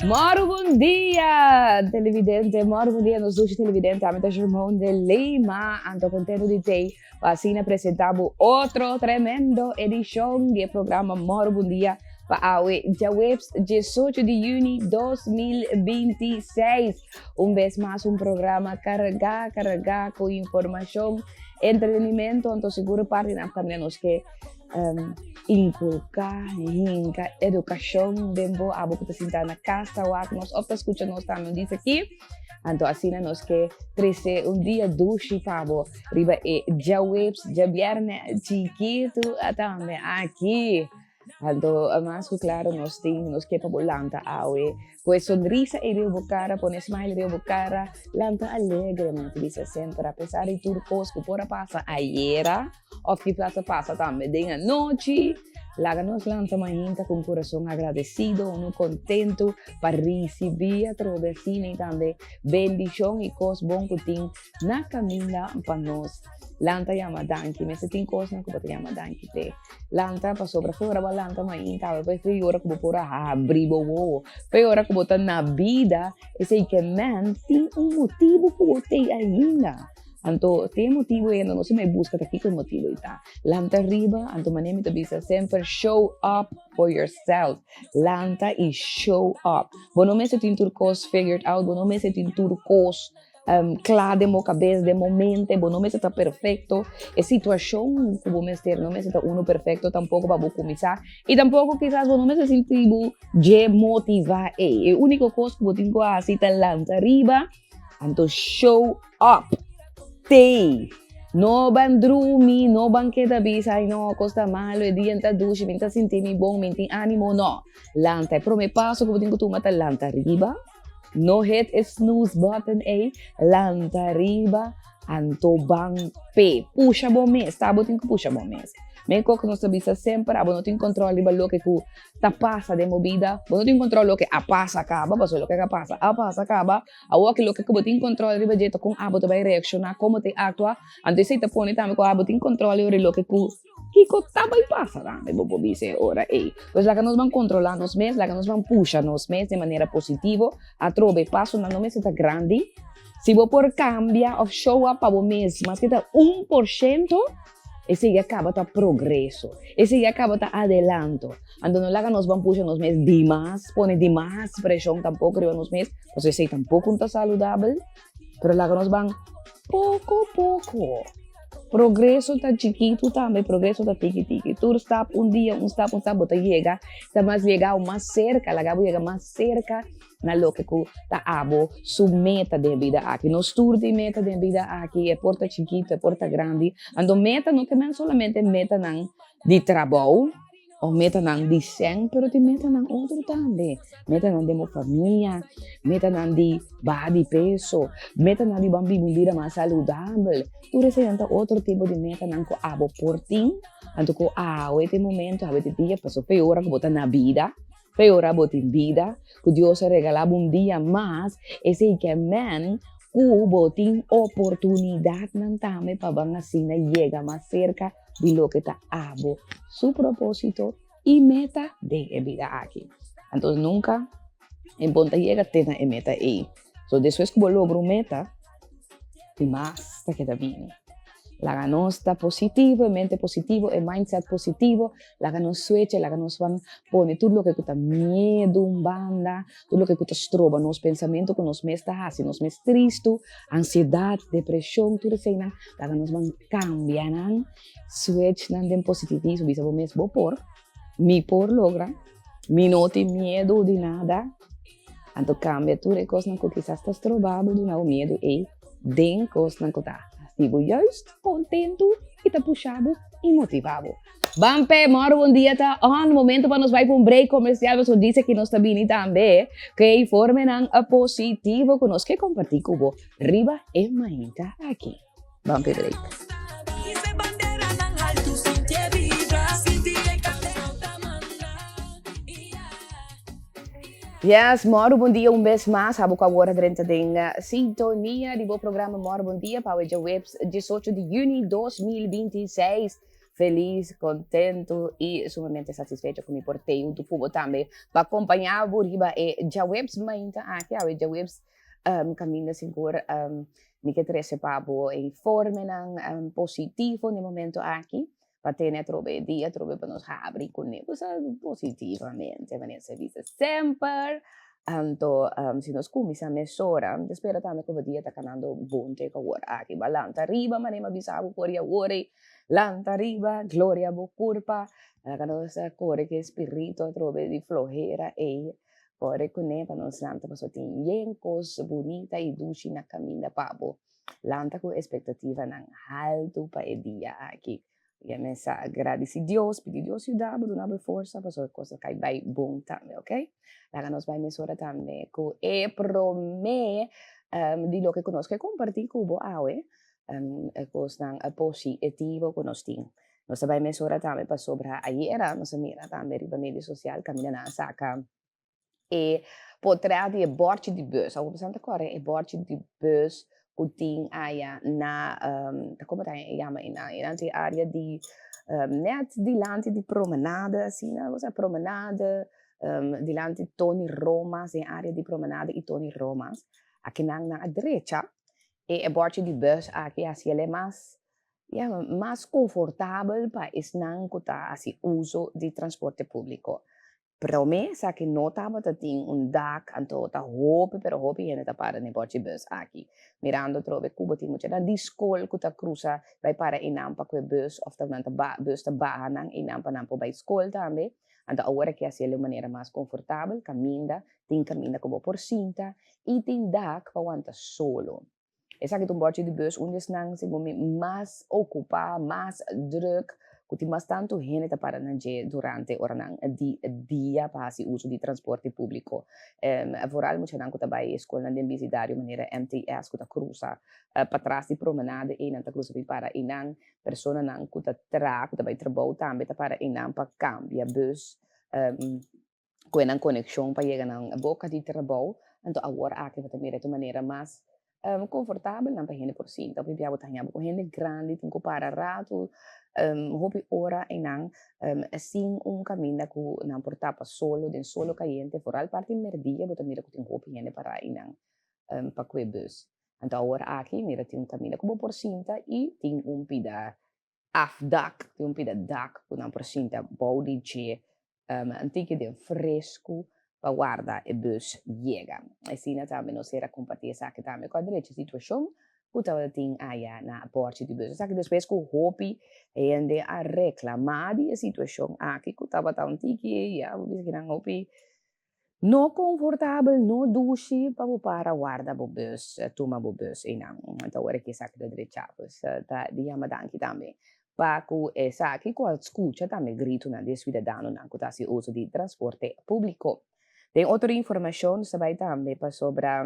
Moro bon dia, televidente. Moro bon dia, nos dushi televidente. Ami ta Jermon de Lima. Anto contento di tei pa asina presenta bo otro tremendo edicion di e programa Moro bon dia pa awe djaweps 18 di juni 2026. Un bes mas un programa carga, carga cu informacion, entretenimento, anto seguro parti nan tambe nos ke um, inculca, hinca educacion den bo abo cu ta sinta na cas ta wak nos of ta scucha nos tambe un dies aki. Anto asina nos ke trece un dia dushi pa bo riba e djaweps, djabierne chikitu tambe aki. Anto mas ku klaro nos tin, nos ke pa bo lanta awe ku e sonrisa ei riba bo kara, pone smile riba bo kara, lanta alegre mi ta bisa semper apesar di tur kos ku por a pasa ayera òf kisas a pasa tambe den anochi, laga nos lanta mainta ku un kurason agradesido, unu kontentu pa risibí atrobe asina i tambe bendishon i kos bon ku tin na kaminda pa nos. Lanta yama danki, mester tin kosnan ku bo ta yama danki p'e. Lanta pasobra fe ora bo a lanta mainta awe pues fe ora ku bo por a habri bo wowo, fe ora ku bo ta na bida, esei ke men tin un motibu ku bo t'ei ainda. Anto tin e motibu ei, anto nos mei buska ta kiko e motibu ei ta. Lanta riba, anto manera mi ta bisa semper show up for yourself, lanta i show up. Bo no mester tin tur kos figured out, bo no mester tin tur kos Kla den bo kabes, den bo mente, bo no mester ta perfekto. E situashon ku bo mester no mester ta unu perfekto tampoko pa bo kuminsá. I tampoko kisas bo no mester sinti bo dje motivá ei. E úniko kos ku bo tin ku hasi ta lanta riba, anto show up. Tei. No ban drumi, no ban keda bisa, ai no, kos ta malu, e dia ta dushi, mi ta sinti mi bon, mi tin ánimo. No. Lanta. E promé paso ku bo tin ku tuma ta lanta riba. No hit e snooze button ei, lanta riba, anto ban p'e. Pusha bo mes, ta bo tin ku pusha bo mes. Men kok nos ta bisa semper, abo no tin kontrol riba loke ku ta pasa den bo bida, bo no tin kontrol loke a pasa kaba, pasobra loke a pasa a pasa kaba. Awor ki loke ku bo tin kontrol riba dje ta kon abo ta bai reakshoná, komo ta aktua, anto esei ta pone tambe ku abo tin kontrol riba loke ku Kiko ta bai pasa tambe bo por bisa e ora ei. Pues laga nos ban kontrolá nos mes, laga nos ban pusha nos mes den manera positivo. Atrobe, pasonan no mester ta grandi. Si bo por kambia òf show up pa bo mes maske ta 1%, esei ya kaba ta progreso, esei ya kaba ta adelanto. Anto no laga nos ban pusha nos mes dimas, pone dimas preshon tampoko riba nos mes, pasobra esei tampoko no ta saludabel. Pero laga nos ban poko poko. Progreso ta chikitu tambe, progreso ta tiki tiki. Tur stap un dia, un stap, un stap, bo ta yega, ta mas yega o mas serka, laga bo yega mas serka na loke ku ta abo su meta den bida aki. Nos tur tin meta den bida aki, e por ta chikitu, e por ta grandi. Anto meta no ke men solamente metanan di trabou, O metanan di sèn, pero tin metanan otro tambe. Metanan den bo famia, metanan di baha di peso, metanan di ban biba un bida mas saludabel. Tur eseinan ta otro tipo di metanan ku abo por tin, anto ku awe ta e momento, awe ta e dia, pasobra fe ora ku bo ta na bida, fe ora bo tin bida, ku Dios a regala bo un dia mas, esei ke men ku bo tin oportunidatnan tambe pa ban asina yega mas serka di loke ta abo su propósito i meta den e bida aki. Anto nunka e bon ta yega te na e meta ei. So despues ku bo logra un meta, tin mas ta keda bini. Laga nos ta positivo, e mente positivo, e mindset positivo, laga nos switch, laga nos ban pone tur loke ku ta miedu un banda, Tur loke ku ta stroba nos pensamentu ku nos mes ta hasi nos mes tristu, ansiedat, depreshon, tur eseinan, laga nos ban kambia nan, switch nan den positivismo, bisa bo mes bo por, mi por logra, mi no tin miedu di nada, anto kambia tur e kosnan ku kisas ta stroba bo, duna bo miedu ei den kosnan ku ta hasi bo juist kontentu i ta pusha bo i motiva bo. Ban p'e moro bon dia ta on momento pa nos bai pa un break comercial pasobra dice ki nos ta bini tambe ku e informenan positivo ku nos ke comparti ku bo riba e mainta aki. Ban p'e break. Yes, moro bon dia un bes mas. Abo ku awor a drenta den sintonia di bo programa Moro Bon Dia pa awe djaweps 18 di juni 2026. Felis, kontentu i sumamente satisfecho ku mi por tei huntu ku bo tambe pa kompañá bo riba e djaweps mainta aki. Awe djaweps kaminda sigur mi ke trese pa bo e informenan positivo na e momento aki pa tene atrobe e dia atrobe pa nos habri kuné bo sa positivamente manera sa bisa semper. Anto si nos kuminsá mesora mi ta spera tambe ku bo dia ta kanando bon te ku awor aki. Bo a lanta riba manera mi a bisa bo for di awor ei. Lanta riba, gloria bo kurpa. Laga nos kore ku e spiritu atrobe di flohera ei. Kore kuné pa nos lanta pasobra tin yen kos bunita i dushi na kaminda pa bo. Lanta ku espektativanan haltu pa e dia aki. Ya men sa gradisí Dios, pidi Dios yuda bo, duna bo e forsa pasobra e kos a kai bai bon tambe, ok. Laga nos bai mesora tambe ku e promé di loke ku nos ke kompartí ku bo awe. E kosnan positivo ku nos tin. Nos ta bai mesora tambe pasobra ayera nos a mira tambe riba medio sosial kaminda nan a saka e potret di e bòrchi di bùs. Awor boso ta kòrda e bòrchi di bùs ku tin aya na ta komo ta yama einan? Einan ta e área di nèt dilanti di promenade asina, bo sa promenade dilanti Tony Roma's den área di promenade i Tony Roma's. Akinan nan a drecha E e bòrchi di bùs aki hasi el e mas, ya, mas konfortabel pa esnan ku ta hasi uso di transporte públiko. Promé esaki no tabata tin un dak, anto ta hopi pero hopi hende ta para na e bòrchi bùs aki. Mirando atrobe ku bo tin muchanan di skol ku ta krusa bai para einan pa ku e bùs òf ta nan ta bùs ta baha nan einan pa nan por bai skol tambe. Anto awor aki hasi el di un manera mas konfortabel, kaminda Tin kaminda ku bo por sinta i tin dak pa wanta solo. Esaki ta un bòrchi di bùs un di esnan segun mi mas okupá, mas drùk, ku tin mas tantu hende ta para na dje durante oranan di dia pa hasi uso di transporte públiko. Vooral muchanan ku ta bai e skolnan den bisidario manera MTS ku ta krusa patras di promenade einan ta krusa bin para einan. Personanan ku ta traha, ku ta bai trabou tambe ta para einan pa kambia bùs. Ku e nan konekshon pa yega nan boka di trabou, anto awor aki bo ta mira e manera mas konfortabel nan pa hende por sinta. Hopi bia bo ta haña bo ku hende grandi tin ku para ratu hopi ora einan sin un kaminda ku nan por tapa solo den solo kayente, foral parti merdia bo ta mira ku tin hopi hende pará einan pa kue bus. Anto awor aki mira tin un kaminda ku bo por sinta i tin un pida afdak, tin un pida dak ku nan por sinta bou di dje un tiki den fresku pa warda e bus yega. Asina tambe nos ser a kompartí esaki tambe ku a drecha situashon ku tabatin aya na bòrchi di bus. Esaki despues ku hopi hende a reklamá di e situashon aki ku tabata un tiki, ya, bo bisa kinan hopi no konfortabel, no dushi pa bo para warda bo bus, tuma bo bus einan. Anto awor aki esaki ta drechá. Pues ta di yama danki tambe pa ku esaki ku a skucha tambe gritonan di e suidadanonan ku ta hasi uso di transporte públiko. Den otro informashon nos ta bai tambe pasobra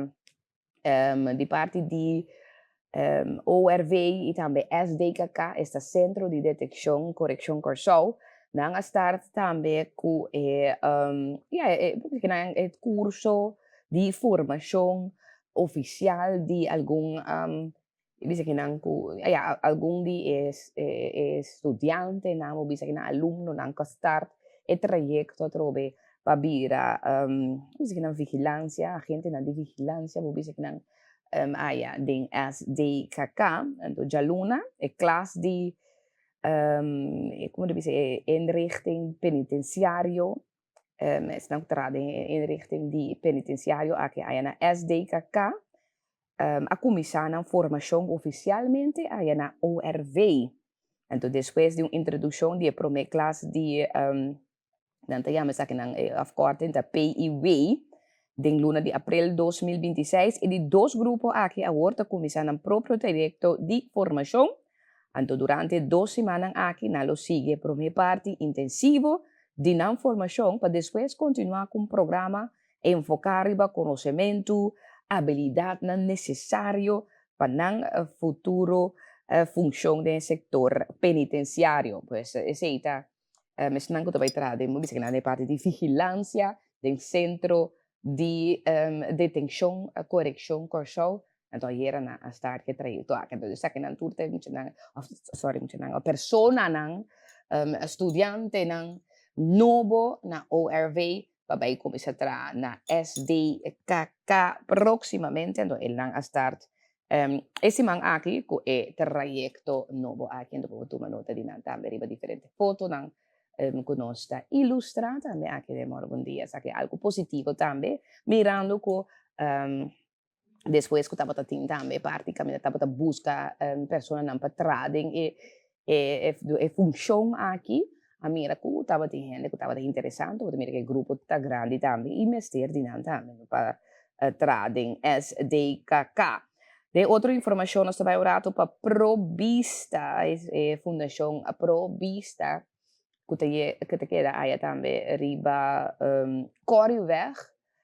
di parti di ORV i tambe SDKK, esta Sentro di Detekshon Korekshon Kòrsou, nan a start tambe ku e ya e kurso di formashon ofisial di algun E bisa kinan ku ya algun di e e studiantenan bo bisa kinan alumnonan ku a start e trayekto atrobe pa bira bo bisa kinan vigilansia, agentenan di vigilansia bo bisa kinan aya den SDKK. Anto djaluna e klas di komo ta bisa e inrichting penitensiario esnan ku traha den e inrichting di penitensiario aki aya na SDKK. A kuminsá nan formashon ofisialmente aya na ORV. Anto despues di un introdukshon di e promé klas di nan ta yama esakinan e afkorting ta PIW den luna di aprel 2026 e di dos grupo aki awor ta kuminsá nan propio trayekto di formashon. Anto durante e dos simannan aki nan lo sigui e promé parti intensivo di nan formashon pa despues kontinuá ku un programa Enfoká riba konosementu, abilidatnan nesesario pa nan futuro funshon den e sektor penitensiario. Pues esei ta esnan ku ta bai traha den, bo bisa kinan den e parti di vigilansia den sentro di detenshon korekshon Kòrsou. Anto ayera nan a start ku e trayekto aki. Anto esakinan tur ta muchanan, òf sòri muchanan, personanan. Studiantenan nobo na ORV pa bai kuminsá traha na SDKK próksimamente, anto elnan a start e siman aki ku e trayekto nobo aki. Anto por tuma nota di nan tambe riba diferente fotonan ku nos ta ilustrá tambe aki den Mòrgo Bon Dia. Esaki algu positivo tambe mirando ku despues ku tabata tin tambe parti kaminda tabata buska personanan pa traha den e e funshon aki, a mira ku tabatin hende ku tabata interesante, bo ta mira ku e grupo ta grandi tambe i mester di nan tambe pa traha den SDKK. Den otro informashon nos ta bai un rato pa Pro Bista, e fundashon Pro Bista ku ta ku ta keda aya tambe riba Corrieweg,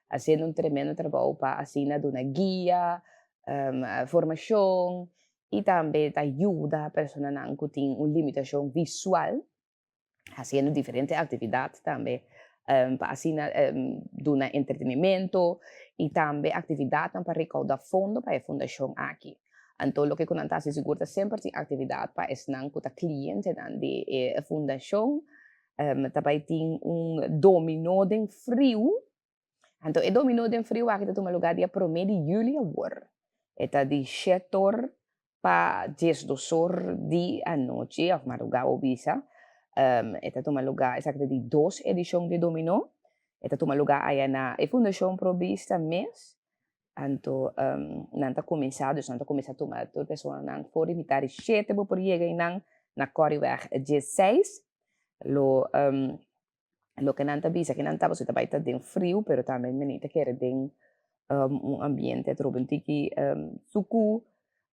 Haciendo un tremendo trabou pa asina duna guia, formacion y tambe ta yuda personanan cu tin un limitacion visual, haciendo diferente actividad tambe pa asina duna entretenimento y tambe actividadnan pa recauda fondo pa e fundacion aki. Anto loke cu nan ta haci sigur ta semper tin actividad pa esnan cu ta clientenan di e fundacion. Ta bai tin un dominó den friu. Anto e dominó den friu aki ta tuma lugá dia promé di yüli awor. E ta di shet'or pa diesdos'or di anochi òf madrugá bo bisa. E ta tuma lugá, esaki ta di dos edishon di dominó. E ta tuma lugá aya na e Fundashon Pro Bista mes. Anto nan ta kuminsá, dus nan ta kuminsá tuma tur personanan for di mitar di shete bo por yega einan na Corrieweg diesseis. Lo loke nan ta bisa ke nan ta pasobra ta bai ta den friu pero tambe meni ta kere den un ambiente atrobe un tiki suku.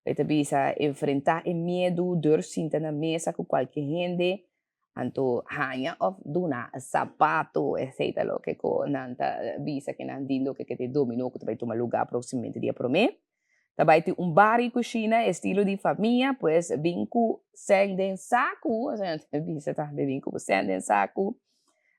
E ta bisa enfrentá e miedu, durf sinta na mesa ku kualke hende. Anto haña of duna sapato, esei ta loke ku nan ta bisa ke nan di loke ke ta e dominó ku ta bai tuma lugá próksimamente dia promé. Ta bai tin un bar i kushina estilo di famia, pues bin ku sèn den saku, asina nan ta bisa tambe, bin ku bo sèn den saku.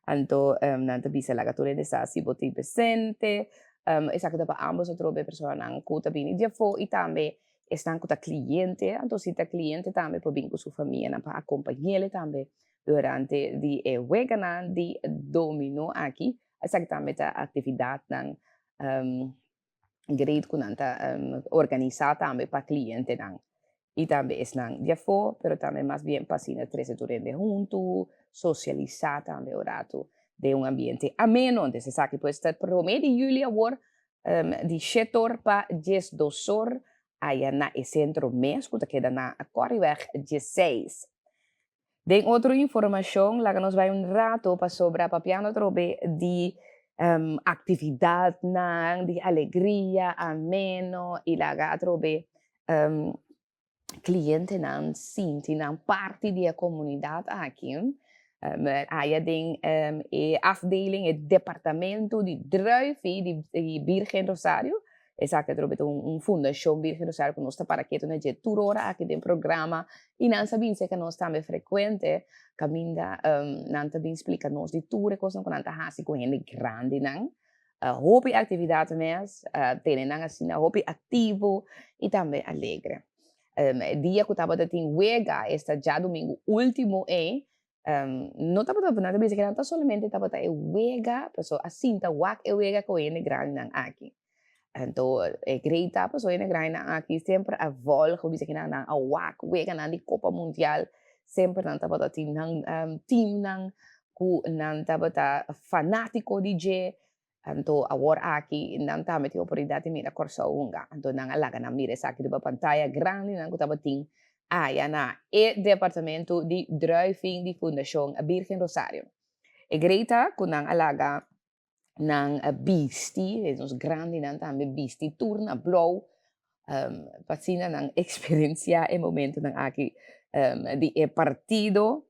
Anto nan ta bisa laga tur hende sa si bo tin presente. Esaki ta pa ámbos atrobe personanan ku ta bini di afó i tambe Esnan ku ta kliente, anto si ta kliente tambe por bin ku su famianan pa akompañ'ele tambe durante di e weganan di dominó aki. Esaki tambe ta aktividatnan great ku nan ta organisá tambe pa klientenan i tambe esnan di afó, pero tambe mas bien pa asina trese tur hende huntu, sosialisá tambe un ratu den un ambiente ameno. Entonces esaki pues ta promé di yüli awor Di shet'or pa diesdos'or aya na e sentro mes ku ta keda na Corrieweg diesseis. Den otro informashon laga nos bai un rato pasobra papiando atrobe di aktividatnan di alegria ameno i laga atrobe klientenan sinti nan parti di e komunidat aki. Aya den e afdeling, e departamento di druifi di Birgen Rosario, esaki atrobe ta un fundashon Birgen Rosario ku nos ta para ketu na dje tur ora aki den programa i nan sa bin serka nos tambe frekuente kaminda nan ta bin splika nos di tur e kosnan ku nan ta hasi ku hende grandinan. Hopi actividad mes, tene nan asina hopi activo y tambe alegre. E dia cu tabata tin wega, esta djadumingu ultimo ey, no tabata, nan ta bisa cu nan ta solamente tabata e wega, pasobra a sinta wak e wega cu hende grandinan aki. Anto e grei ta pasobra hende grandinan aki semper a volg, bo bisa cu nan a wak weganan di Copa Mundial, semper nan tabata tin nan teamnan ku nan tabata fanátiko di dje, anto awor aki nan tambe tin oportunidat di mira Kòrsou hunga, anto nan a laga nan mira esaki riba pantaya grandinan ku tabatin aya na e departamento di druiving di Fundashon Birgen Rosario. E grei ta ku nan a laga nan a bisti, e nos grandinan tambe bisti tur na blou, pa asina nan eksperensiá e momentonan aki di e partido,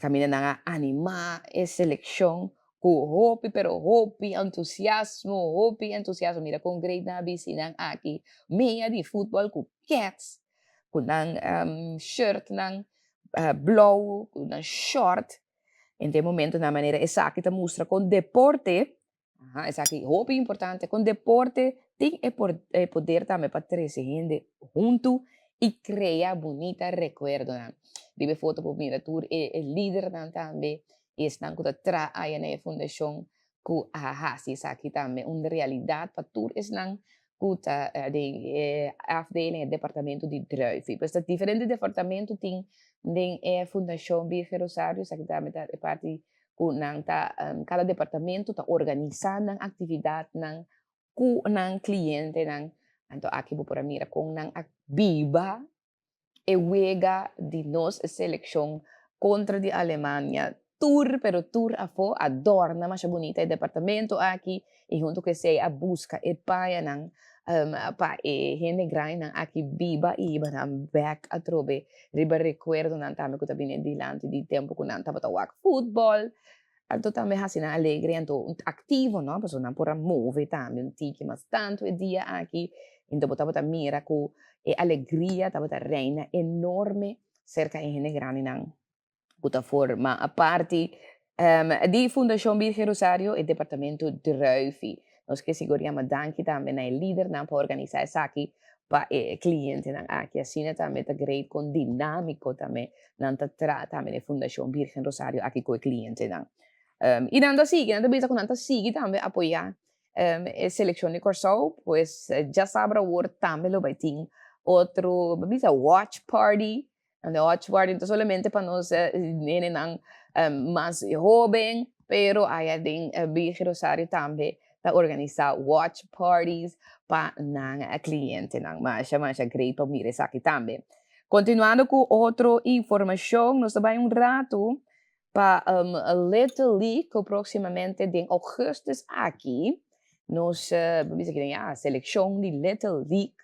kaminda nan a animá e selekshon ku hopi pero hopi entusiasmo, hopi entusiasmo, mira kon great nan a bisti nan aki, mea di futbòl ku kèts, ku nan shirtnan blou, ku nan shòrt. En den momentonan manera esaki ta mustra kon deporte, aha, esaki hopi importante, kon deporte tin e e poder tambe pa trese hende huntu i krea bunita rekuerdonan. Riba e foto por mira tur e lidernan tambe i esnan ku ta traha aya na e fundashon ku a hasi esaki tambe un realidat pa tur esnan ku ta den e afdeling, e departamento di druifi. Pues ta diferente departamento tin den e Fundashon Birgen Rosario, esaki tambe ta e parti ku nan ta, kada departamento ta organisá nan aktividatnan ku nan klientenan. Anto aki bo por a mira kon nan a biba e wega di nos selekshon kontra di Alemania. Tur pero tur afó a dòrna masha bunita e departamento aki i huntu ku esei a buska e pañanan pa e hende grandinan aki biba i hiba nan bèk atrobe riba rekuerdonan tambe ku ta bini dilanti di tempu ku nan tabata wak futbòl. Anto tambe hasi nan alegre anto aktivo no pasobra nan por a move tambe un tiki mas tantu e dia aki enton bo tabata mira ku e alegria tabata reina enorme serka e hende grandinan ku ta forma parti di Fundashon Birgen Rosario e departamento Druifi. Nos ke sigur yama danki tambe na e lidernan pa organisa esaki pa e klientenan aki. Asina tambe ta great kon dinamiko tambe nan ta traha tambe na e Fundashon Birgen Rosario aki ku e klientenan. I nan ta sigui, nan ta bisa ku nan ta sigui tambe apoyá e selekshon di Kòrsou, pues djasabra awor tambe lo bai tin otro, bo bisa watch party. E watch party no ta solamente pa nos nenenan mas hoben, pero aya den Birgen Rosario tambe ta organisa watch parties pa nan clientenan. Masha masha great pa mira esaki tambe. Continuando cu otro informacion, nos ta bay un rato pa Little League cu proximamente den augustus aki nos bisa ki den ya seleccion di Little League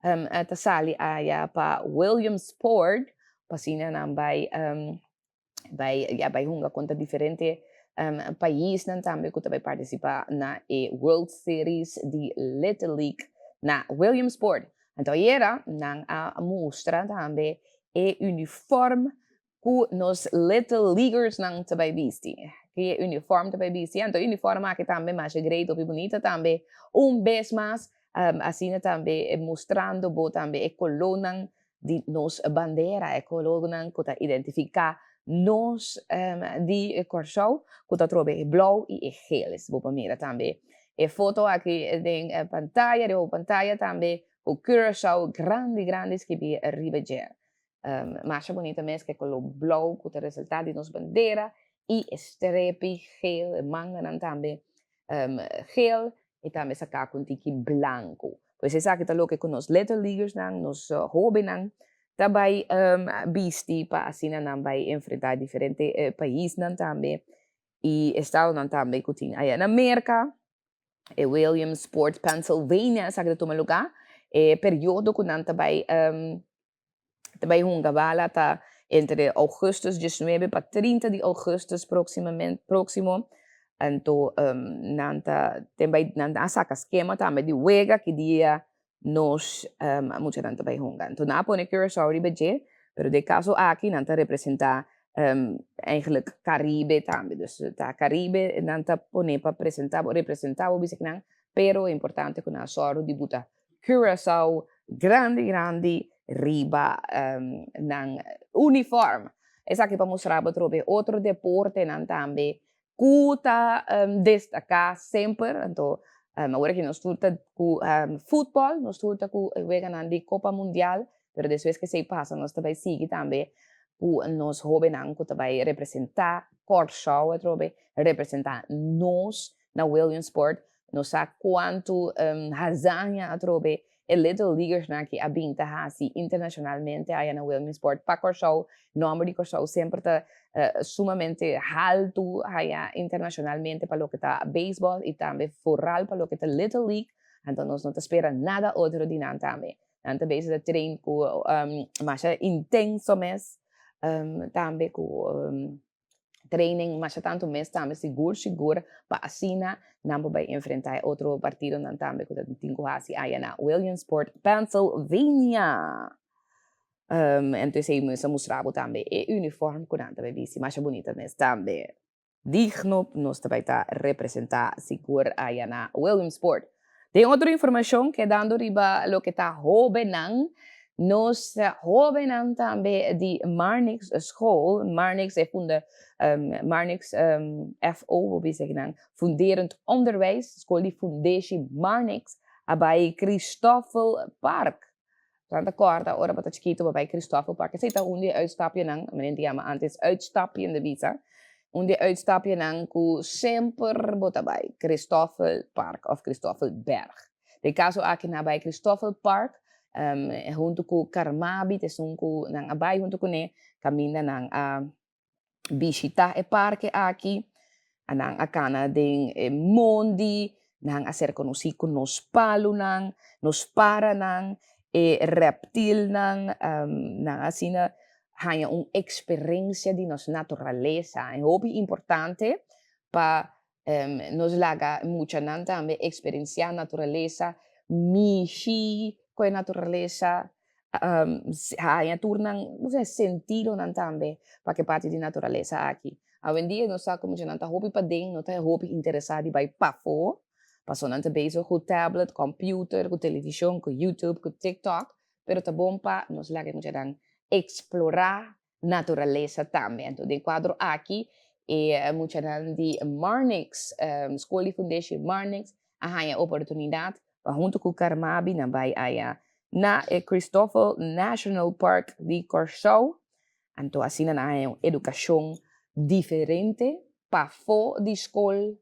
ta sali aya pa Williamsport pa asina nan bay bay ya bay hunga kontra diferente paisnan tambe ku ta bay partisipá na e World Series di Little League na Williamsport. Anto ayera nan a mustra tambe e uniform ku nos Little Leaguersnan ta bay bisti. Ki e uniform ta bay bisti. Anto e uniform aki tambe masha great, hopi bunita tambe. Un bes mas asina tambe mustrando bo tambe e kolónan di nos bandera, e kolónan ku ta identifiká nos di Kòrsou, ku ta trobe e blou i e geel. Bo por mira tambe e foto aki den pantaya, riba bo pantaya tambe ku Curaçao grandi grandi skibí riba dje. Masha bunita mes ku e koló blou ku ta resaltá di nos bandera i e strepi geel, e manganan tambe geel i tambe saká ku un tiki blanku. Pues esaki ta loke ku nos Little Leaguersnan, nos hóbennan ta bai bisti pa asina nan bai enfrentá diferente paisnan tambe i estadonan tambe ku tin aya na Merka. E Williamsport, Pennsylvania esaki ta tuma lugá. E periodo ku nan ta bai ta bai hunga bala ta entre augustus diesnuebe pa trinta di augustus proximamente proximo. Anto nan ta ten bai nan a saka skema tambe di wega ki dia nos muchanan ta bai hunga. Anto nan a pone Curaçao riba dje, pero den kaso aki nan ta representa eigenlijk Caribe tambe. Dus ta Caribe nan ta pone pa presenta bo, representa bo bisa kinan, pero importante ku nan a sòru di buta Curaçao grandi grandi riba nan uniform. Esaki pa mustra bo atrobe otro deportenan tambe ku ta destaká semper. Anto awor aki nos tur ta ku futbòl, nos tur ta ku e weganan di Kopa Mundial, pero despues ku esei pasa nos ta bai sigui tambe ku nos hóbennan ku ta bai representá Kòrsou atrobe, representá nos na Williamsport. Nos sa kuantu hazaña atrobe e Little Leaguersnan aki a bin ta hasi internashonalmente aya na Williamsport pa Kòrsou. Nòmber di Kòrsou semper ta sumamente haltu aya internashonalmente pa loke ta beisbòl i tambe foral pa loke ta Little League. Anto nos no ta spera nada otro di nan tambe. Nan ta bezig ta train ku masha intenso mes, tambe ku training masha tantu mes tambe sigur sigur pa asina nan por bai enfrenta e otro partidonan tambe ku ta tin ku hasi aya na Williamsport, Pennsylvania. Entonces ei mes a mustra bo tambe e uniform ku nan ta bai bisti masha bunita mes tambe. Digno nos ta bai ta representa sigur aya na Williamsport. Den otro informashon kedando riba loke ta hobennan. Nos hóbennan tambe di Marnix School, Marnix e funda, Marnix FO, bo bisa kinan, Funderend Onderwijs, skol di Fundeshi Marnix, a bai Christoffel Park. Nan ta kòrda ora bo ta chikitu bo bai Christoffel Park. Esei ta un di e uitstapjenan, men ta yama antes uitstapje in de bisa, un di e uitstapjenan ku semper bo ta bai, Christoffel Park òf Christoffelberg. Den kaso aki nan a bai Christoffel Park huntu ku Carmabi, ta esun ku nan a bai huntu kuné, kaminda nan a bishitá e parke aki, nan a kana den e mondi, nan a ser konosí ku nos palunan, nos paranan, e rèptilnan, nan asina haña un eksperensia di nos naturalesa. E hopi importante pa Nos laga muchanan tambe eksperensiá naturalesa, mishi ku e naturalesa, haña tur nan sentidonan tambe pa ke parti di naturalesa aki. Awendia nos sa ku muchanan ta hopi paden, no ta hopi interesá di bai pafó, pasobra nan ta bezig ku tablet, kòmpiuter, ku televishon, ku youtube, ku tiktok, pero ta bon pa nos laga e muchanan eksplorá naturalesa tambe. Anto den kuadro aki e muchanan di Marnix, Skol di Fundeshi Marnix a haña oportunidat pa huntu ku Carmabi nan bai aya na e Christoffel National Park di Kòrsou. Anto asina nan a haña un edukashon diferente pafó di skol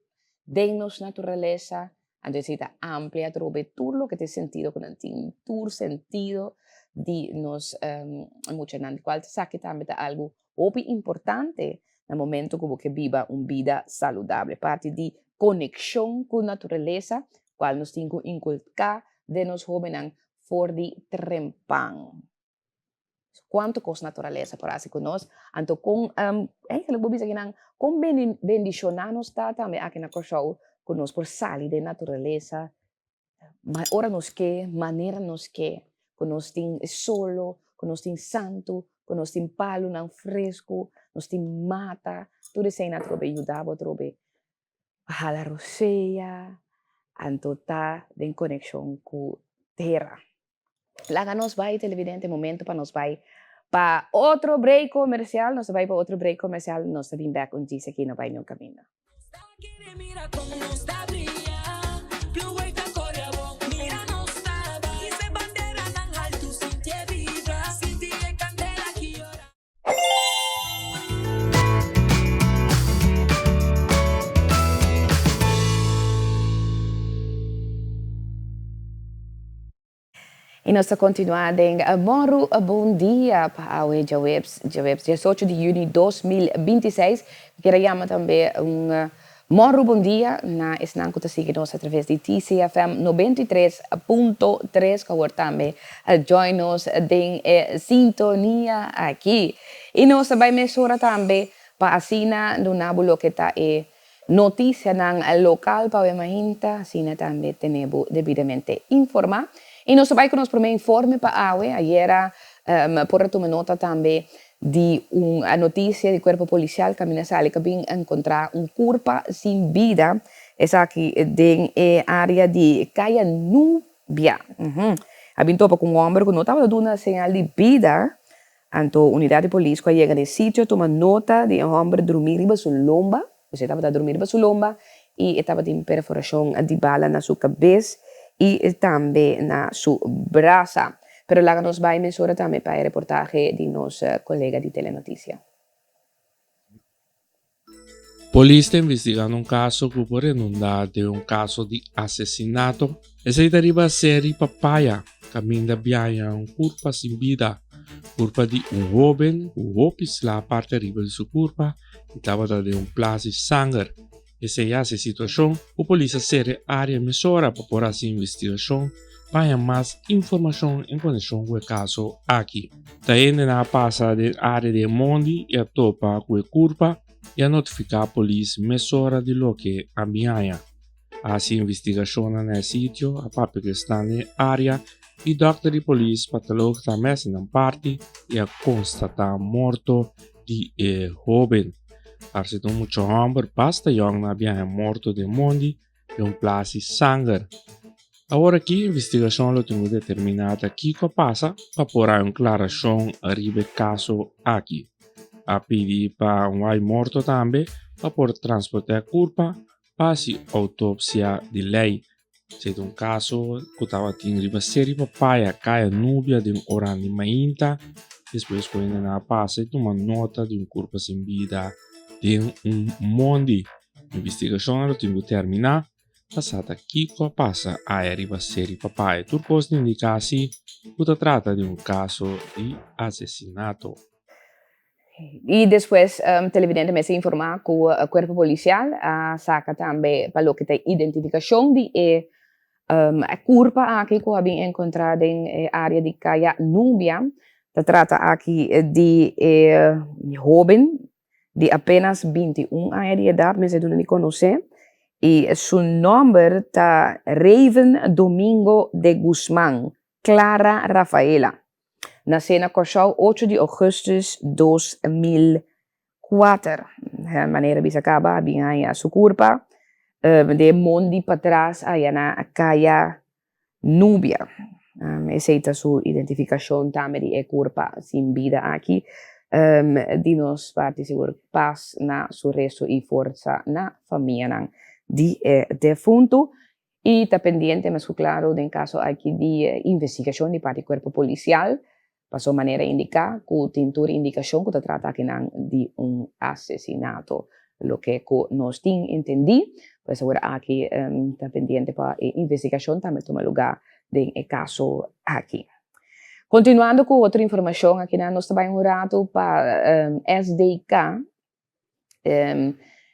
den nos naturalesa. Anto esei ta amplia atrobe tur loke ta e sentido ku nan tin, tur sentido di nos muchanan, di kual esaki tambe ta algu hopi importante na momento ku bo ke biba un bida saludable. Parti di konekshon ku naturalesa, kual nos tin ku inkulká den nos hóbennan for di trempan. Cuanto cos naturalesa por haci cu nos, anto con eigenlijk bo bisa kinan con bendiciona nos ta tambe aki na Corsou cu nos por sali den naturalesa ora nos ke, manera nos ke, cu nos tin e solo, cu nos tin santo, cu nos tin palonan fresco, nos tin mata, tur esey atrobe yuda bo atrobe hala rosea, anto ta den conexion cu tera. Laga nos bai televidente momento pa nos bai pa otro break comercial nos ta bai pa otro break comercial nos ta bin bek un djis aki no bai niun caminda. I nos ta kontinuá den Mòru Bon Dia pa awe djaweps, djaweps diesocho di yüni 2026. Mi kier a yama tambe un Mòru Bon Dia na esnan ku ta sigui nos atraves di TCFM 93.3 ku awor tambe a join nos den e sintonia aki. I nos ta bai mesora tambe pa asina duna bo loke ta e Noticianan local pa awe mainta, asina tambe tene bo debidamente informa. Y nos ta bay cu nos prome informe pa awe. Ayera por a tuma nota tambe di un noticia di Cuerpo Policial caminda sali cu a bin encontra un curpa sin bida, esaki den e area di Caya Nubia. A bin topa cu un homber cu no tabata duna señal di bida. Anto unidat di polis ku a yega na e sitio a tuma nota di e hòmber drumí riba su lomba, pues e tabata drumí riba su lomba i e tabatin perforashon di bala na su kabes i tambe na su brasa. Pero laga nos bai mesora tambe pa e reportahe di nos kolega di Telenotisia. Polis ta investigando un kaso ku por renundá den un kaso di asesinato. Esei ta riba Seri Papaya, kaminda biaña un kurpa sin bida. Kurpa di un hóben ku hopi sla parti ariba di su kurpa i tabata den un plas di sanger. Esei hasi e situashon ku polis a sera e área mesora pa por hasi investigashon pa haña mas informashon en konekshon ku e kaso aki. Ta hendenan a pasa den área di e mondi i a topa ku e kurpa i a notifiká polis mesora di loke a bin haña. A hasi investigashonnan na e sitio, a papia ku esnan den e área i dòkter di polis patolog tambe a hasi nan parti i a konstatá morto di e hóben. Parse ta un mucha hòmber basta yòn na biaha morto den mondi den un plas di sanger. Awor aki investigashon lo tin ku determiná ta kiko a pasa pa por hay un klarashon riba e kaso aki. A pidi pa un hay morto tambe pa por transportá e kurpa pa hasi outopsia di lei. Esei ta un kaso ku tabatin riba Seri Papaya, Kaya Nubia den oran di mainta despues ku hendenan a pasa i tuma nota di un kurpa sin bida den un mondi. Investigashon lo tin ku terminá. Pa sa ta kiko a pasa aya riba Seri Papaya. Tur kos ta indiká si ku ta trata di un kaso di asesinato. I despues televidente mester informá ku kuerpo polisial a saka tambe pa loke ta identifikashon di e kurpa aki ku a bin enkontrá den e área di Kaya Nubia. Ta trata aki di e hóben di apenas 21 aña di edat mester duna di konosé i su nòmber ta Raven Domingo de Guzman Clara Rafaela. Nasé na Kòrsou 8 di ougùstùs 2004. Manera bisa kaba a bin haña su kurpa den mondi patras aya na Kaya Nubia. Esei ta su identifikashon tambe di e kurpa sin bida aki. Di nos parti sigur pas na su resto i forsa na famianan di e defuntu. I ta pendiente mes ku klaru den kaso aki di investigashon di parti kuerpo polisial. Paso manera indiká ku tin tur indikashon ku ta trata akinan di un asesinato. Loke ku nos tin entendí, pues awor aki ta pendiente pa e investigashon tambe tuma lugá den e kaso aki. Kontinuando ku otro informashon akinan nos ta bai un ratu pa SDK.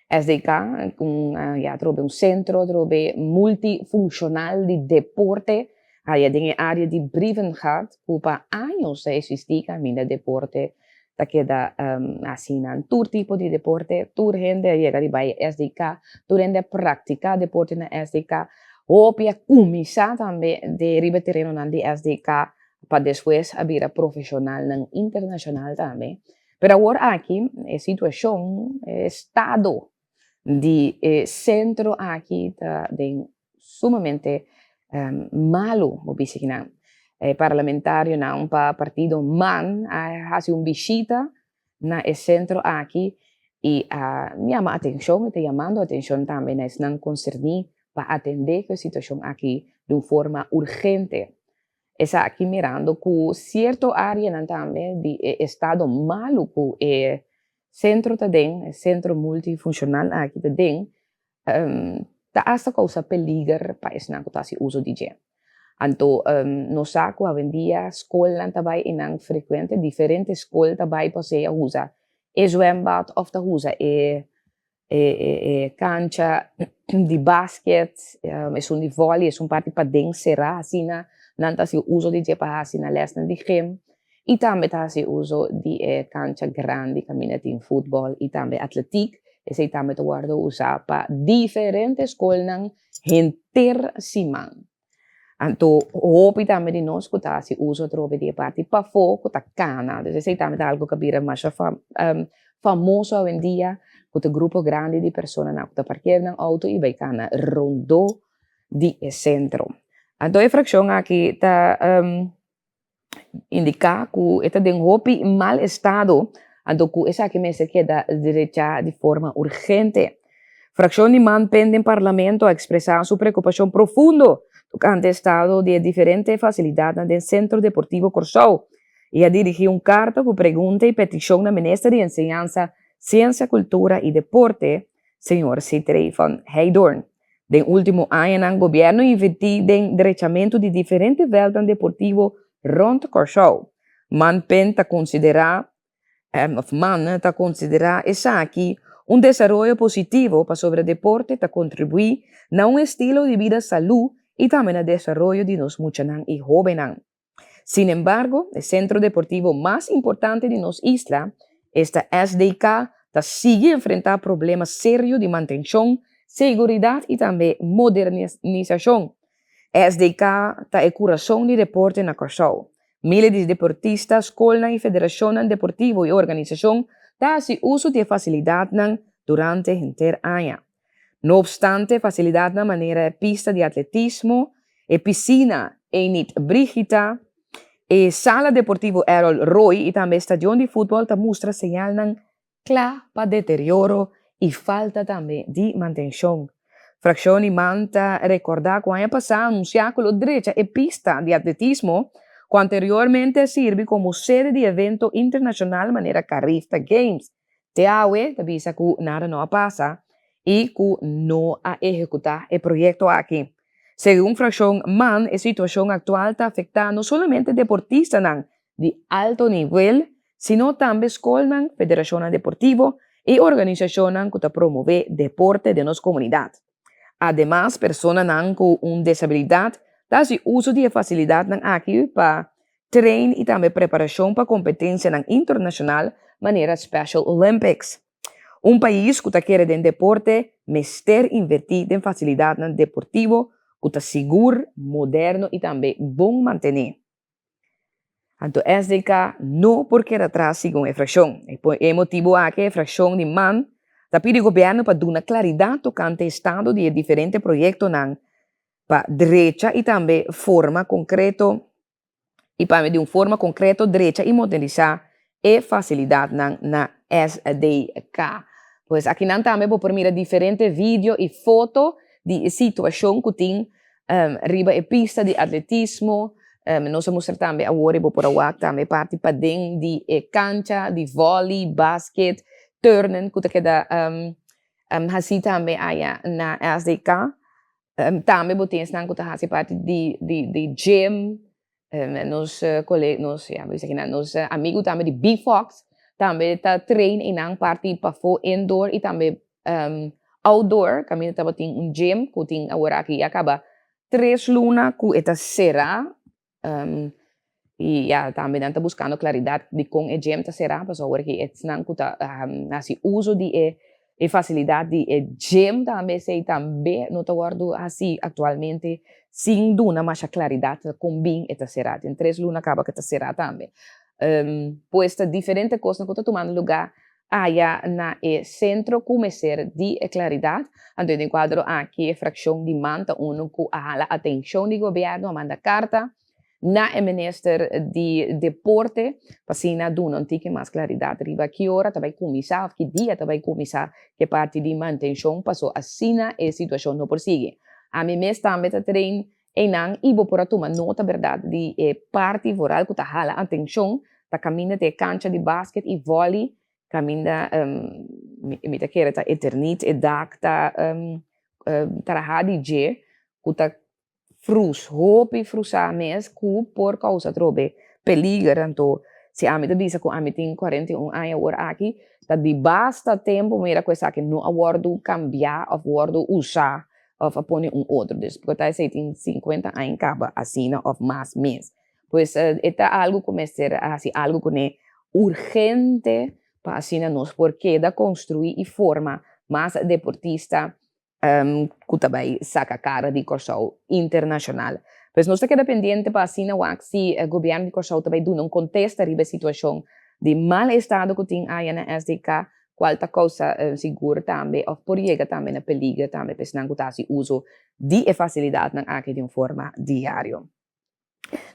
SDK, un ya atrobe un sentro atrobe multifunshonal di deporte haya den e área di Brievengat ku pa años ta eksistí kaminda deporte ta keda hasi nan tur tipo di deporte, tur hende a yega di bai SDK, tur hende a praktiká deporte na SDK, hopi a kuminsá tambe den riba e terenonan di SDK pa despues a bira profeshonalnan internashonal tambe. Pero awor aki e situacion, e estado di e centro aki ta den sumamente malo, bo bisa kinan. E parlamentarionan pa partido man a haci un bishita na e centro aki y a yama atencion y ta yamando atencion tambe na esnan concerni pa atende cu e situacion aki di un forma urgente. Esaki mirando ku sierto áreanan tambe di e estado malu ku e sentro ta den, e sentro multifunshonal aki ta den, ta asta kousa peliger pa esnan ku ta hasi uso di dje. Anto nos sa ku awendia skolnan ta bai einan frekuente, diferente skol ta bai pasea usa e zwembad òf ta usa e e kancha di basket, esun di volley, esun parti paden será asina nan ta hasi uso di dje pa hasi nan lèsnan di gym i tambe ta hasi uso di e kancha grandi kaminda tin futbòl i tambe atletiek, esei tambe ta wòrdu usá pa diferente skolnan henter siman. Anto hopi tambe di nos ku ta hasi uso atrobe di e parti pafó ku ta kana. Dus esei tambe ta algu ku a bira masha famoso awendia ku ta grupo grandi di personanan ku ta parker nan outo i bai kana rondó di e sentro. Anto e frakshon aki ta indiká ku e ta den hopi mal estado, anto ku esaki mester keda drechá di forma urgente. Frakshon di Manpen den Parlamento a ekspresá su preokupashon profundo tokante estado di e diferente fasilidatnan den Sentro Deportivo Kòrsou i a dirigí un karta ku pregunta i petishon na Minister di Enseñansa, Siensia, Kultura i Deporte, señor Sithree van Heydoorn. Den último añanan gobièrnu invertí den drechamentu di diferente vèltnan deportivo rònt Kòrsou. Manpen ta konsiderá òf man ta konsiderá esaki un desaroyo positivo pasobra deporte ta kontribuí na un estilo di bida salú i tambe na desaroyo di nos muchanan i hóbennan. Sin embargo, e sentro deportivo mas importante di nos isla, esta SDK, ta sigui enfrentá problema serio di mantenshon, seguridat i tambe modernisashon. SDK ta e kurason di deporte na Kòrsou. Miles di deportista, skolnan i federashonnan deportivo i organisashon ta hasi uso di e fasilidatnan durante henter aña. No obstante, fasilidatnan manera e pista di atletismo, E pisina Enid Brigitha, e sala deportivo Errol Roy i tambe e stadion di futbòl ta mustra señalnan kla pa deterioro i falta tambe di mantenshon. Frakshon di man ta rekordá ku aña pasá a anunsiá ku lo drecha e pista di atletismo ku anteriormente a sirbi komo sede di evento internashonal manera Carifta Games. Te awe ta bisa ku nada no a pasa i ku no a ehekutá e proyekto aki. Segun frakshon man e situashon aktual ta afektá no solamente deportistanan di alto nivel sino tambe skolnan, federashonnan deportivo i organisashonnan ku ta promové deporte den nos komunidat. Ademas personanan ku un desabilidat ta hasi uso di e fasilidatnan aki pa train i tambe preparashon pa kompetensianan internashonal manera Special Olympics. Un pais ku ta kere den deporte mester invertí den fasilidatnan deportivo ku ta sigur, moderno i tambe bon mantené. Anto SDK no por keda atras segun e frakshon. E motibu aki e frakshon di man ta pidi gobièrnu pa duna klaridat tokante estado di e diferente proyektonan pa drecha i tambe forma konkreto i pa di un forma konkreto drecha i modernisá e fasilidatnan na SDK. Pues akinan tambe bo por mira diferente video i foto di e situashon ku tin riba e pista di atletismo. Nos a mustra tambe awor i bo por a wak tambe parti paden di e kancha di vòli, basket, turnen ku ta keda hasi tambe aya na SDK. Tambe bo tin esnan ku ta hasi parti di di gym, nos kole nos ya bo bisa kinan nos amigu tambe di B-Fox tambe ta train einan parti pafó indoor i tambe outdoor kaminda tabatin un gym ku tin aworaki ya kaba tres luna ku e ta será i ya tambe nan ta buskando klaridat dikon e gym ta será pasobra awor aki esnan ku ta hasi uso di e e fasilidat di e gym tambe esei tambe no ta wòrdu hasi aktualmente sin duna masha klaridat kon bin e ta será tin tres luna kaba ku e ta será tambe pues ta diferente kosnan ku ta tumando lugá Aya na e sentro ku mester di e klaridat, anto den kuadro aki e frakshon di man ta unu ku a hala atenshon di gobièrnu, a manda karta na e minister di deporte pa asina duna un tiki mas klaridat riba ki ora ta bai kuminsá òf ki dia ta bai kuminsá ku e parti di mantenshon paso asina e situashon no por sigui. Ami mes tambe ta train einan i bo por a tuma nota bèrdat di e parti vooral ku ta hala atenshon ta kaminda te e kancha di basket i vòli kaminda mi ta kere ta eternit e dak ta traha di dje ku ta frus hopi frusá mes ku por kousa atrobe peliger anto si ami ta bisa ku ami tin 41 aña awor aki ta di basta tempu mira ku esaki no a wòrdu kambiá òf wòrdu usá of a pone un otro. Dus por ta esei tin 50 aña kaba asina of mas mes. Pues e ta algo ku mester hasi algo kuné urgente pa asina nos por keda konstruí i forma mas deportista ku ta bai saka kara di Kòrsou internashonal. Pues nos ta keda pendiente pa asina wak si gobièrnu di Kòrsou ta bai duna un kontesta riba e situashon di mal estado ku tin aya na SDK cual ta causa sigur tambe of por yega tambe na peliger tambe pa esnan cu ta haci uso di e facilidadnan aki di un forma diario.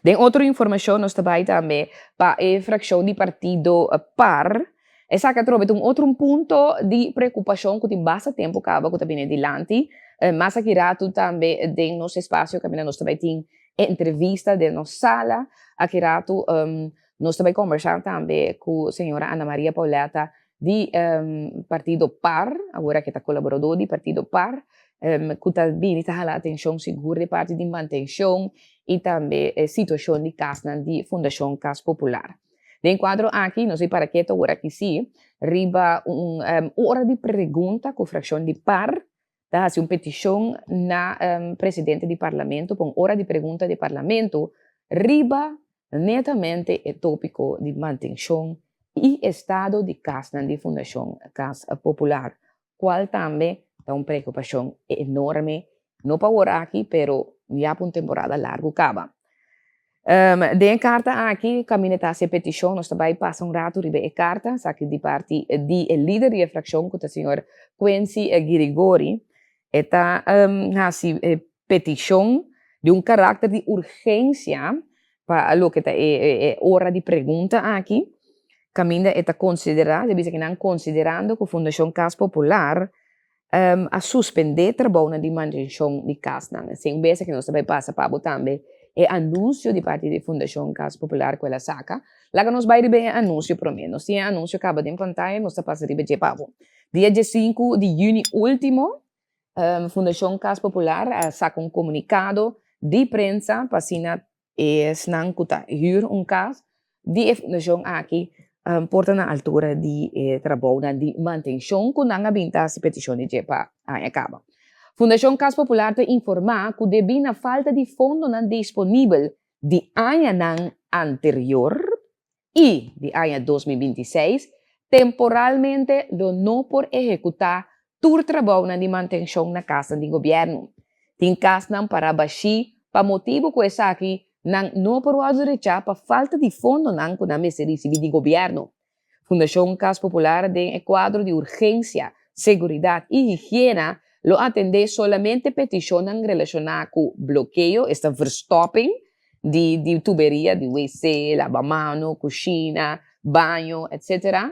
Den otro informacion nos ta bay tambe pa e fraccion di partido par. Esaki atrobe ta un otro un punto di preocupacion cu tin basta tempo caba cu ta bini dilanti. Mas aki rato tambe den nos espacio caminda nos ta bay tin entrevista den nos sala. Aki rato Nos ta bai kombersá tambe ku señora Ana Maria Pauletta di partido par, awor aki ta kolaboradó di partido par, ku ta bini ta hala atenshon sigur di parti di mantenshon i tambe e situashon di kasnan di Fundashon Kas Popular. Den kuadro aki nos a para ketu awor aki sí riba un ora di pregunta ku frakshon di par ta hasi un petishon na presidente di parlamento pa un ora di pregunta di parlamento riba netamente e tópiko di mantenshon i estado di kasnan di Fundashon Kas Popular, kual tambe ta un preokupashon enorme, no pa awor aki, pero ya pa un temporada largu kaba. Den e karta aki kaminda ta hasi e petishon, nos ta bai pasa un ratu riba e karta, esaki di parti di e lider di e frakshon ku ta señor Quincy Girigori, e ta hasi e petishon. Di un karakter di urgensia pa loke ta e ora di pregunta aki, kaminda e ta konsiderá, ta bisa ku nan konsiderando ku Fundashon Kas Popular a suspendé trabounan di mantenshon di kasnan. Esei un bes aki nos ta bai pasa pa bo tambe e anunsio di parti di Fundashon Kas Popular ku el a saka. Laga nos bai riba e anunsio promé. Nos tin e anunsio kaba den pantaya, nos ta pasa riba dje pa bo. Dia diesinku di yüni último, Fundashon Kas Popular a saka un komunikado di prensa pa asina esnan ku ta hür un kas di e fundashon aki por ta na altura di e trabounan di mantenshon ku nan a bin ta hasi petishon di dje pa aña kaba. Fundashon Kas Popular ta informá ku debí na falta di fondonan disponibel di añanan anterior i di aña 2026, temporalmente lo no por ehekutá tur trabounan di mantenshon na kasnan di gobièrnu. Tin kasnan pará bashí pa motibu ku esaki nan no por wòrdu rechá pa falta di fondonan ku nan mester risibí di gobièrnu. Fundashon Kas Popular den e kuadro di urgensia, seguridat i higiena lo atendé solamente petishonnan relashoná ku blokeo, esta verstopping, di di tuberia di wc, labamano, kushina, baño, etc.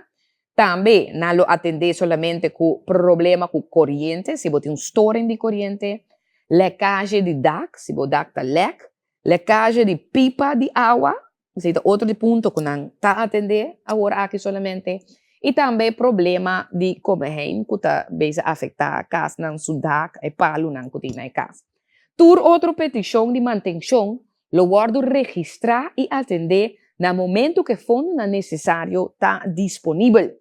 Tambe nan lo atendé solamente ku problema ku koriente, si bo tin un storing di koriente, lèkazje di dak, si bo dak ta lèk, lèkazje di pipa di awa, esei ta otro di punto ku nan ta atendé awor aki solamente, i tambe problema di komehein ku ta bezig afektá kasnan su dak, e palunan ku tin na e kas. Tur otro petishon di mantenshon lo wòrdu registrá i atendé na momentu ku e fondonan nesesario ta disponibel.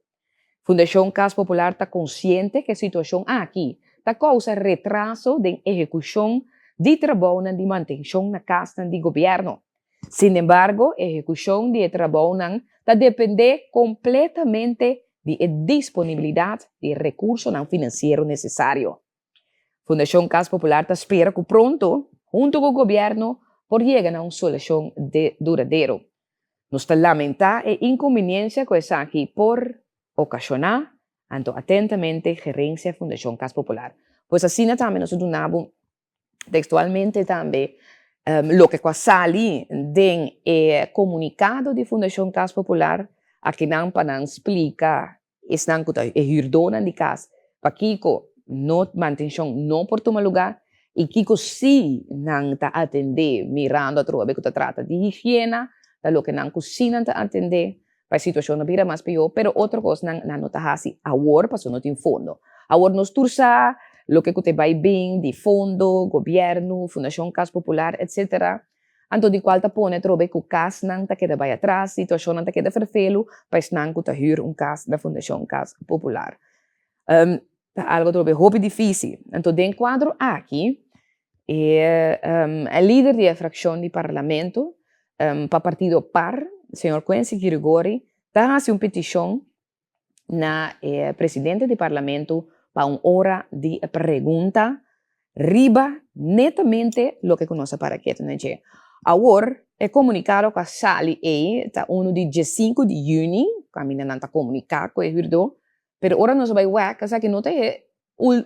Fundashon Kas Popular ta konsiente ku e situashon aki ta kousa retraso den ehekushon di trabounan di mantenshon na kasnan di gobièrnu. Sinembargo, ehekushon di e trabounan ta dependé kompletamente di e disponibilidat di e rekursonan finansiero nesesario. Fundashon Kas Popular ta spera ku pronto, huntu ku gobièrnu, por yega na un solushon duradero. Nos ta lamentá e inkumbiniensia ku esaki por okashoná, anto atentamente gerensia Fundashon Kas Popular. Pues asina tambe nos ta duna bo tekstualmente tambe loke ku a sali den e komunikado di Fundashon Kas Popular, akinan pa nan splika Esnan ku ta e hürdónan di kas, pakiko no mantenshon no por tuma lugá i kiko si nan ta atendé mirando atrobe ku ta trata di higiena, ta loke nan ku si nan ta atendé pa e situashon no bira mas pió, pero otro kosnan nan no ta hasi awor pasobra no tin fondo. Awor nos tur sa loke ku ta bai bin di fondo, gobièrnu, Fundashon Kas Popular etcetera. Anto di kual ta pone atrobe ku kasnan ta keda bai atras, situashonnan ta keda ferfelu pa esnan ku ta hür un kas na Fundashon Kas Popular. Ta algu atrobe hopi difísil. Anto den kuadro aki e lider di e frakshon di parlamento pa partido par, señor Quincy Girigori, ta hasi un petishon na e presidente di parlamento pa un ora di pregunta riba netamente loke ku nos a para ketu na dje. Awor, e komunikado ku a sali ei ta unu di diesinku di yüni, kaminda nan ta komuniká ku e hürdó, pero ora nos a bai wèk esaki no ta e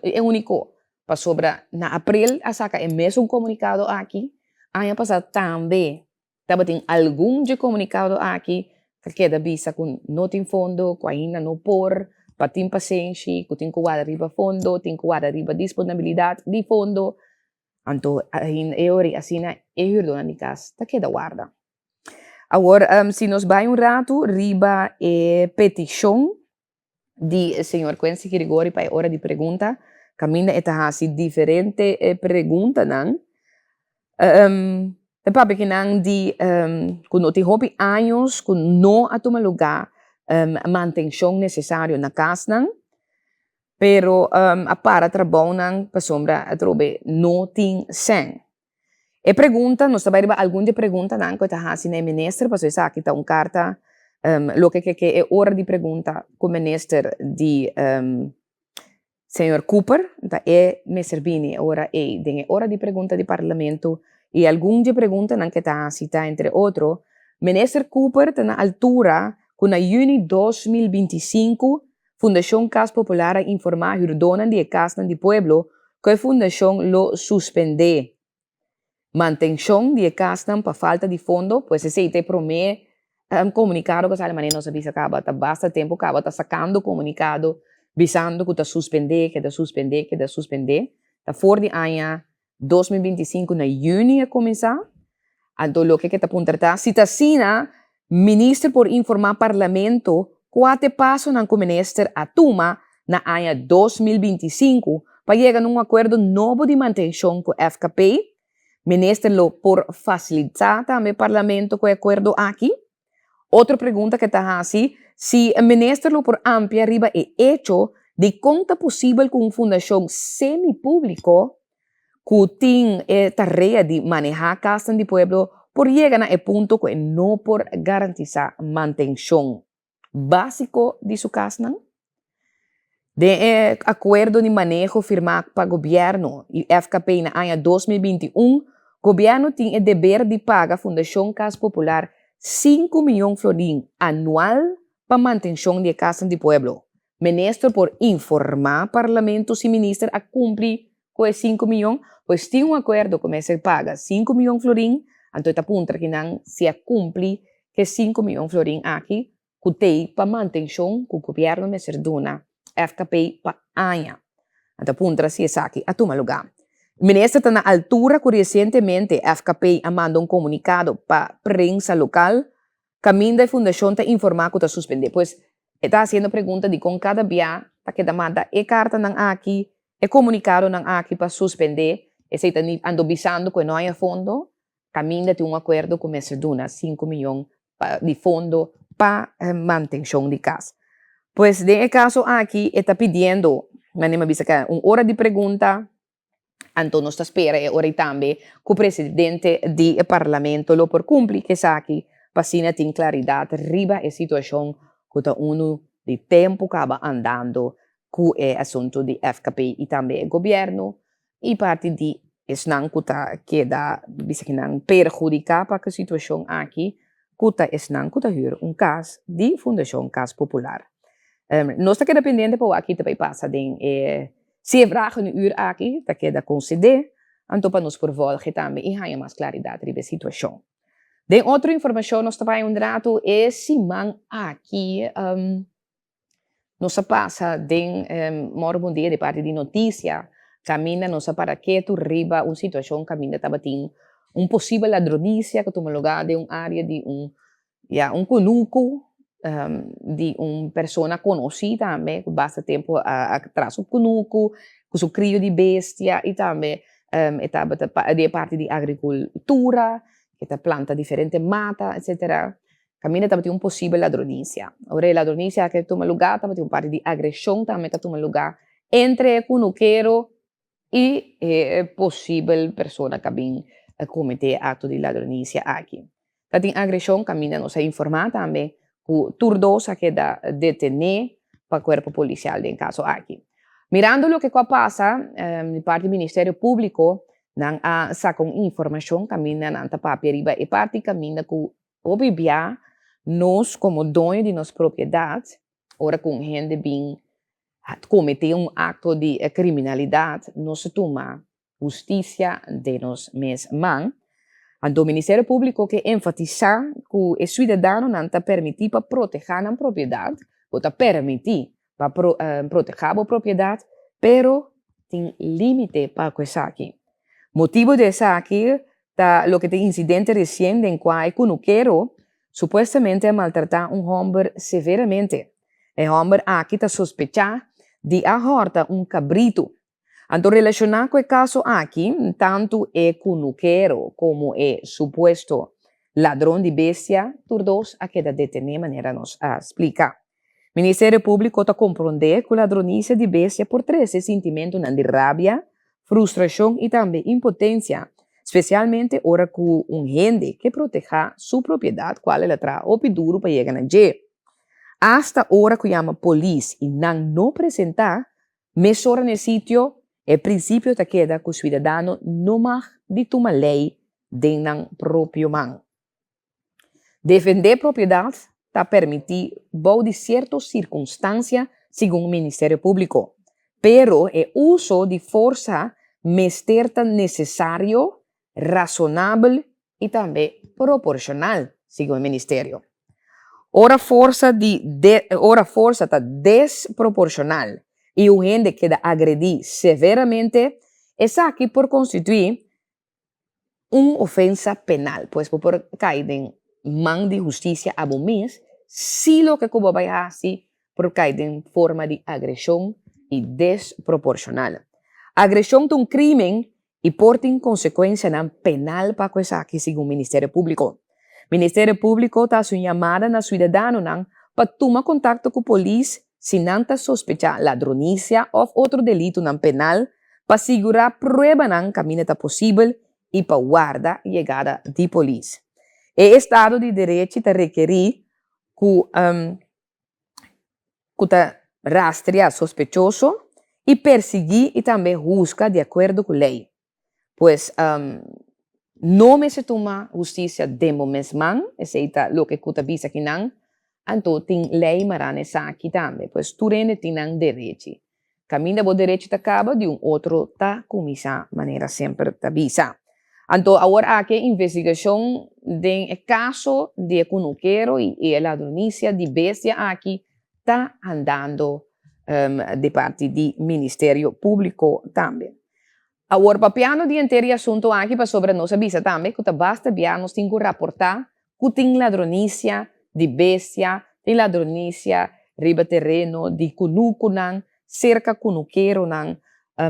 e úniko, pasobra na aprel a saka e mesun komunikado aki, aña pasá tambe Tabatin algun dje komunikado aki ta keda bisa ku no tin fondo, ku ainda no por, pa tin pasenshi, ku tin ku warda riba fondo, tin ku warda riba disponabilidat di fondo. Anto ainda e ora asina e hürdónan di kas ta keda warda. Awor si nos bai un ratu riba e petishon di señor Quincy Girigori pa e ora di pregunta, kaminda e ta hasi diferente preguntanan. Ta papia ki nan di ku no tin hopi años ku no a tuma lugá mantenshon nesesario na kasnan, pero a para trabounan pasobra atrobe no tin sèn. E pregunta, nos ta bai riba algun di e preguntanan ku e ta hasi na e minister, pasobra esaki ta un karta loke ke ke e ora di pregunta ku minister di señor Cooper, ta e mester bini e ora ei den e ora di pregunta di parlamento i algun di e preguntanan ku e ta hasi ta entre otro, Minister Cooper ta na altura ku na yüni 2025 Fundashon Kas Popular a informá hürdónan di e kasnan di pueblo ku e fundashon lo suspendé. Mantenshon di e kasnan pa falta di fondo, pues esei ta e promé komunikado ku a sali manera nos a bisa kaba ta basta tempu kaba ta sakando komunikado bisando ku ta suspendé, keda suspendé, keda suspendé. Ta for di aña 2025 na yüni a kuminsá. Anto loke ke ta puntra ta si ta asina minister por informá parlamento kua ta e pasonan ku minister a tuma na aña 2025 pa yega na un akuerdo nobo di mantenshon ku FKP. Minister lo por fasilitá tambe parlamento ku e akuerdo aki? Otro pregunta ke ta hasi si minister lo por amplia riba e echo di kon ta posibel ku un fundashon semi-públiko ku tin e tarea di manehá kasnan di pueblo por yega na e punto ku e no por garantisá mantenshon básiko di su kasnan? Den e akuerdo di maneho firmá pa gobièrnu i FKP na aña 2021, gobièrnu tin e deber di paga Fundashon Kas Popular 5 mion florin anual pa mantenshon di e kasnan di pueblo. Minister por informá parlamento si minister a kumpli ku e 5 mion? Pues tin un akuerdo ku mester paga 5 mion florin, anto e ta puntra kinan si a kumpli ku e 5 mion florin aki ku t'ei pa mantenshon ku gobièrnu mester duna FKP pa aña. Anto puntra si esaki a tuma lugá. Minister ta na altura ku resientemente FKP a manda un komunikado pa prensa lokal kaminda e fundashon ta informá ku ta suspendé. Pues e ta hasiendo pregunta dikon kada bia ta keda manda e kartanan aki, e komunikadonan aki pa suspendé, esei ta ando bisando ku e no haña fondo, kaminda tin un akuerdo ku mester duna 5 mion di fondo pa mantenshon di kas. Pues den e kaso aki e ta pidiendo, manera mi a bisa ku un ora di pregunta, anto nos ta spera e ora ei tambe ku presidente di parlamento lo por kumpli ku esaki pa asina tin klaridat riba e situashon ku ta unu di tempu kaba andando ku e asuntu di FKP i tambe e gobièrnu i parti di esnan ku ta keda bisa kinan perhudiká pa ku e situashon aki ku ta esnan ku ta hür un kas di Fundashon Kas Popular. Nos ta keda pendiente pa wak ki ta bai pasa den e si e vragen uur aki ta keda konsedé, anto pa nos por volge tambe i haña mas klaridat riba e situashon. Den otro informashon nos ta bai un ratu e siman aki nos a pasa den Moro Bon Dia di parti di notisia kaminda nos a para ketu riba un situashon kaminda tabatin un posibel ladronisia ku tuma lugá den un área di un ya un kunuku di un persona konosí tambe ku basta tempu a traha su kunuku ku su krio di bestia i tambe e tabata di e parti di agrikultura e ta planta diferente mata etsetera. Kaminda tabatin un posibel ladronisia. Ora e ladronisia a tuma lugá tabatin un parti di agreshon tambe ku a tuma lugá entre e kunukero i e posibel persona ku a bin kometé e akto di ladronisia aki. Tabatin agreshon kaminda nos a informá tambe ku tur dos a keda detené pa kuerpo polisial den kaso aki. Mirando loke ku a pasa di parti Ministerio Públiko nan a saka un informashon kaminda nan ta papia riba e parti kaminda ku hopi bia nos komo doño di nos propiedat ora ku un hende bin kometé un akto di kriminalidat nos ta tuma hustisia den nos mes man. Anto Ministerio Públiko ke enfatisá ku e suidadanonan ta permití pa protehá nan propiedat, bo ta permití pa protehá bo propiedat, pero tin límite pa ku esaki. Motibu di esaki ta loke ta e insidente resien den kua e kunukero supuestamente a maltratá un hòmber severamente. E hòmber aki ta sospechá di a hòrta un kabritu. Anto relashoná ku e kaso aki, tantu e kunukero komo e supuesto ladron di bestia tur dos a keda detené manera nos a splika. Ministerio Públiko ta komprondé ku ladronisia di bestia por trese sintimentunan di rabia, frustrashon i tambe impotensia, spesialmente ora ku un hende ke protehá su propiedat kual el a traha hopi duru pa yega na dje. Asta ora ku yama polis i nan no presentá, mesora na e sitio, e prinsipio ta keda ku suidadano no mag di tuma lei den nan propio man. Defendé propiedat ta permití bou di sierto sirkunstansia segun Ministerio Públiko, pero e uso di forsa mester ta nesesario. rasonabel i tambe proporshonal, segun e ministerio. Ora forsa di ora forsa ta desproporshonal i un hende keda agredí severamente, esaki por konstituí un ofensa penal. Pues bo por kai den man di hustisia abo mes si loke ku bo bai hasi por kai den forma di agreshon i desproporshonal. Agreshon ta un krimen i por tin konsekuensianan penal pa ku esaki, segun Ministerio Públiko. Ministerio Públiko ta hasi un yamada na suidadanonan pa tuma kontakto ku polis si nan ta sospechá ladronisia òf otro delitonan penal pa sigurá pruebanan kaminda ta posibel i pa warda yegada di polis. E estado di derechi ta rekerí ku ku ta rastrea sospechoso i persiguí i tambe husga di akuerdo ku lei. Pues, no mester tuma hustisia den bo mes man, esei ta loke ku ta bisa kinan, anto tin lei mará na esaki tambe. Pues tur hende tin nan derechi. Kaminda bo derechi ta kaba, di un otro ta kuminsá, manera semper ta bisa. Anto awor aki e investigashon den e kaso di e kunukero i e ladronisia di bestia aki ta andando di parti di Ministerio Públiko tambe. Awor papiando di henter e asuntu aki pasobra nos a bisa tambe ku ta basta bia nos tin ku raportá ku tin ladronisia di bestia, tin ladronisia riba tereno di kunukunan, serka kunukeronan,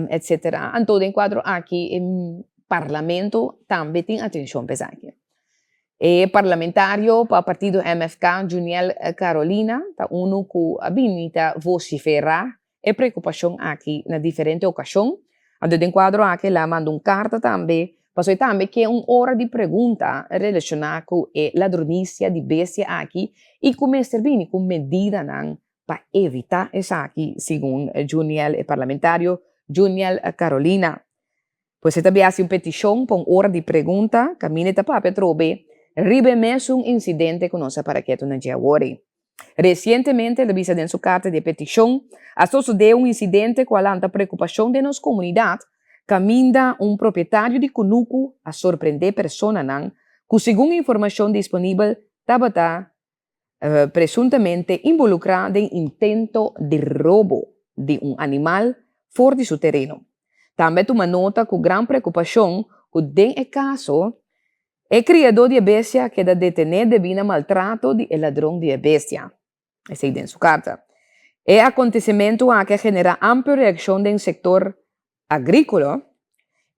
etsetera. Anto den kuadro aki e parlamento tambe tin atenshon pa esaki. E parlamentario pa partido MFK, Juniel Carolina, ta unu ku a bini ta vosiferá e preokupashon aki na diferente okashon. Anto den kuadro aki el a manda un karta tambe pasobra e tambe ke un ora di pregunta relashoná ku e ladronisia di bestia aki i ku mester bini ku medidanan pa evitá esaki, segun Juniel e parlamentario Juniel Carolina. Pues e ta bia hasi un petishon pa un ora di pregunta kaminda e ta papia atrobe riba e mesun insidente ku nos a para ketu na dje awor ei. Resientemente el a bisa den su karta di e petishon, a sosodé un insidente ku a lanta preokupashon den nos komunidat kaminda un propietario di kunuku a sorprendé personanan ku segun informashon disponibel tabata presuntamente involukrá den intento di robo di un animal for di su tereno. Tambe a tuma nota ku gran preokupashon ku den e kaso e kriadó di e bestia a keda detené debí na maltrato di e ladron di e bestia. Esei den su karta. E akontesimentu aki a generá amplio reakshon den sektor agríkola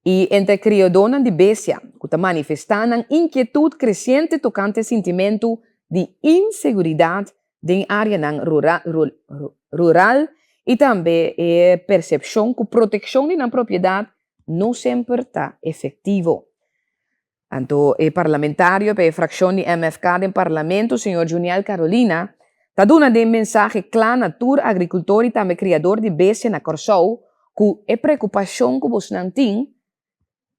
i entre kriadónan di bestia ku ta manifestá nan inkietut kresiente tokante sintimentu di inseguridat den áreanan rural i tambe e persepshon ku protekshon di nan propiedat no semper ta efektivo. Anto e parlamentario pa e frakshon di MFK den parlamento, señor Juniel Carolina, ta duna den mensahe kla na tur agrikultor i tambe kriador di bestia na Kòrsou ku e preokupashon ku bosnan tin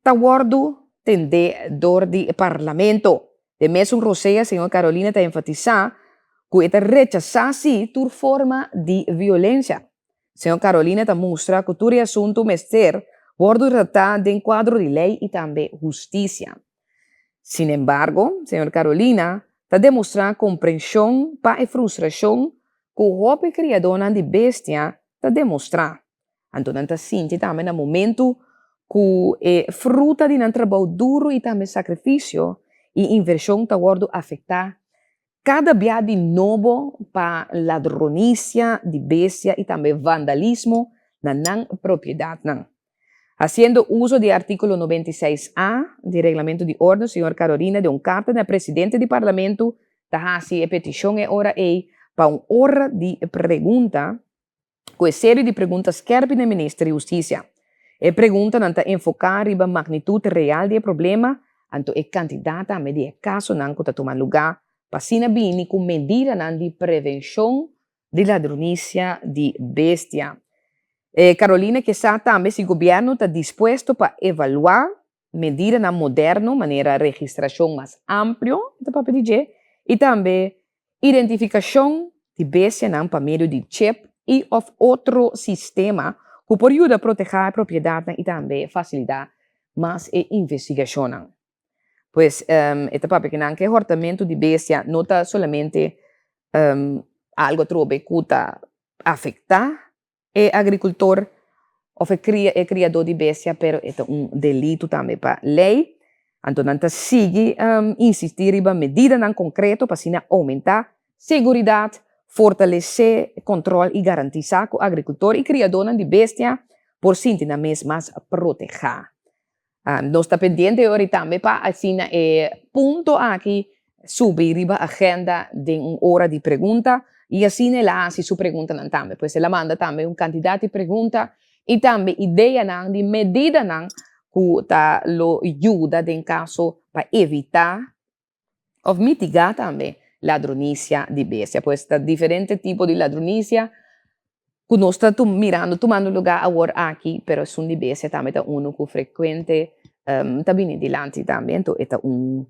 ta wòrdu tendé dor di e parlamento. Den mesun rosea señor Carolina ta enfatisá ku e ta rechasá sí tur forma di violensia. Señor Carolina ta mustra ku tur e asuntu mester wòrdu tratá den kuadro di lei i tambe hustisia. Sinembargo, señor Carolina ta demostrá komprenshon pa e frustrashon ku hopi kriadónan di bestia ta demostrá. Anto nan ta sinti tambe na momentu ku e fruta di nan trabou duru i tambe sakrifisio i invershon ta wòrdu afektá Kada bia di nobo pa ladronisia di bestia i tambe vandalismo na nan propiedatnan. Hasiendo uso di artíkulo 96 A di Reglamento di Orden, señor Carolina den un karta na e presidente di Parlamento ta hasi e petishon e ora ei pa un ora di pregunta ku e serie di pregunta skèrpi na e Minister di Hustisia. E preguntanan ta enfoká riba magnitut real di e problema, anto e kantidat tambe di e kasonan ku ta tuma lugá pa asina bini ku medidanan di prevenshon di ladronisia di bestia. E Carolina ke sa tambe si gobièrnu ta dispuesto pa evaluá medidanan moderno manera registrashon mas amplio, ta papia di dje, i tambe Identifikashon di bestianan pa medio di chip i òf otro sistema ku por yuda protehá e propiedatnan i tambe fasilitá mas e investigashonnan. Pues e ta papia ku nan ke hòrtamentu di bestia no ta solamente algu atrobe ku ta afektá e agrikultor òf e kria e kriadó di bestia pero e ta un delitu tambe pa lei. Anto nan ta sigui insistí riba medidanan konkreto pa asina oumentá seguridat, fortalesé kòntròl i garantisá ku agrikultor i kriadónan di bestia por sinti nan mes mas protehá. Nos ta pendiente ori tambe pa asina e punto aki subi riba agenda den un ora di pregunta y asina el a haci su preguntanan tambe. Pues el a manda tambe un cantidad di pregunta y tambe ideanan di medidanan cu ta lo yuda den caso pa evita of mitiga tambe ladronisia di bestia. Pues ta diferente tipo di ladronisia ku nos ta mirando tumando lugá awor aki, pero esun di bestia tambe ta unu ku frekuente ta bini dilanti tambe. Anto e ta un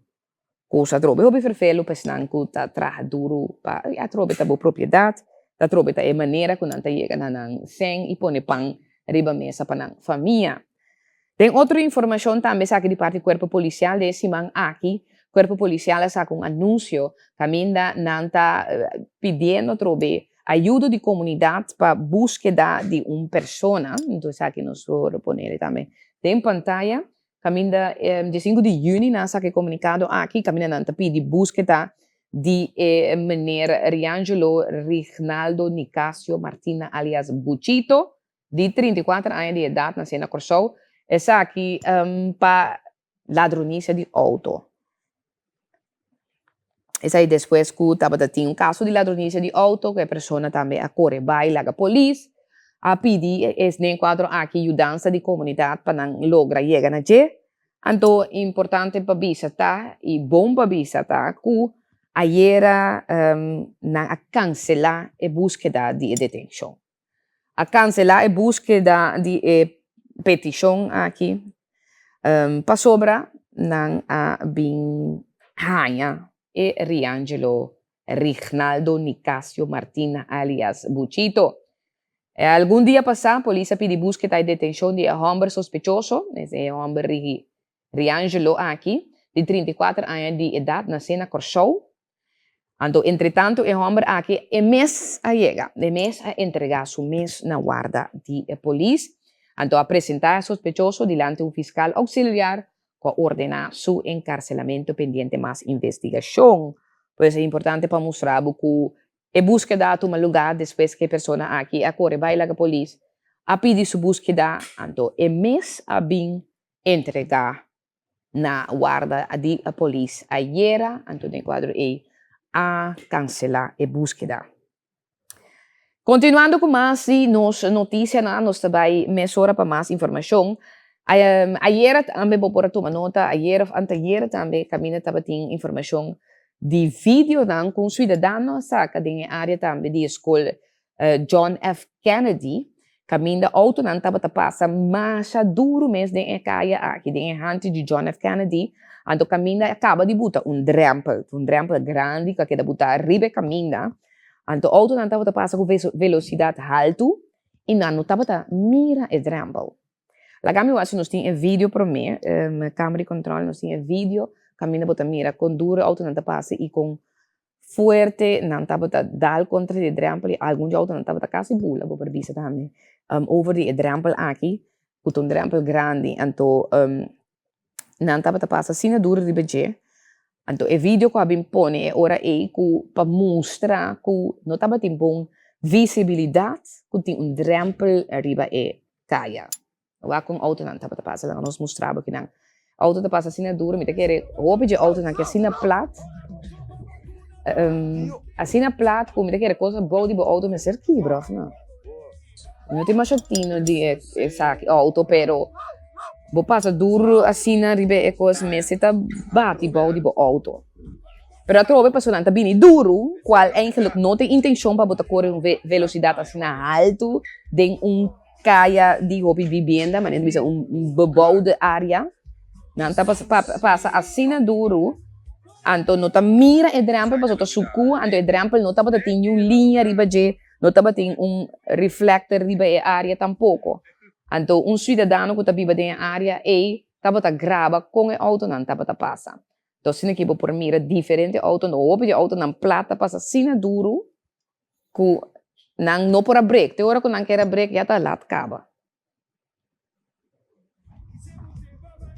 kos atrobe hopi ferfelu pa esnan ku ta traha duru pa atrobe ta bo propiedat, atrobe ta e manera ku nan ta yega na nan sèn i pone pan riba mesa pa nan famia. Den otro informashon tambe esaki di parti Kuerpo Polisial den e siman aki, Kuerpo Polisial a saka un anunsio kaminda nan ta pidiendo atrobe ayudo di komunidat pa buskeda di un persona, enton esaki nos por pone tambe den pantaya, kaminda diesinku di yüni nan a saka e komunikado aki kaminda nan ta pidi buskeda di e meneer Riangelo Rignaldo Nicasio Martina alias Buchito, di 34 aña di edat nasé na Kòrsou, esaki pa ladronisia di outo. Esaki despues ku tabata tin un kaso di ladronisia di outo ku e persona tambe a kore bai laga polis a pidi esnan kuadro aki yudansa di komunidat pa nan logra yega na dje. Anto importante pa bisa ta i bon pa bisa ta ku ayera nan a kanselá e búskeda di e detenshon. A kanselá e búskeda di e petishon aki pasobra nan a bin haña e Riangelo Rignaldo Nicasio Martina alias Buchito. Algun dia pasá polis a pidi búskeda i detenshon di e hòmber sospechoso, e hòmber Riangelo aki, di 34 aña di edat, nasé na Kòrsou. Anto entretanto e hòmber aki e mes a yega, e mes a entregá su mes na warda di e polis. Anto a presentá e sospechoso dilanti un fiskal ouksiliar ku a ordená su enkarselamentu pendiente mas investigashon. Pues e importante pa mustra bo ku e búskeda a tuma lugá despues ku e persona aki a kore bai laga polis a pidi su búskeda, anto e mes a bin entregá na warda di polis ayera, anto den kuadro ei a kanselá e búskeda. Kontinuando ku mas di nos notisianan, nos ta bai mesora pa mas informashon. Ayera tambe bo por a tuma nota, ayera òf anteayera tambe kaminda tabatin informashon di videonan ku un suidadano a saka den e área tambe di e skol John F. Kennedy, kaminda outonan tabata pasa masha duru mes den e kaya aki, den e hanchi di John F. Kennedy, anto kaminda a kaba di buta un drèmpel, un drèmpel grandi ku a keda butá riba e kaminda, anto outonan tabata pasa ku velosidat haltu i nan no tabata mira e drèmpel. Laga mi wak si nos tin e video promé, kamera di kòntròl nos tin e video kaminda bo ta mira kon duru e outonan ta pasa i kon fuerte nan tabata dal kontra di e drèmpel i algun di outonan tabata kasi bula bo por bisa tambe over di e drèmpel aki ku ta un drèmpel grandi anto nan tabata pasa asina duru riba dje anto e video ku a bin pone e ora ei ku pa mustra ku no tabatin bon visibilidat ku tin un drèmpel riba e kaya. Wak kon outonan tabata pasa laga nos mustra bo kinan. Outo ta pasa asina duro, mi ta kere hopi dje outonan ki asina plat. Um, asina plat ku mi ta kere kosa bou di bo outo mester kibra of no. Mi no tin masha tino di e esaki outo, pero bo pasa duro asina riba e kos mester ta bati bou di bo outo. Pero atrobe pasobra nan ta bini duru, kual eigenlijk no ta e intenshon pa bo ta kore un velosidat asina haltu den un Kaya di hopi bibienda, manera bisa un bebouwde area. Nan ta pasa asina duru, anto no ta mira e drempel pasobra ta suku, anto e drempel no tabata tin niun liña riba dje, no tabatin un reflector riba e area tampoko. Anto un suidadano ku ta biba den e area ei. tabata graba kon e outonan tabata pasa. Enton asina ki bo por mira diferente outo, hopi di outonan plat ta pasa asina duru ku nan no por a brek. Te ora ku nan kier a brek ya ta lat kaba.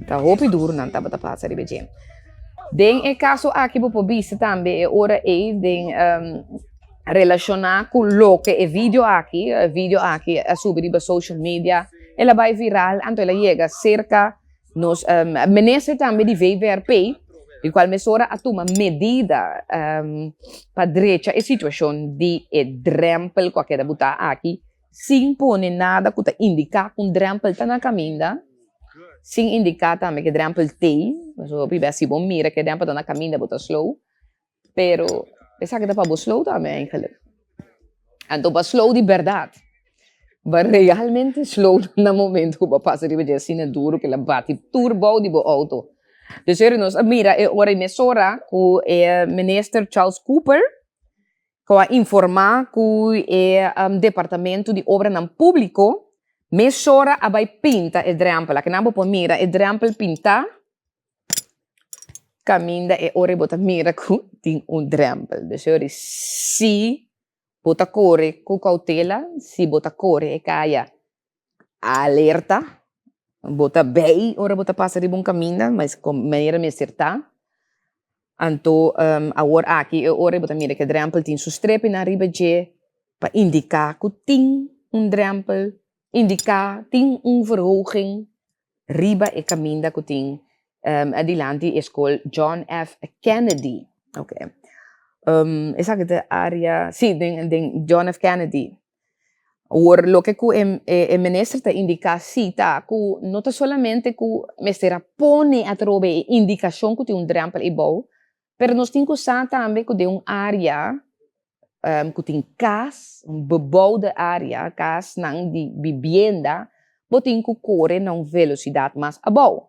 Ta hopi duru nan tabata pasa riba dje. Den e kaso aki bo por bisa tambe e ora ei den relashoná ku loke e video aki, e video aki a subi riba social media, el a bai viral anto el a yega serka nos minister tambe di VVRP, di kual mesora a tuma medida pa drecha e situashon di e drèmpel ku a keda butá aki sin pone nada ku ta indiká ku un drèmpel ta na kaminda, sin indiká tambe ku e drèmpel t'ei, pasobra hopi bes si bo mira ku e drèmpel ta na kaminda bo ta slow, pero esaki ta pa bo slow tambe eigenlijk. Anto bo a slow di bèrdat, bo a realmente slow na momento ku bo a pasa riba dje asina duru ku el a bati tur bou di bo outo. Dus nos a mira e ora i mesora ku e minister Charles Cooper ku a informá ku e Departamento di Obranan Públiko mesora a bai pinta e drèmpel. Akinan bo por mira e drèmpel pintá kaminda e ora bo ta mira ku tin un drèmpel. Dus e ora si bo ta kore ku koutela, si bo ta kore e kaya alerta, bo ta bei ora bo ta pasa riba un kaminda, mas manera mester ta. Anto awor aki e ora bo ta mira ku e drèmpel tin su strepinan riba dje pa indiká ku tin un drèmpel, indiká tin un verhoging riba e kaminda ku tin dilanti e skol John F. Kennedy. Oké. Esaki ta e área, sí, den John F. Kennedy. Awor loke ku e e minister ta indiká sí ta ku no ta solamente ku mester a pone atrobe e indikashon ku tin un drèmpel eibou, pero nos tin ku sa tambe ku den un área ku tin kas, un bebouwde área, kasnan di bibienda, bo tin ku kore na un velosidat mas abou.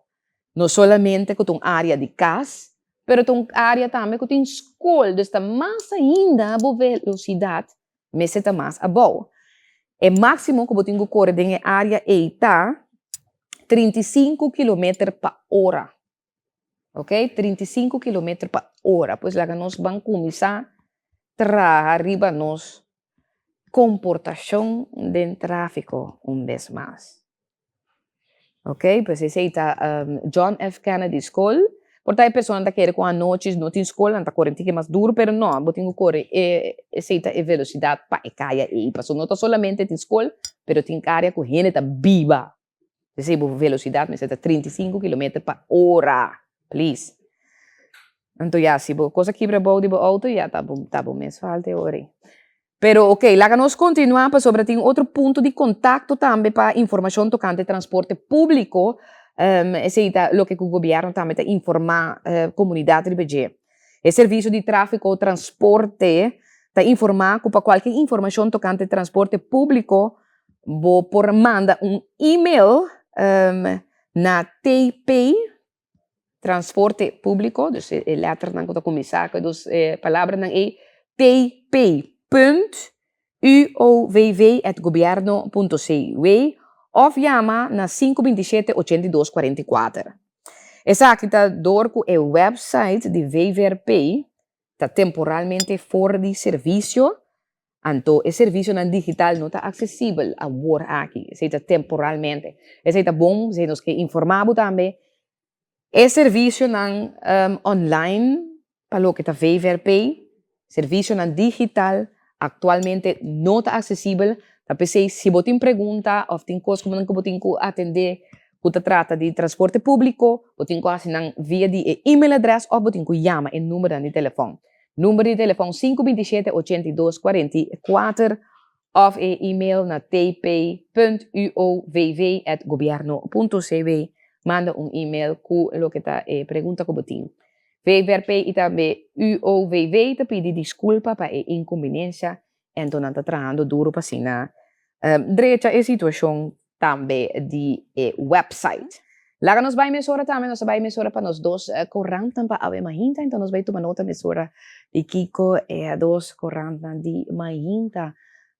No solamente ku ta un área di kas, pero ta un área tambe ku tin skol, dus ta mas ainda bo velosidat mester ta mas abou. E máksimo ku bo tin ku kore den e área ei ta 35 kilometer pa ora. Ok, 35 kilometer pa ora. Pues laga nos ban kuminsá traha riba nos komportashon den tráfiko un bes mas. Ok, pues esei ta John F. Kennedy School. Por ta e personanan ta kere ku anochi no tin skol, nan ta kore un tiki mas duru, pero no, bo tin ku kore e esei ta e velosidat pa e kaya ei, pasobra no ta solamente tin skol, pero tin karea ku hende ta biba. Esei bo velosidat mester ta 35 kilometer pa ora, please. Anto ya, si bo kos a kibra bou di bo outo, ya ta bo ta bo mes falta e ora ei. Pero ok, laga nos kontinuá pasobra tin otro punto di kontakto tambe pa informashon tokante transporte públiko, esei ta loke ku gobièrnu tambe ta informá komunidat riba dje. E servisio di tráfiko transporte ta informá ku pa kualke informashon tokante transporte públiko bo por manda un email na TP Transporte Públiko, dus e lèternan ku ta kuminsá ku e dos palabranan ei, tp punt uovv at gobierno punto cw òf yama na sinku 27 82 44. Esaki ta dor ku e wèpsait di VVRP ta temporalmente for di servisio, anto e servisionan digital no ta aksesibel awor aki, esei ta temporalmente. Esei ta bon, esei nos ke informá bo tambe. E servisionan online pa loke ta VVRP, servisionan digital aktualmente no ta aksesibel, ta p'esei si bo tin pregunta òf tin kos ku bo tin ku atendé ku ta trata di transporte públiko, bo tin ku hasi nan via di e email adrès òf bo tin ku yama e numbernan di telefòn. Number di telefòn sinku 27 82 44 òf e email na tp punt uovv at gobierno punto cw. Manda un email ku loke ta e pregunta ku bo tin. VVRP i tambe UOVV ta pidi diskulpa pa e inkumbinensha Enton nan ta trahando duro pa asina drecha e situacion tambe di e website. Laga nos bai mesora tambe, nos ta bai mesora pa nos dos corantnan pa awe mainta, enton nos bai tuma nota mesora di kico e dos corantnan di mainta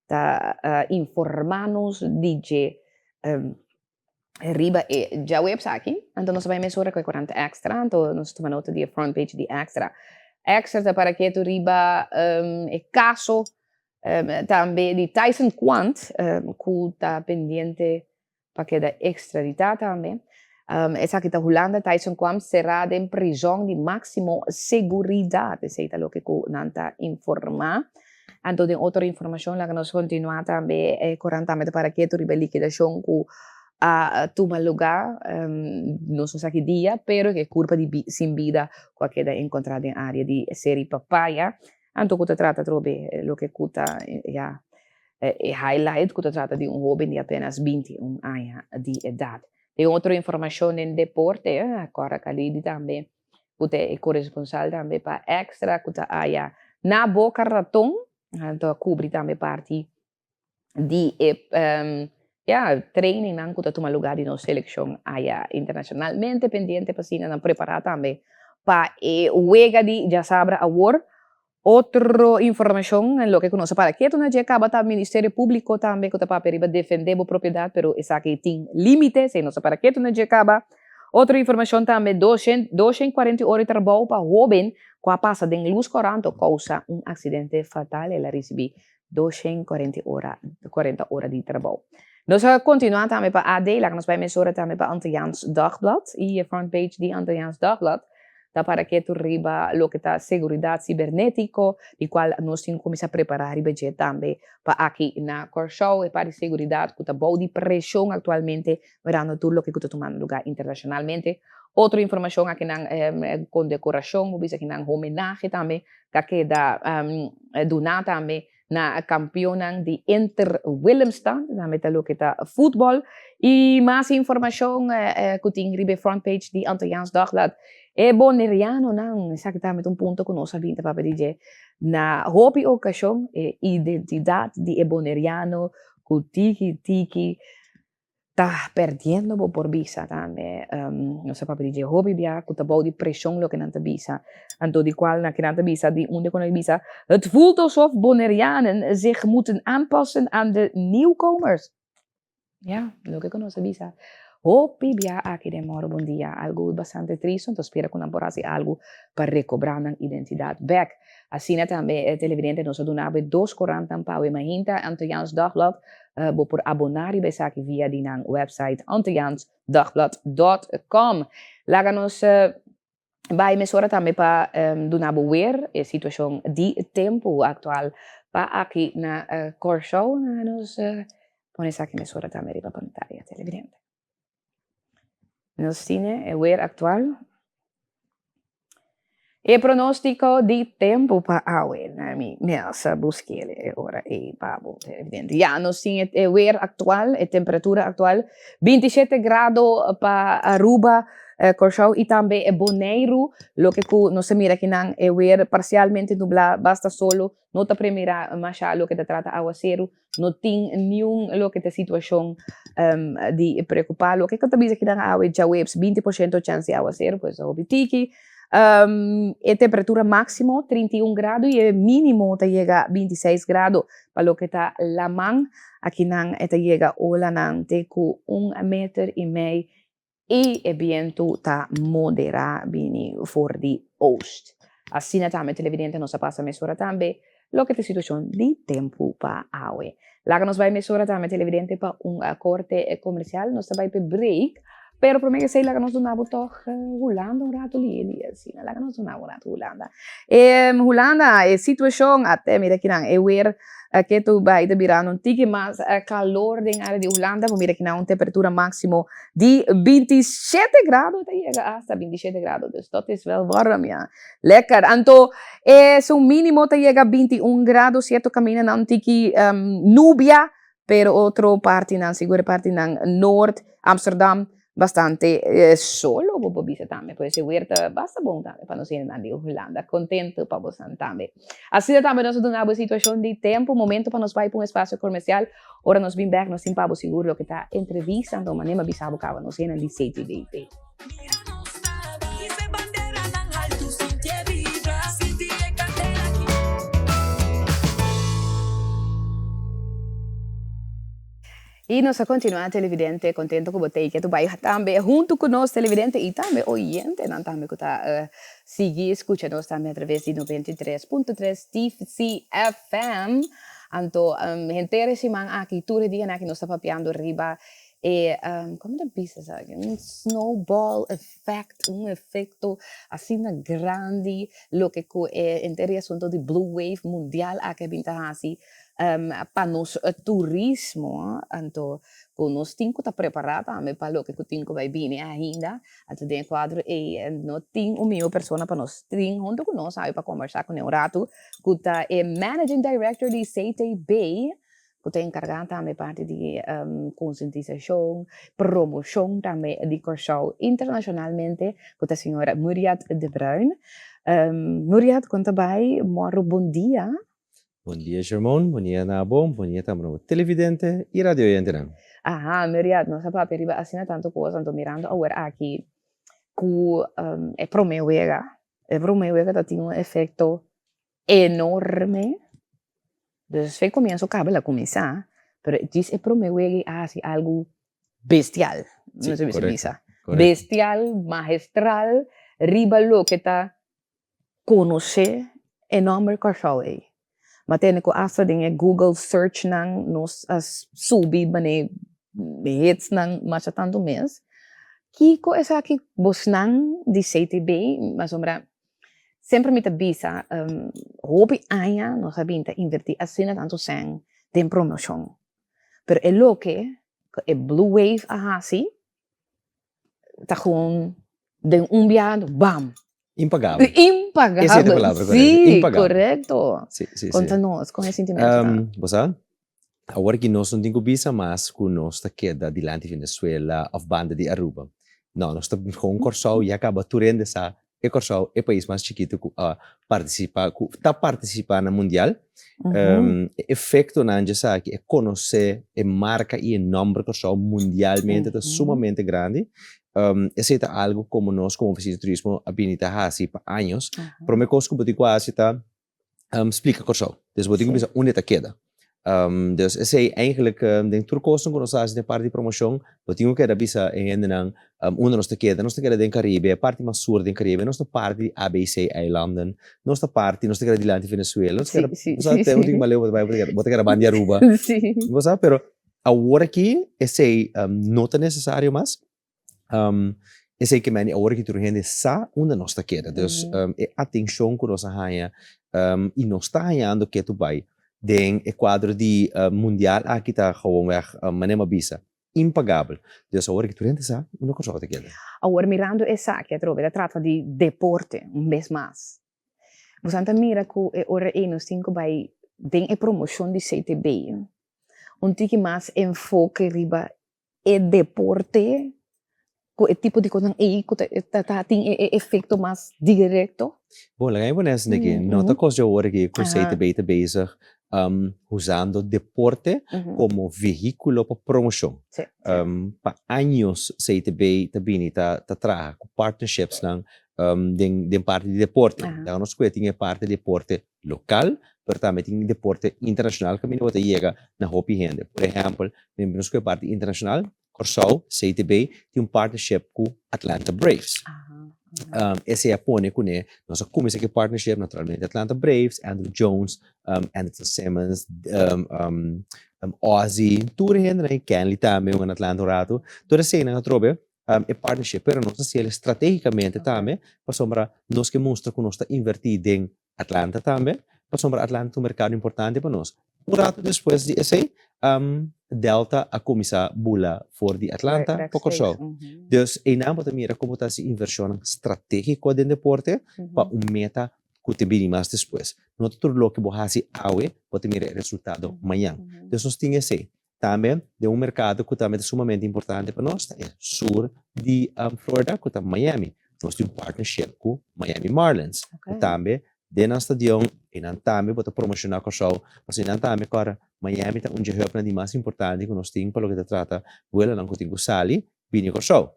ta informa nos di dje. Riba e djaweps aki, anto nos a bai mesora ku e korant Extra, anto nos a tuma nota di e front page di Extra. Extra ta para ketu riba e kaso tambe di Tyson Quant, ku ta pendiente pa keda ekstraditá tambe. Esaki ta Hulanda, Tyson Quant será den prizòn di máksimo seguridat, esei ta loke ku nan ta informá. Anto den otro informashon laga nos kontinuá tambe e korant tambe ta para ketu riba e likidashon ku a tuma lugá nos no sa ki dia pero e kurpa di sin bida ku a keda enkontrá den área di Seri Papaya. Anto ku ta trata atrobe loke ku ta ya e highlight ku ta trata di un hóben di apenas 21 aña di edat. Den otro informashon den deporte Cora Kalidi tambe ku ta e koresponsal tambe pa Extra ku ta aya na Boca Raton, anto a kubri tambe parti di e ya trainingnan ku ta tuma lugá di nos selekshon aya internashonalmente pendiente pa asina nan prepará tambe pa e wega di djasabra awor. Otro informashon loke ku nos a para ketu na dje kaba ta Ministerio Públiko tambe ku ta papia riba defendé bo propiedat pero esaki tin límite, esei nos a para ketu na dje kaba. Otro informashon tambe 240 ora di trabou pa hóben ku a pasa den lus kòrant o kousa un aksidente fatal el a risibí 240 ora 40 ora di trabou. Nos a kontinuá tambe pa AD, laga nos bai mesora tambe pa Antilliaans Dagblad i e front page di Antilliaans Dagblad ta para ketu riba loke ta seguridat sibernétiko, di kual nos tin ku kuminsá prepará riba dje tambe pa aki na Kòrsou, e parti seguridat ku ta bou di preshon aktualmente mirando tur loke ku ta tumando lugá internashonalmente. Otro informashon akinan kondekorashon, bo bisa akinan homenahe tambe ta keda duná tambe na kampionnan di Inter Willemstad, tambe ta loke ta futbòl. I mas informashon ku tin riba e front page di Antilliaans Dagblad. E bonerianonan, esaki tambe ta un punto ku nos a bin ta papia di dje na hopi okashon, e identidat di e boneriano ku tiki tiki ta perdiendo bo por bisa tambe nos a papia di dje hopi bia ku ta bou di preshon loke nan ta bisa anto di kual nan kinan ta bisa di unda ku nan ta bisa het voelt alsof Bonaireanen zich moeten aanpassen aan de nieuwkomers ya loke ku nos a bisa hopi bia aki den Moro Bon Dia algu bastante tristu anto spera ku nan por hasi algu pa rekobrá nan identidat bèk asina tambe televidente nos a duna bo e dos korantnan pa awe mainta Antilliaans Dagblad Bo por aboná riba esaki via di nan website antilliaansdagblad dot com. Laga nos bai mesora tambe pa duna bo weer e situashon di tempu aktual pa aki na Kòrsou. Laga nos pone esaki mesora tambe riba pantaya televidente. Nos tine e weer aktual. E pronóstiko di tempu pa awe. Na mi mesa busk'el e ora ei pa bo televidente. Ya, nos tin e weer aktual, e temperatura aktual, 27 grado pa Aruba, Kòrsou i tambe e Boneiru. Loke ku nos ta mira akinan e weer parsialmente nublá, basta solo, no ta premirá masha loke ta trata awaseru. No tin niun loke ta situashon di preokupá. Loke ku ta bisa kinan awe djaweps 20% chèns di awaseru, pues ta hopi tiki. E temperatura máksimo 31 grado i e mínimo ta yega 26 grado. Pa loke ta laman, akinan e ta yega olanan te ku un meter i mei I e bientu ta moderá bini for di oost. Asina tambe televidente nos a pasa mesora tambe loke ta e situashon di tempu pa awe. Laga nos bai mesora tambe televidente pa un korte komersial. Nos ta bai p'e break, pero promé ke esei laga nos duna bo tòg Hulanda un ratu li asina. Laga nos duna bo un ratu Hulanda. Hulanda e situashon ate mira kinan e wer Ketu bai ta birando un tiki mas kalor den área di Hulanda. Bo mira kinan un temperatura máksimo di 27 grado ta yega asta 27 grado. Dus dat is wel warm, ja. Lekker. Anto esun mínimo ta yega 21 grado. Sierto kamindanan un tiki nubia, pero otro partinan, sigur e partinan noord, Amsterdam, Bastante solo bo por bisa tambe, pues e weer ta basta bon tambe pa nos hendenan di Hulanda. Contento pa bosan tambe. Asina tambe nos a duna bo e situacion di tempo, momento pa nos bai pa un espacio comercial. Ora nos bin bek nos tin pa bo sigur loke ta entrevista, anto manera mi a bisa bo caba nos hendenan di CTDP. Y nos a continua televidente contento cu bo ta ke tu bay tambe hunto cu nos televidente y tambe oyentenan tambe cu ta sigui scucha nos tambe a traves di 93.3 TCFM. Anto henter e siman aki tur e dianan aki nos ta papiando riba e como ta bisa esaki un snowball effect un efecto asina grandi loke cu e henter e asunto di blue wave mundial aki a bin ta haci pa nos turismo, anto ku nos tin ku ta prepará tambe pa loke ku tin ku bai bini ainda, anto den e kuadro ei no tin un mihó persona pa nos tin huntu ku nos awe pa kombersá kuné un ratu ku ta e Managing Director di CTB ku ta enkargá tambe parti di konsientisashon, promoshon tambe di Kòrsou internashonalmente ku ta señor Muriat de Bruin. Muriat kon ta bai? Mòru bon dia. Bon dia Shermon, bon dia na bo, bon dia tambe na bo televidente y radio oyentenan. Aha, Muriat, nos a papia riba asina tanto cos, anto mirando awor aki cu e prome wega, e prome wega ta tin un efecto enorme, dus fe comienzo caba el a cuminsa, pero djis e prome wega y a haci algo bestial, no se bisa bisa, bestial, magistral, riba loke ta konosé e nòmber Kòrsou ei. Ma tene ku asta den e Google search nan nos a subi manera hits nan masha tantu mes. Kiko esaki bosnan di CTB pasobra semper mi ta bisa hopi aña nos a bin ta invertí asina tantu sèn den promoshon pero e loke ku e blue wave a hasi ta gewoon den un biaha bam. Impagabel. Impagabel. Esa es la palabra correcta. Sí, Impagabel. correcto. Sí. Conta nos, con e sentimiento ta? Bo sa, awor ki nos no tin cu bisa mas cu nos ta keda dilanti Venezuela of banda di Aruba. No, nos ta gewoon Corsou ya caba tur hende sa e Corsou e pais mas chikito cu a participa, cu ta participa na mundial. E efectonan dje esaki, e conoce e marca y e nomber Corsou mundialmente ta sumamente grandi. Esey ta algo como nos como oficina di turismo a bini ta haci pa años. Prome cos cu bo tin cu haci ta splica Corsou. Dus bo tin cu bisa unda e ta keda. Dus esey eigenlijk den tur cosnan cu nos ta haci den parti di promocion, bo tin cu keda bisa e hendenan unda nos ta keda. Nos ta keda den Caribe, e parti mas sur den Caribe. Nos ta parti di ABC eilanden. Nos ta parti, nos ta keda dilanti Venezuela. Nos ta keda, bo sa te un tin maleu bo ta bai, bo ta keda banda di Aruba. Bo sa, pero awor aki esey no ta necesario mas. Esei ke meni awor ki tur hende sa unda nos ta keda. Dus e atenshon ku nos a haña i nos ta hañando ketu bai den e kuadro di mundial aki ta gewoonweg manera mi a bisa, impagabel. Dus awor ki tur hende sa unda Kòrsou ta keda. Awor mirando esaki atrobe ta trata di deporte un bes mas. Boso ta mira ku e ora ei nos tin ku bai den e promoshon di CTB un tiki mas enfoke riba e deporte ku e tipo di kosnan ei ku ta ta tin e efekto mas direkto? Bon, laga mi pone esaki aki, no ta kos di awor aki ku CTB ta bezig usando deporte komo vehíkulo pa promoshon. Pa años CTB ta bini ta traha ku partnershipsnan den parti di deporte. Laga nos kue tin e parti di deporte lokal, pero tambe tin deporte internashonal kaminda bo ta yega na hopi hende. Por ehèmpel, den nos ku e parti internashonal, Kòrsou, CTB, tin un partnership ku Atlanta Braves. Esei a pone kuné nos a kuminsá ku e partnership, naturalmente Atlanta Braves, Andruw Jones, Anderson Simmons, Ozzie, tur e hendenan ei, Kenley tambe un na Atlanta un ratu, tur eseinan atrobe e partnership, pero nos a hasiel estratégicamente tambe pasobra nos ke mustra ku nos ta invertí den Atlanta tambe, pasobra Atlanta ta un merkado importante pa nos. Un ratu despues di esei, Delta a kuminsá bula for di Atlanta pa Kòrsou. Dus einan bo ta mira komo ta hasi invershonnan stratégiko den deporte pa un meta ku ta bini mas despues. No ta tur loke bo hasi awe bo ta mira e resultado mañan. Dus nos tin esei. Tambe den un merkado ku tambe ta sumamente importante pa nos ta e sur di Florida ku ta Miami. Nos tin un partnership ku Miami Marlins ku tambe den nan stadion i nan tambe bo ta promoshoná Kòrsou pasobra nan tambe kòrda Miami ta un dje hubnan di mas importante ku nos tin pa loke ta trata buelonan ku tin ku sali bini Kòrsou.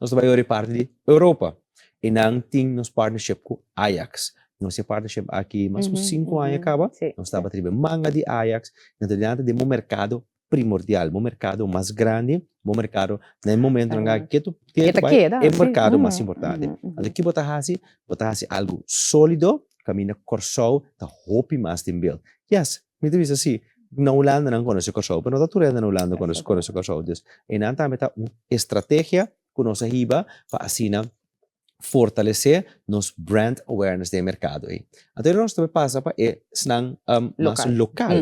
Nos ta bai ora e parti di Europa i nan tin nos partnership ku Ajax. Nos tin e partnership aki mas ku sinku aña kaba. Nos tabata riba e manga di Ajax. Nan ta den un merkado. primordial, bo merkado mas grandi, bo merkado na e momentonan Claro. aki ketu E ketu ta bai keda, e sí. merkado mas Mhm, importante. mhm, mhm. Anto ki bo ta hasi? Bo ta hasi algu solido kaminda Kòrsou ta hopi mas den beeld. Yes, mi ta bisa si, na Hulanda nan konosé Kòrsou, pero no ta tur hende na Hulanda konosé konosé Kòrsou. Dus einan tambe ta un estrategia ku nos a hiba pa asina fortalesé nos brand awareness den e merkado ei. Anto nos ta pasa pa esnan mas lokal.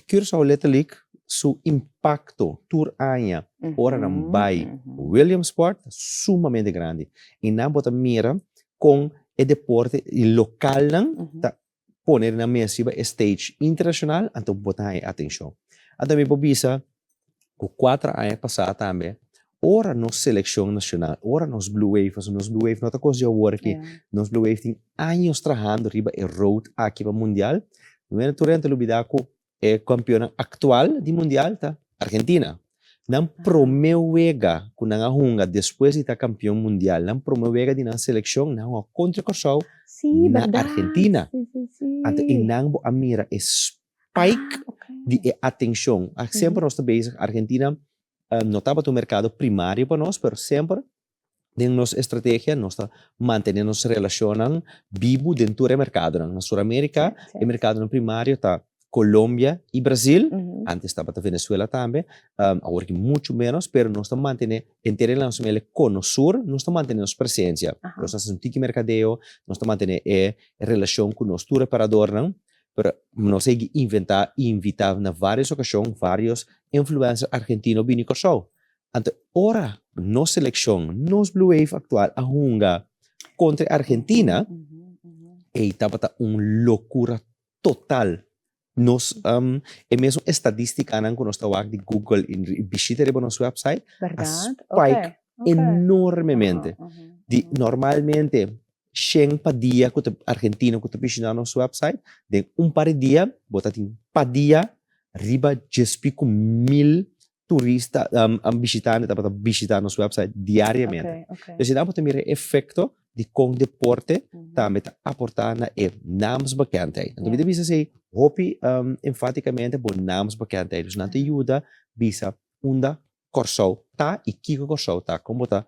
Curaçao Little League su impakto tur aña ora nan bai Williamsport ta sumamente grandi i nan bo ta mira kon e deporte i lokalnan ta pone nan mes riba e stage internashonal anto bo ta haña e atenshon. Anto mi por bisa ku kuater aña pasá tambe ora nos selekshon nashonal, ora nos Blue Wave, pasobra nos Blue Wave no ta kos di awor aki, nos Blue Wave tin años trahando riba e road aki pa mundial, mi tur hende ta lubida ku e kampionnan aktual di mundial ta Argentina. Nan promé wega ku nan a hunga despues di ta kampion mundial, nan promé wega di nan selekshon, nan a hunga kontra Kòrsou na Argentina. Anto einan bo a mira e spike di e atenshon. Semper nos ta bezig, Argentina no tabata un merkado primario pa nos, pero semper Den nos estrategia nos ta mantene nos relacionnan bibu den tur e mercadonan. Na Sur America e mercadonan primario ta Colombia y Brasil, antes tabata Venezuela tambe, awor ki mucho menos, pero nos ta mantene henter e nos mele cono sur, nos ta mantene nos presencia. Nos ta haci un tiki mercadeo, nos ta mantene e relacion cu nos tur reparadornan, pero nos a yegi inventa y invita na varios ocasion varios influencer argentino bini Corsou. Anto ora nos seleccion, nos Blue Wave actual a hunga contra Argentina, ey tabata un locura total. Nos, e mesun estadisticanan cu nos ta wak di Google y bishita riba nos website a spike enormemente. Di normalmente shen pa dia cu ta argentino cu ta bishita nos website, den un par di dia bo ta tin pa dia riba djespico mil turista, bishitante tabata bishita nos website diariamente. Dus asina bo ta mira e efecto di con deporte tambe ta aporta na e naamsbekendheid. Anto mi ta bisa esey hopi enfaticamente bo naamsbekendheid. Dus nan ta yuda bisa unda Kòrsou ta i kiko Kòrsou ta, kon bo ta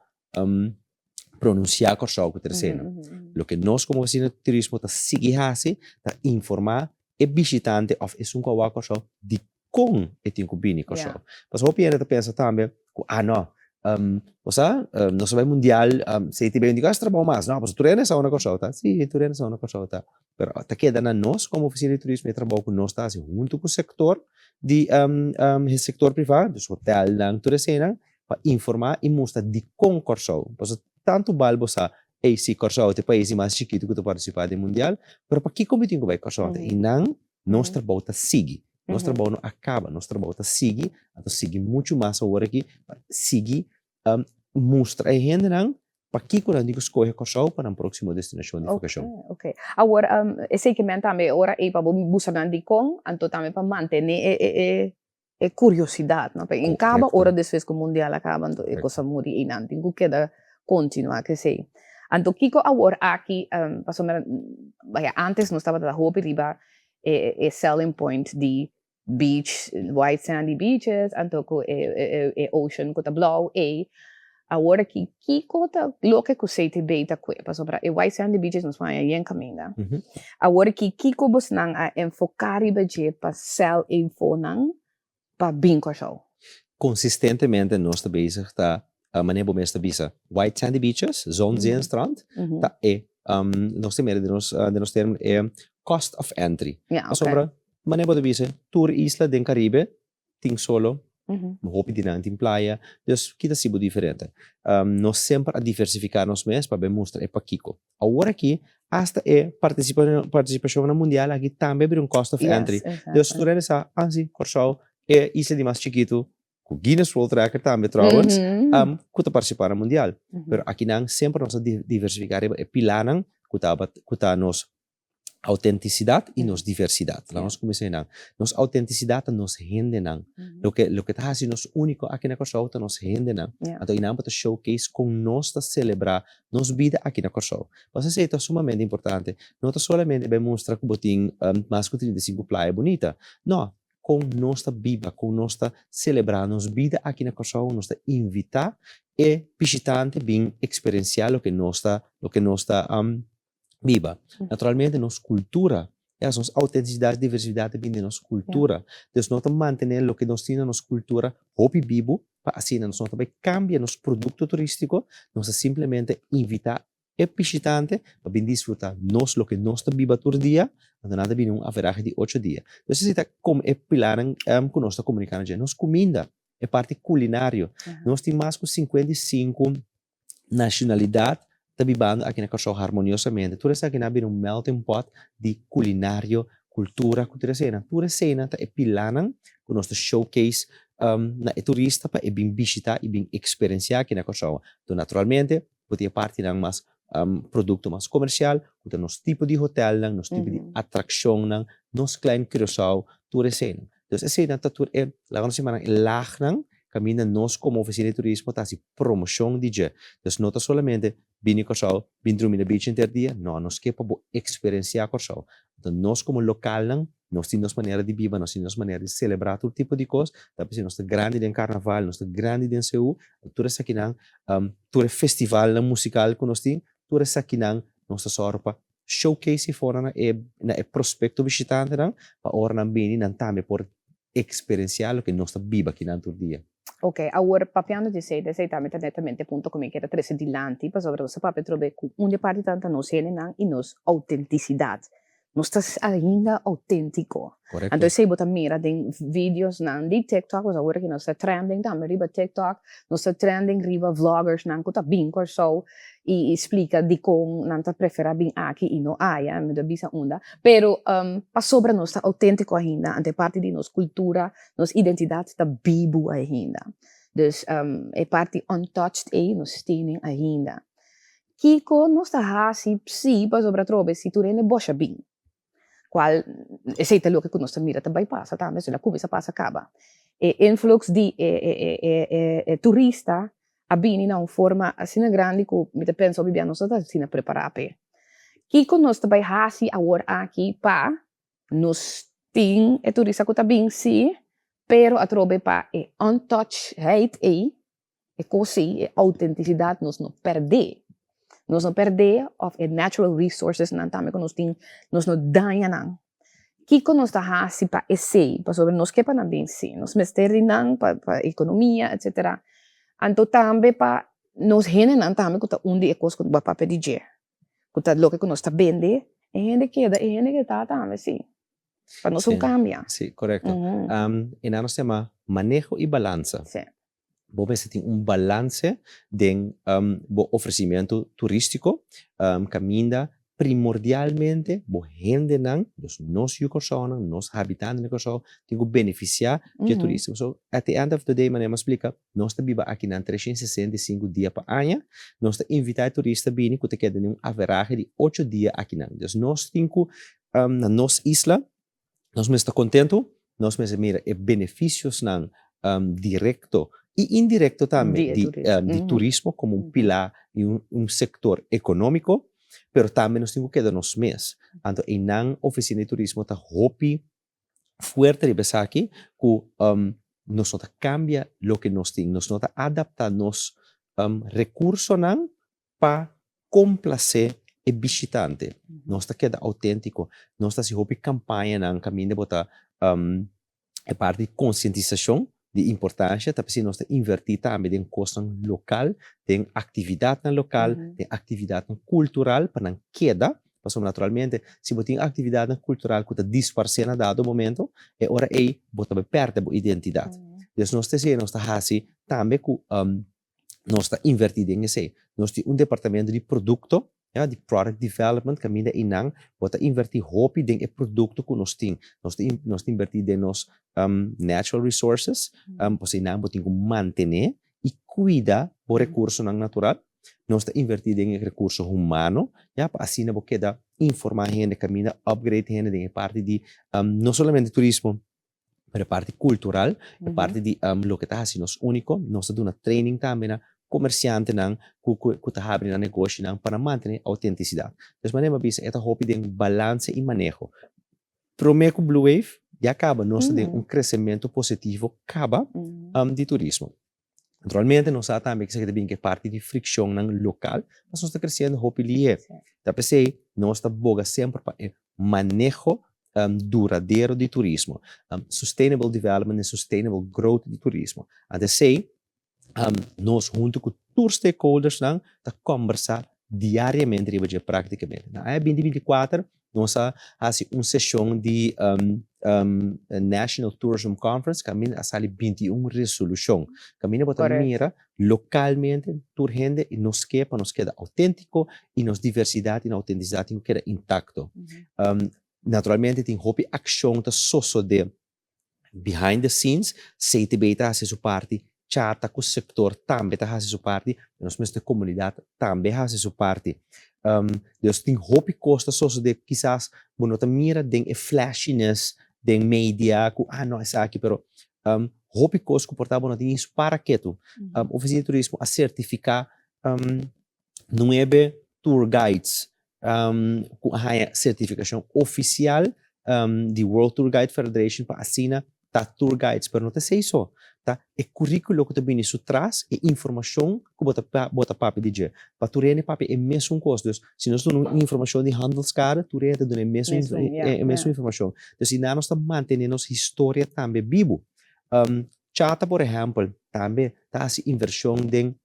pronunsiá Kòrsou ku terceno. Loke nos komo ofisina di turismo ta sigui hasi ta informá e bishitante òf esun ku a wak Kòrsou dikon e tin ku bini Kòrsou. Pasobra hopi hende ta pensa tambe ku ah no, bo sa nos a bai mundial CTB no tin ku hasi trabou mas, no pasobra tur hende sa unda Kòrsou ta. Sí, tur hende sa unda Kòrsou ta. Pero ta keda na nos komo ofisina di turismo e trabou ku nos ta hasi huntu ku sektor di e sektor privá, dus hotelnan, tur eseinan, pa informá i mustra dikon Kòrsou. Pasobra tantu bal bo sa, ey si Kòrsou ta e pais di mas chikitu ku ta partisipá den mundial, pero pakiko mi tin ku bai Kòrsou? Anto einan nos trabou ta sigui. Nos trabou no a kaba, nos trabou ta sigui, anto sigui muchu mas awor aki pa sigui mustra e hendenan pakiko nan tin ku skohe Kòrsou pa nan próksimo destinashon di vakashon. Oke, oke. Awor, esei ke men tambe ora ei pa bo buska nan dikon, anto tambe pa mantené e e e e kuriosidat, no? Pasobra en kaba ora despues ku mundial a kaba, anto e kos a muri ei nan tin ku keda kontinuá ku esei. Anto kiko awor aki, pasobra baya ántes nos tabata hopi riba e e selling point di beach, white sandy beaches, anto ku e e e ocean ku ta blou ei. Awor aki kiko ta loke ku CTB ta kue? Pasobra e white sandy beaches nos por haña yen kaminda. Awor aki kiko bosnan a enfoká riba dje pa sell infonan pa bin Kòrsou? Konsistentemente nos ta bezig ta, manera bo mes ta bisa, white sandy beaches, zon, zee en strand, ta e, nos ta mira den nos den nos termino e cost of entry. Pasobra Manera bo ta bisa, tur isla den Caribe tin solo, hopi di nan tin playa, dus ki ta sibu diferente? Nos semper a diversifica nos mes pa bay mustra e pakiko. Awor aki, hasta e participacion na mundial aki tambe a bira un cost of entry. Dus tur hende sa, ah si, Corsou e isla di mas chikitu, cu Guinness World Record tambe trouwens, cu ta participa na mundial. Pero akinan semper nos a diversifica riba e pilanan cu ta nos autentisidat i nos diversidat. Laga nos kuminsá einan. Nos autentisidat ta nos hendenan. Loke loke ta hasi nos úniko aki na Kòrsou ta nos hendenan. Anto einan bo ta showcase kon nos ta selebrá nos bida aki na Kòrsou. Pasobra esei ta sumamente importante. No ta solamente bai mustra ku bo tin mas ku 35 playa bunita. No. kon nos ta biba, kon nos ta selebrá nos bida aki na Kòrsou, nos ta invitá e bishitante bin eksperensiá loke nos ta loke nos ta biba. Naturalmente nos kultura, ya, nos outentisidat, diversidat ta bin den nos kultura. Dus nos ta mantené loke nos tin na nos kultura hopi bibu pa asina nos no ta bai kambia nos produkto turístiko, nos ta simplemente invitá E bishitante pa bin disfruta nos loke nos ta biba tur dia, anto nan ta bini un averahe di ocho dia. Entonces esei ta como e pilarnan cu nos ta comunica na dje. Nos cuminda, e parti culinario. Nos tin mas cu 55 nacionalidad ta bibando aki na Kòrsou harmoniosamente. Tur esakinan a bira un melting pot di culinario, cultura cu tur eseinan. Tur eseinan ta e pilarnan cu nos ta showcase na e turista pa e bin bishita y bin experiencia aki na Kòrsou. Anto naturalmente Bo tin e partinan mas produkto mas komersial, ku ta nos tipo di hotelnan, nos tipo di atrakshonnan, nos Klein Curaçao, tur eseinan. Dus eseinan ta tur e, laga nos yama nan e lagnan kaminda nos komo ofisina di turismo ta hasi promoshon di dje. Dus no ta solamente bini Kòrsou, bin drumi na beach henter dia, no, nos ke pa bo eksperensiá Kòrsou. Anto nos komo lokalnan Nos tin nos manera di biba, nos tin nos manera di selebrá tur tipo di kos. Ta p'esei nos ta grandi den karnaval, nos ta grandi den seú. Tur esakinan, tur e festivalnan musikal ku nos tin, tur esakinan nos ta sòru pa showcase afora na e na e prospekto bishitantenan pa ora nan bini nan tambe por eksperensiá loke nos ta biba akinan tur dia. Ok, awor papiando di esei, esei tambe ta netamente e punto ku mi kier a trese dilanti, pasobra nos ta papia atrobe ku un di e parti ta nos hendenan i nos autentisidat. Nos ta ainda auténtiko. Korekto. Anto esei bo ta mira den videosnan di TikTok, pasobra awor aki nos ta trending tambe riba TikTok, nos ta trending riba vloggersnan ku ta bin Kòrsou i splika dikon nan ta preferá bin aki i no aya, mi ta bisa unda. Pero pasobra nos ta auténtiko ainda, anto e parti di nos kultura, nos identidat ta bibu ainda. Dus e parti untouched ei nos tene ainda. Kiko nos ta hasi si pasobra atrobe si tur hende bosha bin? Kual esei ta loke ku nos ta mira ta bai pasa tambe, esei la kuminsa pasa kaba. E influx di e turista a bini na un forma asina grandi ku mi ta pensa hopi bia nos no ta asina prepará p'e. Kiko nos ta bai hasi awor aki pa nos tin e turista ku ta bin si, pero atrobe pa e untouchedheid ei E kos ei, e autentisidat nos no pèrdé. Nos no pèrdé òf e natural resourcesnan tambe ku nos tin, nos no daña nan. Kiko nos ta hasi pa esei? Pasobra nos ke pa nan bin sí, nos mester di nan pa pa ekonomia etsetera. Anto tambe pa nos hendenan tambe ku ta un di e kos ku bo a papia di dje, ku ta loke ku nos ta bende, e hende keda, e hende ke ta tambe sí. Pa nos un kambia. Sí, korekto. E nan nos ta yama maneho i balansa. Bo mester tin un balanse den bo ofresimentu turístiko kaminda primordialmente bo hendenan, dus nos yu Kòrsounan, nos habitantenan di Kòrsou tin ku benefisiá di e turismo. So at the end of the day manera mi a splika nos ta biba akinan 365 dia pa aña, nos ta invitá e turista bini ku ta keda den un averahe di ocho dia akinan. Dus nos tin ku na nos isla Nos mester ta kontentu, nos mester mira e benefisionan direkto i indirekto tambe di di turismo komo un pilá i un sektor ekonómiko, pero tambe nos tin ku keda nos mes. Anto einan ofisina di turismo ta hopi fuerte riba esaki ku nos no ta kambia loke nos tin, nos no ta adaptá nos rekursonan pa komplasé e bishitante. Nos ta keda outéntiko. Nos ta hasi hopi kampañanan kaminda bo ta e parti di konsientisashon di importansha ta p'esei nos ta invertí tambe den kosnan lokal, den aktividatnan lokal, den aktividatnan kultural pa nan keda. Pasobra naturalmente si bo tin aktividatnan kultural ku ta disparsé na dado momento, e ora ei bo ta bai pèrdè bo identidat. Dus nos ta esei nos ta hasi tambe ku nos ta invertí den esei. Nos tin un departamento di produkto, ya, di product development, kaminda einan bo ta invertí hopi den e produkto ku nos tin. Nos ta nos ta invertí den nos natural resources, pasobra einan bo tin ku mantené i kuida bo rekursonan natural. Nos ta invertí den e rekurso humano, ya, pa asina bo keda informá hende, kaminda upgrade hende den e parti di no solamente turismo, Pero e parti cultural, e parti di loke ta haci nos unico, nos ta duna training tambe na comerciantenan cu cu ta habri nan negoshinan pa nan mantene autenticidad. Dus manera mi a bisa e ta hopi den balance y maneho. Prome cu Blue Wave. Ya kaba nos ta den un kresementu positivo kaba di turismo. Naturalmente nos sa tambe esaki ta bin ku e parti di frikshonnan lokal, pasobra nos ta kresiendo hopi lihé. Ta p'esei nos ta boga semper pa e maneho duradero di turismo, sustainable development en sustainable growth di turismo. Anto esei nos huntu ku tur stakeholdersnan ta kòmbersá diariamente riba dje práktikamente. Na aña binti binti kuater nos a hasi un seshon di National Tourism Conference kaminda a sali 21 resolushon. Kaminda bo ta mira lokalmente tur hende i nos ke pa nos keda outéntiko i nos diversidat i nos outentisidat tin ku keda intakto. Naturalmente tin hopi akshon ta sosodé behind the scenes, CTB ta hasi su parti, Chata ku sektor tambe ta hasi su parti, i nos mester komunidat tambe hasi su parti. Dus tin hopi kos ta sosodé kisas bo no ta mira den e flashiness den media ku ah no esaki pero hopi kos ku por ta bo no tin ni para ketu. Ofisina di Turismo a sertifiká nuebe tour guides ku a haña sertifikashon ofisial di World Tour Guide Federation pa asina ta tour guides. Pero no ta esei so, ta e kurikulo ku ta bini su tras, e informashon ku bo ta bo ta papia di dje. Pa tur hende papia e mesun kos. Dus si nos duna un informashon di Handelskade, tur hende ta duna e mesun e mesun informashon. Dus asina nos ta mantené nos historia tambe bibu. Chata por ehèmpel tambe ta hasi invershon den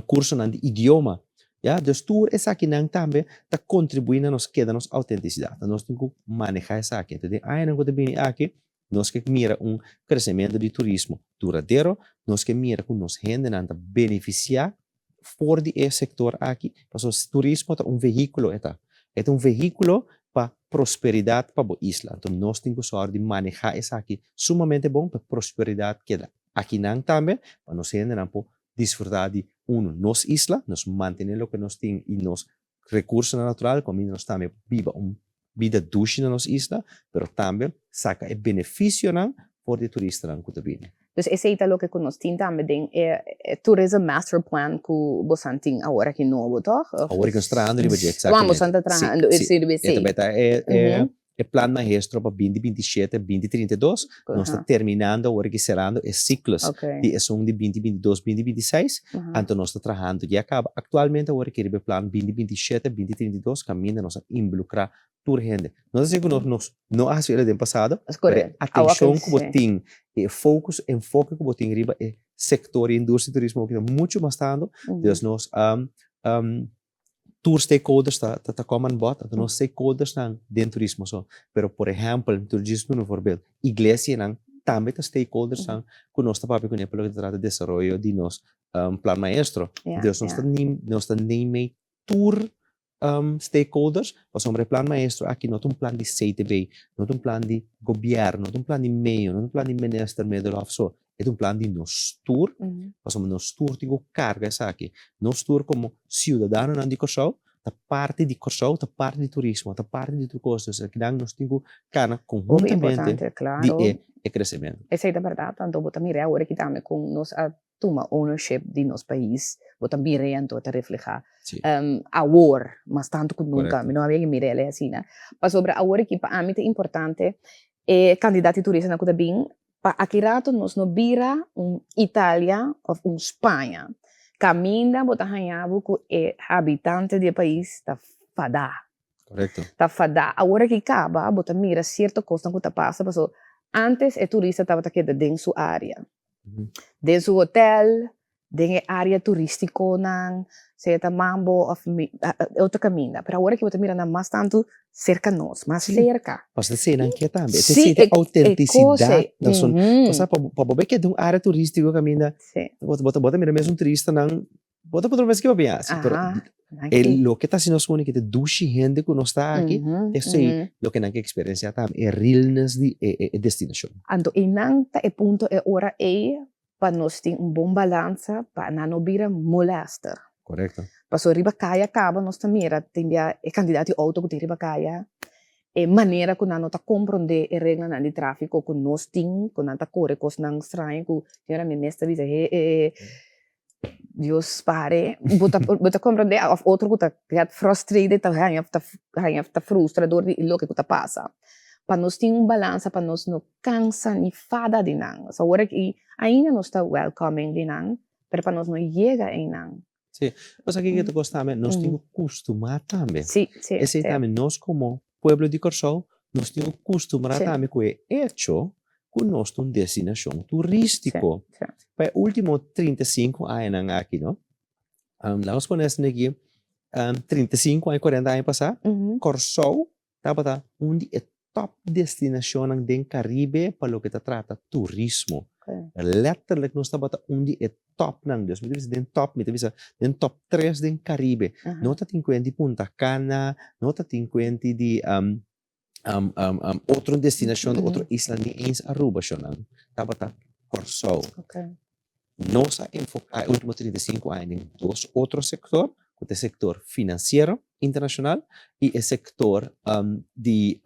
kursonan di idioma. Ya, dus tur esakinan tambe ta kontribuí na nos keda nos autentisidat. Nos tin ku manehá esaki. Entonces den añanan ku ta bini aki, nos ke mira un kresementu di turismo duradero, nos ke mira ku nos hendenan ta benefisiá for di e sektor aki, pasobra turismo ta un vehíkulo e ta. E ta un vehíkulo pa prosperidat pa bo isla. Entonces nos tin ku sòru di manehá esaki sumamente bon pa prosperidat keda Akinan tambe pa nos hendenan por disfrutá di unu nos isla, nos mantené loke nos tin i nos rekursonan natural ku aminda nos tambe por biba un bida dushi na nos isla, pero tambe saka e benefisionan for di e turistanan ku ta bini. Dus esei ta loke ku nos tin tambe den e Tourism Master Plan ku bosan tin awor aki nobo, tòg? Awor aki nos trahando riba dje, eksaktamente. Bosan ta trahando riba esei. E ta bai ta e E plan maestro pa binti binti i shete, binti trinta i dos, nos ta terminando awor aki serando e siklus di esun di binti binti dos, binti binti seis, anto nos ta trahando ya kaba aktualmente awor aki riba e plan binti binti shete, binti trinta i dos kaminda nos a inblukrá tur hende. No ta sigur ku nos nos no a hasi ela den pasado, pero e atenshon ku bo tin i e focus, enfoke ku bo tin riba e sektor i industria di turismo aki ta muchu mas tantu, dus nos a tur stakeholders ta ta come aan bod, anto no stakeholdersnan den turismo so, pero por ehempel, mi tur djis duna un voorbeeld, iglesianan tambe ta stakeholdersnan ku nos ta papia kuné pa loke ta trata desaroyo di nos plan maestro. Dus nos ta nos ta neem tur stakeholders pasobra e plan maestro aki no ta un plan di CTB, no ta un plan di gobièrnu, no ta un plan di meyo, no ta un plan di minister Middelhof so, E ta un plan di nos tur, pasobra nos tur tin ku karga esaki. Nos tur komo siudadanonan di Kòrsou ta parti di Kòrsou, ta parti di turismo, ta parti di tur kos. Dus akinan nos tin ku kana konhuntamente di e kresementu. Esei ta bèrdat, anto bo ta mira awor aki tambe kon nos a tuma ownership di nos pais, bo ta mira ei anto ta reflehá awor mas tantu ku nunka. Mi no habia mira el asina. Pasobra awor aki pa ami ta importante e kantidat di turistanan ku ta bin Pa aki rato nos no bira un Italia of un Spaña, kaminda bo ta haña bo ku e habitante di e pais ta fadá. Korekto. Ta fadá. Awor aki kaba bo ta mira sierto kosnan ku ta pasa paso antes e turista tabata keda den su área, den su hotel, den e área turístikonan, sea ta Mambo òf otro kaminda. Pero awor aki bo ta mira nan mas tantu serka nos, mas serka. Pasobra esei nan ke tambe. E ta e autentisidat. Osea, pa bo keda den un área turístiko kaminda, bo ta mira mesun turistanan, bo ta puntra bo mes ke bo bin hasi. Pero e loke ta hasi nos úniko ta e dushi hende ku nos ta aki, esei loke nan ke eksperensiá tambe, e realness di e destinashon. Anto einan ta e punto e ora ei pa nos tin un bon balansa pa nan no bira molester. Korekto. Pasobra riba kaya kaba nos ta mira tin bia e kantidat di outo ku tin riba kaya, e manera ku nan no ta komprondé e reglanan di tráfiko ku nos tin, ku nan ta kore kosnan straño ku señora mi mes ta bisa he he Dios spare. Bo ta bo ta komprondé òf otro ku ta get frustrated ta haña ta haña ta frustra dor di loke ku ta pasa. Pa nos tin un balansa pa nos no cansa ni fada di nan. So awor aki ainda nos ta welcoming di nan, pero pa nos no yega eynan. Sí, pasobra kiko ta kos tambe, nos tin ku kustumá tambe. Sí, sí, Esei sí. tambe nos komo pueblo di Kòrsou, nos tin ku kustumbrá Sí. tambe ku e echo ku nos ta un destinashon turístiko. Sí, sí. Pa e último 35 añanan aki, no, laga nos pone esaki aki, 35 aña, 40 aña pasá, Kòrsou tabata un di e top destinashonnan den Karibe pa loke ta trata turismo. Letterlijk nos tabata un di e topnan, dus mi ta bisa den top, mi ta bisa den top tres den Karibe. No ta tin kuenti Punta Cana, no ta tin kuenti di otro destinashon, otro isla, ni eens Aruba shonnan, tabata Kòrsou. Nos a enfoká e último 35 aña den dos otro sektor, ku ta e sektor finansiero internashonal i e sektor di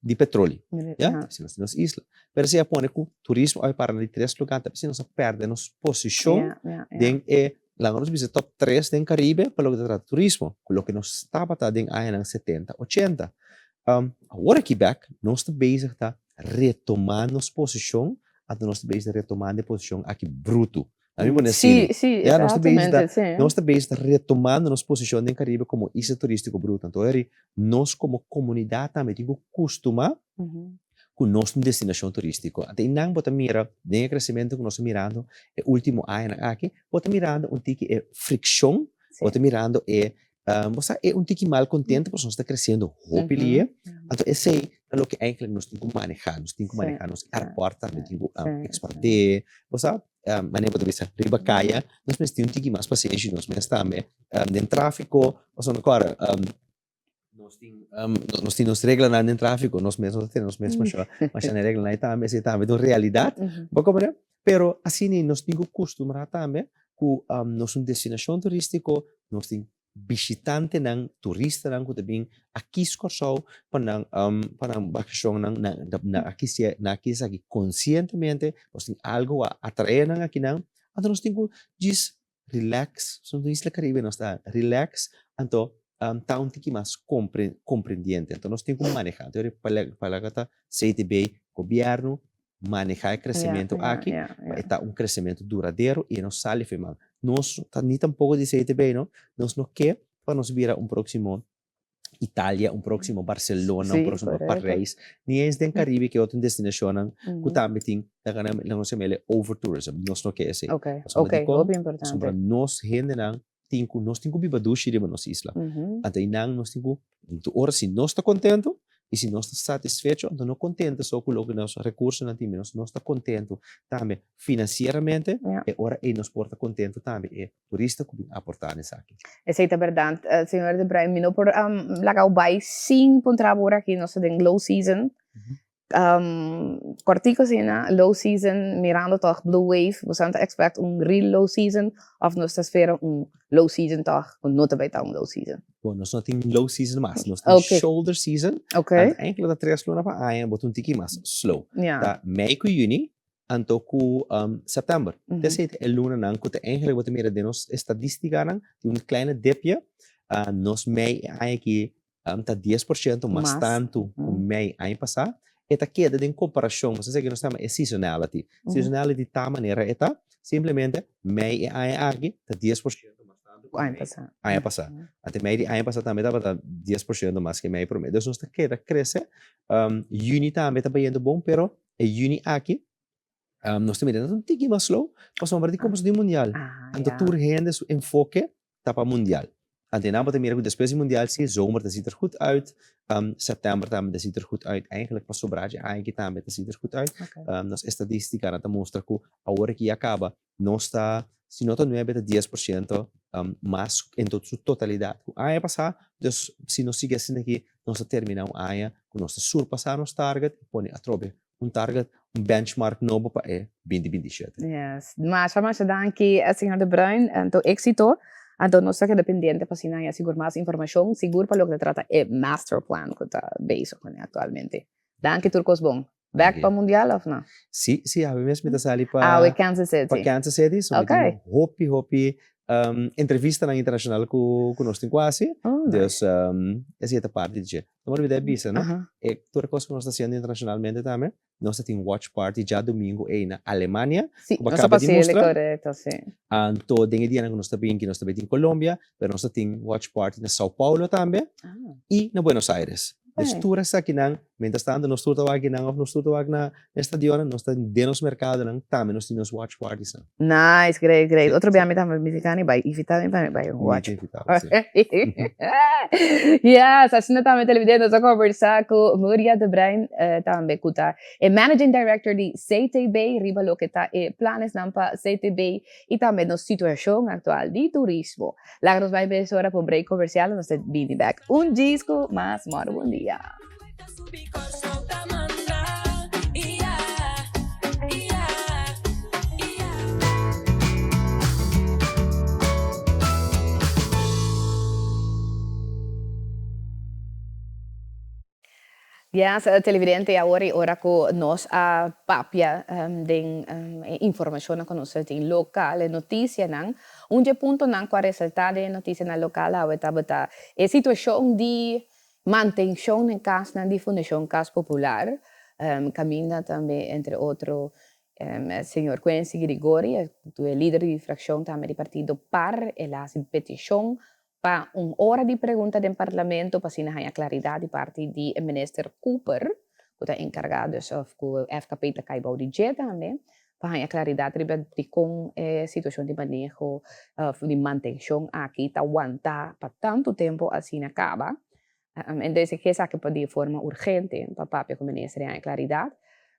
di petroli, ya, asina nos tin nos isla. Pero esei a pone ku turismo a bai para na di tres lugá, ta p'esei nos a pèrdè nos posishon den e, laga nos bisa top tres den Karibe pa loke ta trata turismo, ku loke nos tabata den añanan setenta, ochenta. Awor aki bèk nos ta bezig ta retomá nos posishon Anto nos ta bezig ta retomando e posishon aki brutu. A mi pone Sí, asina. sí, Ya, nos ta bezig ta, exactamente, sí. nos ta bezig ta retomando nos posishon den Karibe komo isla turístiko brutu. Anto eri nos komo komunidat tambe tin ku kustumá ku nos ta un destinashon turístiko. Anto einan bo ta mira den e kresementu ku nos ta mirando e último añanan aki, bo ta mirando un tiki e frikshon, bo ta mirando e Bo sa e un tiki mal contento pasobra nos ta creciendo hopi lie, anto esey ta loke eigenlijk nos tin cu maneha, nos tin cu maneha nos airport tambe tin cu expande, bo sa manera bo ta bisa riba caya nos mester tin un tiki mas pasenshi nos mes tambe den trafico pasobra no corda nos tin nos tin nos reglanan den trafico nos mes no ta tene nos mes masha masha na e reglanan tambe esey tambe ta un realidad bo comprende pero asina nos tin cu custumbra tambe ku nos un destinashon turístiko, nos tin bishitantenan, turistanan ku ta bin akis Kòrsou pa nan pa nan bakashonnan, nan nan a kis nan a kis esaki konsientemente, nos tin algu ku a atraé nan akinan, anto nos tin ku djis relax, nos ta un isla Karibe nos ta relax, anto ta un tiki mas komprendiente, anto nos tin ku maneha, anto pa loke ta CTB, gobièrnu, maneha e kresementu aki pa e ta un kresementu duradero i e no sali for e man. Nos ta ni tampoko di CTB no, nos no ke pa nos bira un próksimo Italia, un próksimo Barcelona, un próksimo Parijs, ni eens den Karibe ke otro destinashonnan ku tambe tin loke nos yama el overtourism. Nos no ke esei. Pasobra dikon? Pasobra nos hendenan tin ku nos tin ku biba dushi riba nos isla. Anto einan nos tin ku ora si nos ta kontentu i si nos ta satisfecho anto no kontentu so ku loke nos rekursonan tin nos nos ta kontentu tambe finansieramente e ora ei nos por ta kontentu tambe e turista ku bin aportá na esaki. Esei ta bèrdat señor de Bruin mi no por laga bo bai sin puntra bo ora aki nos ta den low season Kòrtiku asina, low season, mirando tòg blue wave, bo sa ta expect un real low season òf nos ta spera un low season tòg ku no ta bai ta un low season? Bon, nos no tin low season mas, nos tin shoulder season. Anto enkele ta tres luna pa aña bo ta un tiki mas slow. Ta mei ku yüni anto ku sèptèmber. Esei ta e lunanan ku ta enkele bo ta mira den nos estadístikanan tin un kleine dipje. Nos mei e aña aki ta 10% mas tantu ku mei aña pasá, e ta keda den komparashon, pasobra esaki nos ta yama e seasonality. Seasonality ta manera e ta, simplemente mei e aña aki ta 10% mas tantu ku mei aña pasá. Anto mei di aña pasá tambe tabata 10% mas ku mei promé. Dus nos ta keda krese. Yüni tambe ta bayendo bon, pero e yüni aki nos ta mira ta un tiki mas slow pasobra di komo di mundial. Anto tur hende su enfoke ta pa mundial. Anto nan bo ta mira ku despues di mundial si zomer ta ziet er goed uit, september tambe ta ziet er goed uit, eigenlijk pa sobra dje aña aki tambe ta ziet er goed uit. Nos estadistikanan ta mustra ku awor aki ya kaba nos ta, si no ta nuebe ta 10% mas en su totalidat ku aña pasá. Dus si nos sigui asina aki nos ta termina un aña ku nos ta surpasá nos target i pone atrobe un target, un benchmark nobo pa e 2027. Yes. Masha masha danki señor De Bruin. Anto éxito. Anto nos ta keda pendiente pa asina haña sigur mas informashon, sigur pa loke ta trata e master plan ku ta bezig kuné aktualmente. Danki tur kos bon. Bèk pa mundial òf no? Si, si, awe mes mi ta sali pa Awe Kansas City. Pa Kansas City. So mi tin hopi hopi. Entrevistanan internacional cu nos tin cu haci. Dus esey ta parti di dje. No olbida e bisa no, e tur e cos cu nos ta haciendo internacionalmente tambe, nos ta tin watch party djadomingo ey na Alemania, Si, cu nos ta acaba di pasele, mustra. correcto, si. Anto den e dianan cu nos ta bin aki nos ta bay tin Colombia, pero nos ta tin watch party na Sao Paulo tambe y na Buenos Aires. Dus tur esakinan, mientras tanto nos tur ta wak akinan of nos tur ta wak na estadionnan, nos ta den nos mercadonan tambe nos tin nos watch partiesnan. Nice, great, great. Otro bia mi tambe mi ta bai invita mi pa mi bai un watch. Mi ta invita bo, si. Yes, asina tambe televidente nos a conversa cu Muria de Bruin, tambe cu ta e managing director di CTB riba loke ta e planesnan pa CTB y tambe nos situacion actual di turismo. Laga nos bai mesora pa un break comercial y nos ta bini bek un djis cu mas moro bon dia. Yes, televidente, awor e ora cu nos a papia den e informacionnan cu nos a tin local, e noticianan. Un dje puntonan cu a resalta den e noticianan local awe tabata e situacion di mantencion den casnan di Fundacion Cas Popular, caminda tambe entre otro señor Quincy Grigori, e lider di fraccion tambe di partido par, el a haci peticion Pa un ora di pregunta den Parlamento pa asina haña claridad di parti di e Minister Cooper, cu ta encarga dus of cu FKP ta cay bou di dje tambe, pa haña claridad riba dicon e situacion di maneho of di mantencion aki ta wanta pa tanto tempo asina caba. Entonces e ke esaki pa di forma urgente pa papia cu Minister y haña claridad.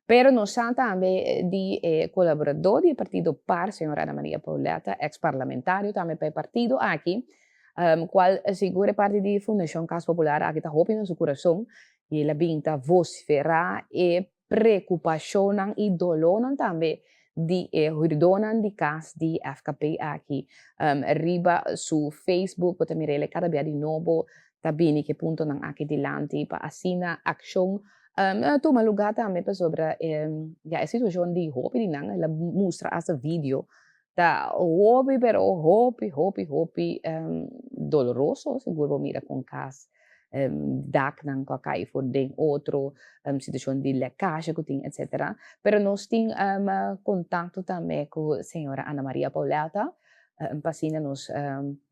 Pero nos sa tambe di e colaborador di e partido par, señor Ana Maria Pauletta, ex parlamentario tambe pa e partido aki, cual sigur e parti di Fundacion Cas Popular aki ta hopi na su curason y el a bin ta vocifera e preocupacionnan y dolornan tambe di e huurdonan di cas di FKP aki. Riba su Facebook bo ta mira el cada bia di nobo ta bini cu e puntonan aki dilanti pa asina accion tuma lugar tambe pasobra ya e situacion di hopi di nan el a mustra hasta video ta hopi pero hopi hopi hopi doloroso sigur bo mira con cas daknan ku a kai for den otro situashon di lekashe ku tin etsetera. Pero nos tin kontakto tambe ku señora Ana Maria Pauletta pa asina nos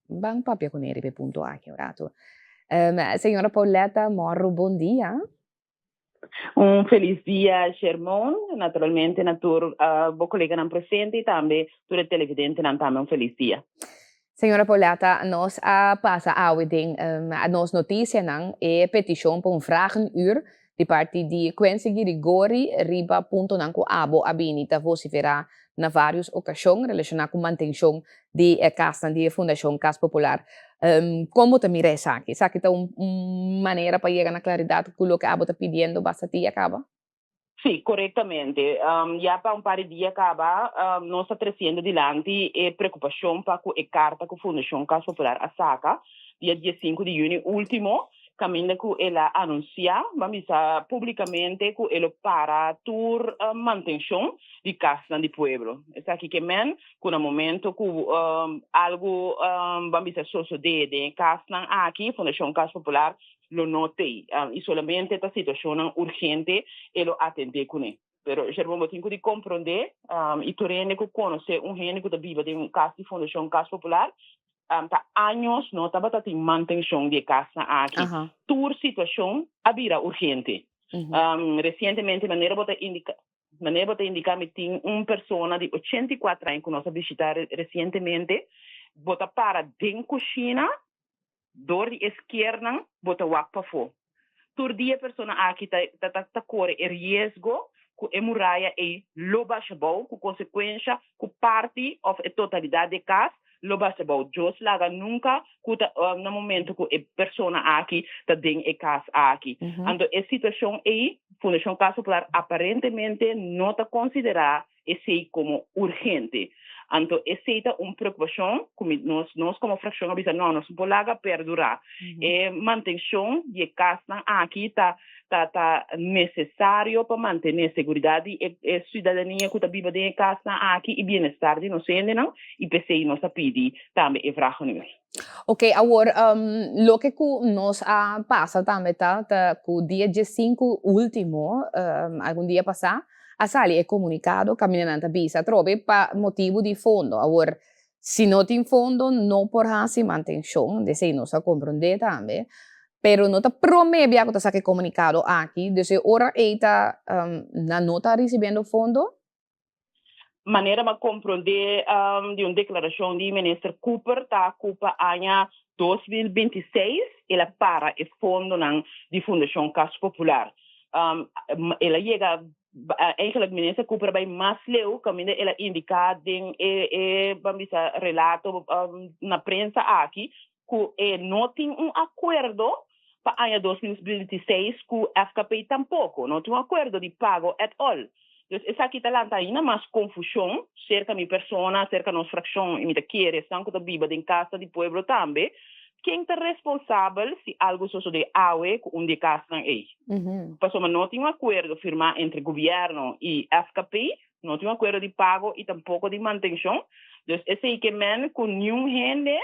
ban papia kuné riba e punto aki un ratu. Señora Pauletta Morro bon dia. Un felis dia Shermon, naturalmente na tur bo coleganan presente y tambe tur e televidentenan tambe un felis dia. Señora Pauletta, nos a pasa awe den nos noticianan e peticion pa un vragenuur di parti di Quincy Girigori riba puntonan cu abo a bini ta vocifera na varios ocasion relaciona cu mantencion di e casnan di e Fundacion Cas Popular. Con bo ta mira esaki? Esaki ta un manera pa yega na claridad cu loke abo ta pidiendo basta ti a caba? Sí, corectamente. Ya pa un par di dia caba nos ta treciendo dilanti e preocupacion pa cu e carta cu Fundacion Cas Popular a saca dia diesinku di juni ultimo, Caminda cu el a anuncia, ban bisa publicamente cu e lo para tur mantencion di casnan di pueblo. Esaki ke men cu na momento cu algo ban bisa sosode den e casnan aki, Fundacion Cas Popular lo no tey. Y solamente ta situacionnan urgente e lo atende cune. Pero Jerome bo tin cu di compronde y tur hende cu conoce un hende cu ta biba den un cas di Fundacion Cas Popular ta años no tabata tin mantencion di e casnan aki. Tur situacion a bira urgente. Recientemente manera bo ta indica manera bo ta indica mi tin un persona di 84 aña cu nos a bishita recientemente bo ta para den cushina Dor di e skiernan bo ta wak pafó. Tur dia e persona aki ta ta ta kore e riesgo ku e muraya ei lo basha bou, ku konsekuensha ku parti òf e totalidat di e kas lo basha bou. Dios laga nunka ku ta na momento ku e persona aki ta den e kas aki. Anto e situashon ei Fundashon Kas Popular aparentemente no ta konsiderá esei komo urgente. Anto esei ta un preokupashon ku mi nos nos komo frakshon a bisa no, nos no por laga perdurá. E mantenshon di e kasnan aki ta ta ta nesesario pa mantené seguridat di e e siudadania ku ta biba den e kasnan aki i bienestar di nos hendenan i p'esei nos a pidi tambe e vragenuur. Ok, awor loke ku nos a pasa tambe ta ta ku dia diesinku ultimo, algun dia pasá, a sali e komunikado kaminda nan ta bisa atrobe pa motibu di fondo. Awor, si no tin fondo no por hasi mantenshon, desei nos a komprondé tambe, pero no ta promé bia ku ta saka e komunikado aki, dus e ora ei ta nan no ta risibiendo fondo. Manera m'a komprondé di un deklarashon di Minister Cooper ta ku pa aña 2026 el a para e fondonan di Fundashon Kas Popular. El a yega, eigenlijk Minister Cooper a bai mas leu kaminda el a indiká den e e ban bisa relato na prensa aki ku e no tin un akuerdo pa aña 2026 ku FKP tampoko, no tin un akuerdo di pago at all. Dus esaki ta lanta ainda mas konfushon serka mi persona, serka nos frakshon i mi ta kere esnan ku ta biba den Casa di Pueblo tambe, ken ta responsabel si algu sosodé awe ku un di e kasnan ei? Pasobra no tin un akuerdo firmá entre gobièrnu i FKP, no tin un akuerdo di pago i tampoko di mantenshon. Dus esei ke men ku niun hende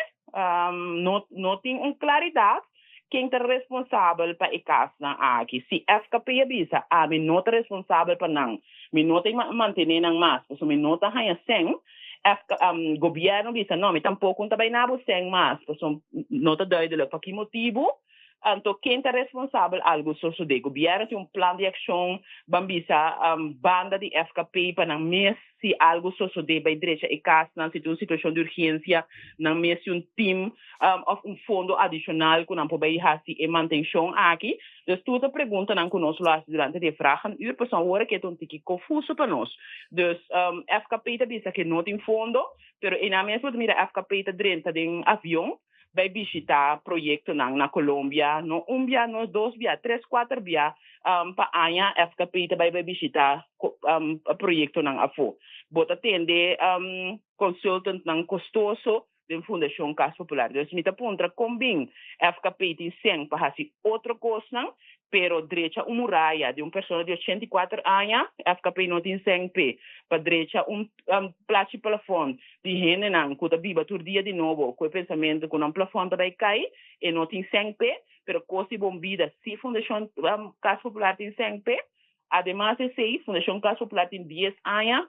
no no tin un klaridat ken ta responsabel pa e kasnan aki. Si FKP a bisa ami no ta responsabel pa nan, mi no ta mantené nan mas pasobra mi no ta haña sèn, FK gobièrnu bisa no mi tampoko no ta bai na bo sèn mas pasobra no ta duidelijk pa ki motibu. Anto ken ta responsabel algu sosodé? Gobièrnu tin un plan di akshon, ban bisa banda di FKP pa nan mes si algu sosodé bai drecha e kasnan, si tin un situashon di urgensia nan mes tin un tim òf un fondo adishonal ku nan por bai hasi e mantenshon aki. Dus tur ta preguntanan ku nos lo hasi durante di e vragenuur pasobra awor aki e ta un tiki konfuso pa nos. Dus FKP ta bisa ke no tin fondo, pero einan mes bo ta mira FKP ta drenta den avion bai bishita proyectonan na Colombia, no un bia, no dos bia, tres, cuater bia pa aña FKP ta bai bai bishita proyectonan afo. Bo ta tende consultantnan costoso den Fundacion Cas Popular. Dus mi ta puntra con bin FKP tin cen pa haci otro cosnan, pero drecha un muraya di un persona di 84 aña, FKP no tin cen p'e. Pa drecha un plachi plafond di hendenan ku ta biba tur dia di nobo ku e pensamentu ku nan plafond ta bai kai, e no tin sèn p'e, pero kos di bon bida si Fundashon Kas Popular tin sèn p'e. Ademas esei, Fundashon Kas Popular tin dies aña,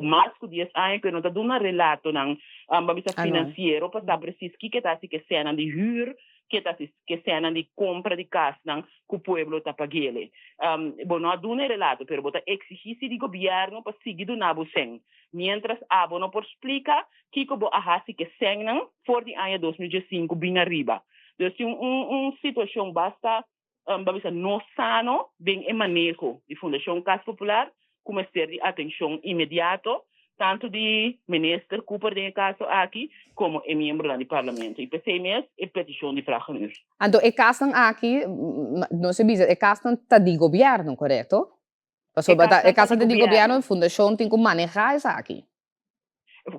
mas ku dies aña ku e no ta duna relatonan, ban bisa finansiero pa sa presis kiko e ta hasi ku e sènnan di hür, ke ta hasi ke sènnan di kompra di kasnan ku pueblo ta pag'ele. Bo no a duna e relato, pero bo ta eksigí si di gobièrnu pa sigui duna bo sèn. Miéntras abo no por splika kiko bo a hasi ke sènnan for di aña 2015 bin ariba. Dus tin un un situashon basta bo a bisa no sano den e maneho di Fundashon Kas Popular ku mester di atenshon inmediato tantu di Minister Cooper den e kaso aki komo e miembronan di Parlamento i p'esei mes e petishon di vragenuur. Anto e kasnan aki, nos a bisa e kasnan ta di gobièrnu, korekto? Pasobra ta e kasnan ta di gobièrnu, fundashon tin ku manehá esaki.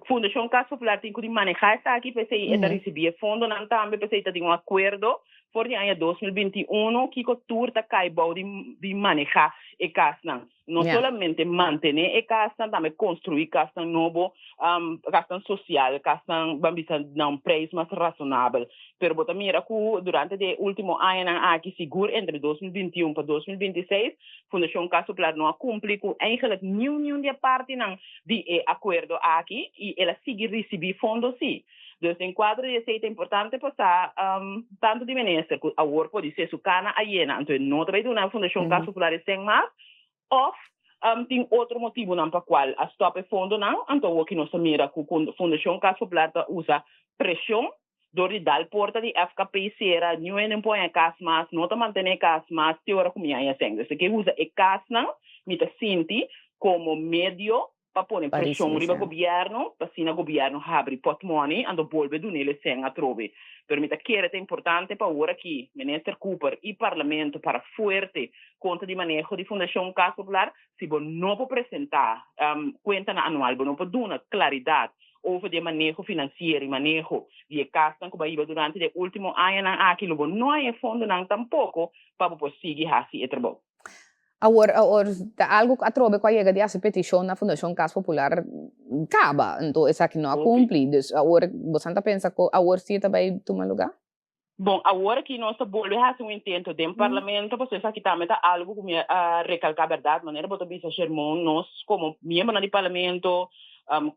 Fundashon Kas Popular tin ku di manehá esaki, p'esei e ta risibí e fondonan tambe, p'esei ta tin un akuerdo for di aña 2021 kiko tur ta kai bou di di manehá e kasnan. No solamente mantené e kasnan, tambe konstruí kasnan nobo, kasnan sosial, kasnan ban bisa na un preis mas rasonabel. Pero bo ta mira ku durante di e último añanan aki, sigur entre 2021 pa 2026, Fundashon Kas Popular no a kumpli ku eigenlijk niun niun di e partinan di e akuerdo aki i el a sigui risibí fondo sí. Dus den kuadro di esei ta importante pa sa tantu di minister ku awor podisé su kana a yena anto e no ta bai duna Fundashon Kas Popular e sèn mas òf tin otro motibunan pa kual a stòp e fondonan anto awor ki nos ta mira ku Fundashon Kas Popular ta usa preshon Dor di dal porta di FKP sera, niun hende no por haña kas mas, no ta mantené kas mas te ora ku mi haña sèn. Dus e ke usa e kasnan, mi ta sinti, komo medio pa pone preshon riba gobièrnu, pa asina gobièrnu habri pòtmòni, anto bolbe dun'el e sèn atrobe. Pero mi ta kere ta importante pa awor aki Minister Cooper i Parlamento para fuerte kontra di maneho di Fundashon Kas Popular. Si bo no por presentá kuentanan anual, bo no por duna klaridat. over di e maneho finansiero i maneho di e kasnan ku bo a hiba durante di e último añanan aki, lo bo no haña e fondonan tampoko pa bo por sigui hasi e trabou. Awor, awor ta algu ku atrobe ku a yega di hasi petishon na Fundashon Kas Popular kaba, anto esaki no a kumpli. Dus awor bosan ta pensa ku awor si e ta bai tuma lugá? Bon, awor aki nos ta bolbe hasi un intento den Parlamento, pasobra esaki tambe ta algu ku mi a rekalká bèrdat, manera bo ta bisa Shermon, nos komo miembronan di Parlamento,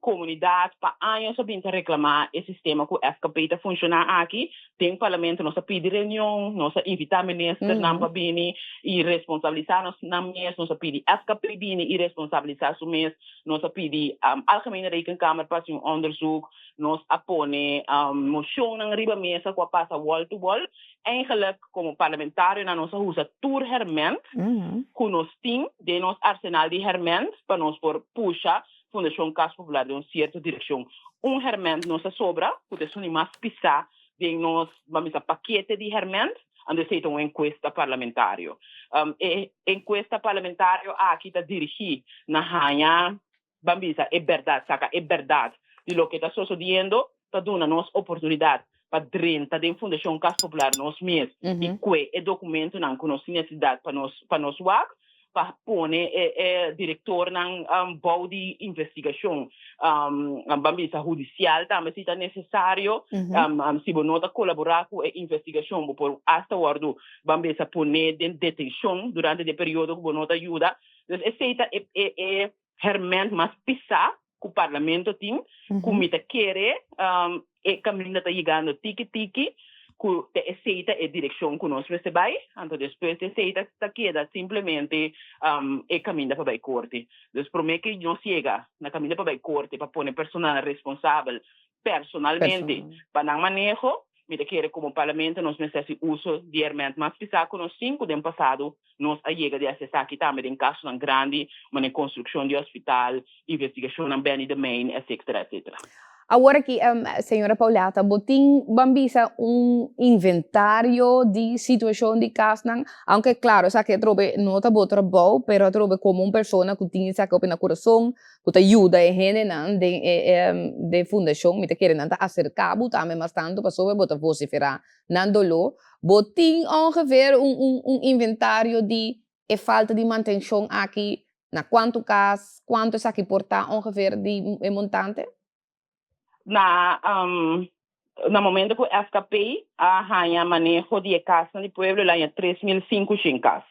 komunidat pa años a bin ta reklamá e sistema ku FKP ta funshoná aki. Den Parlamento nos a pidi reunion, nos a invitá ministernan pa bini i responsabilisá nos nan mes, nos a pidi FKP bini i responsabilisá su mes, nos a pidi Algemene Rekenkamer pa hasi un onderzoek, nos a pone moshonnan riba mesa ku a pasa wall to wall. Eigenlijk komo parlamentarionan nos a usa tur hèrmènt ku nos tin den nos arsenal di hèrmènt pa nos por pusha Fundashon Kas Popular den un sierto direkshon. Un hèrmènt nos a sobra ku ta esun di mas pisá den nos, ban bisa, pakete di hèrmènt, anto esei ta un enkuesta parlamentario. E enkuesta parlamentario aki ta dirigí na haña, ban bisa, e bèrdat, saka e bèrdat di loke ta sosodiendo, ta duna nos oportunidat pa drenta den Fundashon Kas Popular nos mes i kue e dokumentonan ku nos tin nesesidat pa nos pa nos wak, pa pone e e direktornan bou di investigashon, ban bisa hudisial tambe si ta nesesario. Si bo no ta kolaborá ku e investigashon bo por asta wòrdu ban bisa pone den detenshon durante di e periodo ku bo no ta yuda. Dus esei ta e e e hèrmènt mas pisá ku Parlamento tin, ku mi ta kere e kaminda ta yegando tiki tiki, ku ta esei ta e direkshon ku nos mester bai, anto despues di esei ta keda simplemente e kaminda pa bai korte. Dus promé ke nos yega na kaminda pa bai korte pa pone personanan responsabel personalmente pa nan maneho, mi ta kere komo Parlamento nos mester hasi uso di herment mas pisá ku nos tin, ku den pasado nos a yega di hasi esaki tambe den kasonan grandi, manera konstrukshon di hospital, investigashonnan Benny de Mijn, etcetera, etcetera. Awor aki, señora Pauletta, bo tin ban bisa un inventario di situashon di kasnan? Aunke klaro esaki atrobe no ta bo trabou, pero atrobe komo un persona ku tin esaki hopi na kurason, ku ta yuda e hendenan den e den fundashon, mi ta kere nan ta aserká bo tambe mas tantu pasobra bo ta vosiferá nan doló. Bo tin ongeveer un un un inventario di e falta di mantenshon aki na kuantu kas, kuantu esaki por ta ongeveer di e montante? Na na momento ku FKP a haña maneho di e kasnan di pueblo el a haña 3500 kas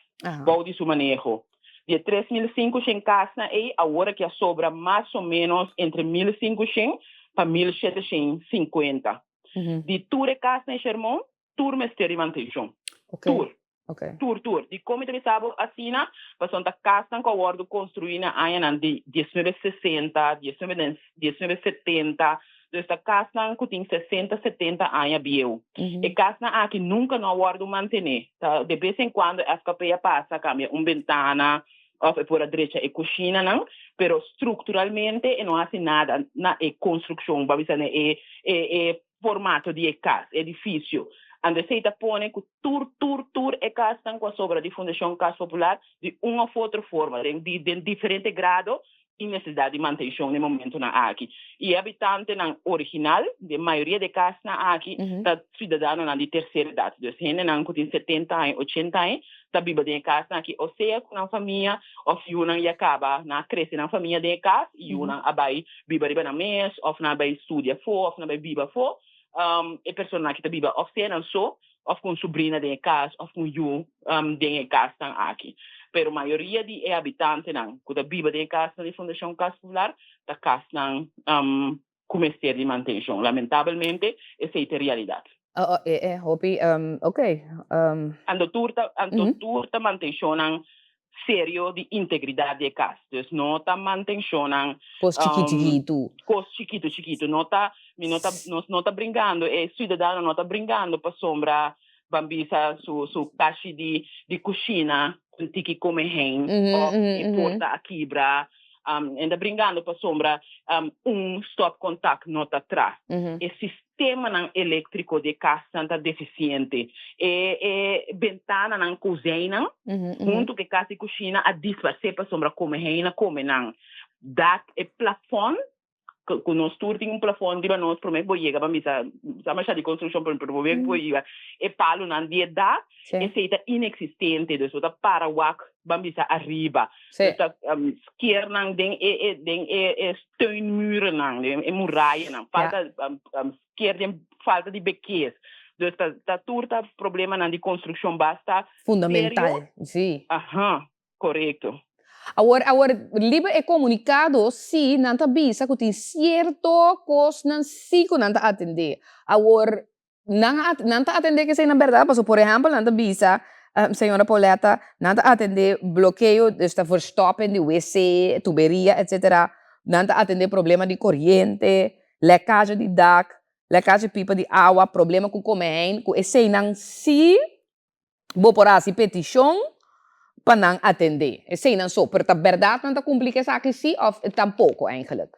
bou di su maneho. Di e 3500 kasnan ei awor aki a sobra mas o menos entre 1500 pa 1750. Di tur e kasnan e Shermon tur mester di mantenshon. Tur. Tur tur. Dikon mi ta bisa bo asina? Pasobra ta kasnan ku a wòrdu konstruí na añanan di diesnuebe sesenta, diesnuebe diesnuebe setenta, dus ta kasnan ku tin sesenta, setenta aña bieu. E kasnan aki nunka no a wòrdu mantené. Ta de bes en kuando FKP a pasa kambia un bentana òf e por a drecha e kushinanan, pero strukturalmente e no hasi nada na e konstrukshon, bo a bisa na e e e formato di e kas, edifisio. Anto esei ta pone ku tur, tur, tur e kasnan ku a sobra di Fundashon Kas Popular di un òf otro forma, den di den diferente grado, tin nesesidat di mantenshon den momentonan aki. I e habitantenan original den mayoria di e kasnan aki ta siudadanonan di terser edat. Dus hendenan ku tin setenta aña, ochenta aña ta biba den e kasnan aki o sea ku nan famia òf yunan ya kaba nan a krese nan famia den e kas i yunan a bai biba riba nan mes òf nan a bai studia afó òf nan a bai biba afó. E personanan aki ta biba òf sea nan so òf ku un subrina den e kas òf ku un yu den e kasnan aki. Pero mayoria di e habitantenan ku ta biba den e kasnan di Fundashon Kas Popular ta kasnan ku mester di mantenshon. Lamentabelmente esei ta e realidat. Oh, e e hopi, ok. Anto tur ta, anto tur ta mantenshonnan serio di integridat di e kas. Dus no ta mantenshonnan. Kos chikí chikitu. Kos chikitu chikitu. No ta, mi no ta, nos no ta bringando, e siudadano no ta bringando pasobra ban bisa su su kashi di di kushina un tiki kome hein òf e porta a kibra. E ta bringando pasobra un stopcontact no ta tra. E sistemanan eléktriko di e kasnan ta defisiente. E e bentananan, kozijnnan, huntu ku e kas di kushina a disparsé pasobra kome hein a kome nan. Dak, e plafòn. Ku nos tur tin un plafon riba nos promé ku bo yega pa misa sa masha di konstrukshon pero promé ku bo yega e palunan di e dak esei ta ineksistente dus bo ta para wak ban bisa ariba dus ta skernan den e e den e e steunmurennan den e murayanan falta sker den falta di bekes dus ta ta tur ta problemanan di konstrukshon basta serio Fundamental si. Aha Korekto. Awor, awor, riba e komunikado sí nan ta bisa ku tin sierto kosnan sí ku nan ta atendé. Awor, nan a nan ta atendé kesei nan bèrdat? Pasobra, por ehèmpel, nan ta bisa, señora Pauletta, nan ta atendé blokeo, dus ta verstoppen di wc, tuberia, etsetera. Nan ta atendé problema di koriente, lèkage di dak, lèkage pipa di awa, problema ku komehein, ku eseinan sí Bo por hasi petishon pa nan atendé. Eseinan so, pero ta bèrdat nan ta kumpli ku esaki sí òf tampoko eigenlijk?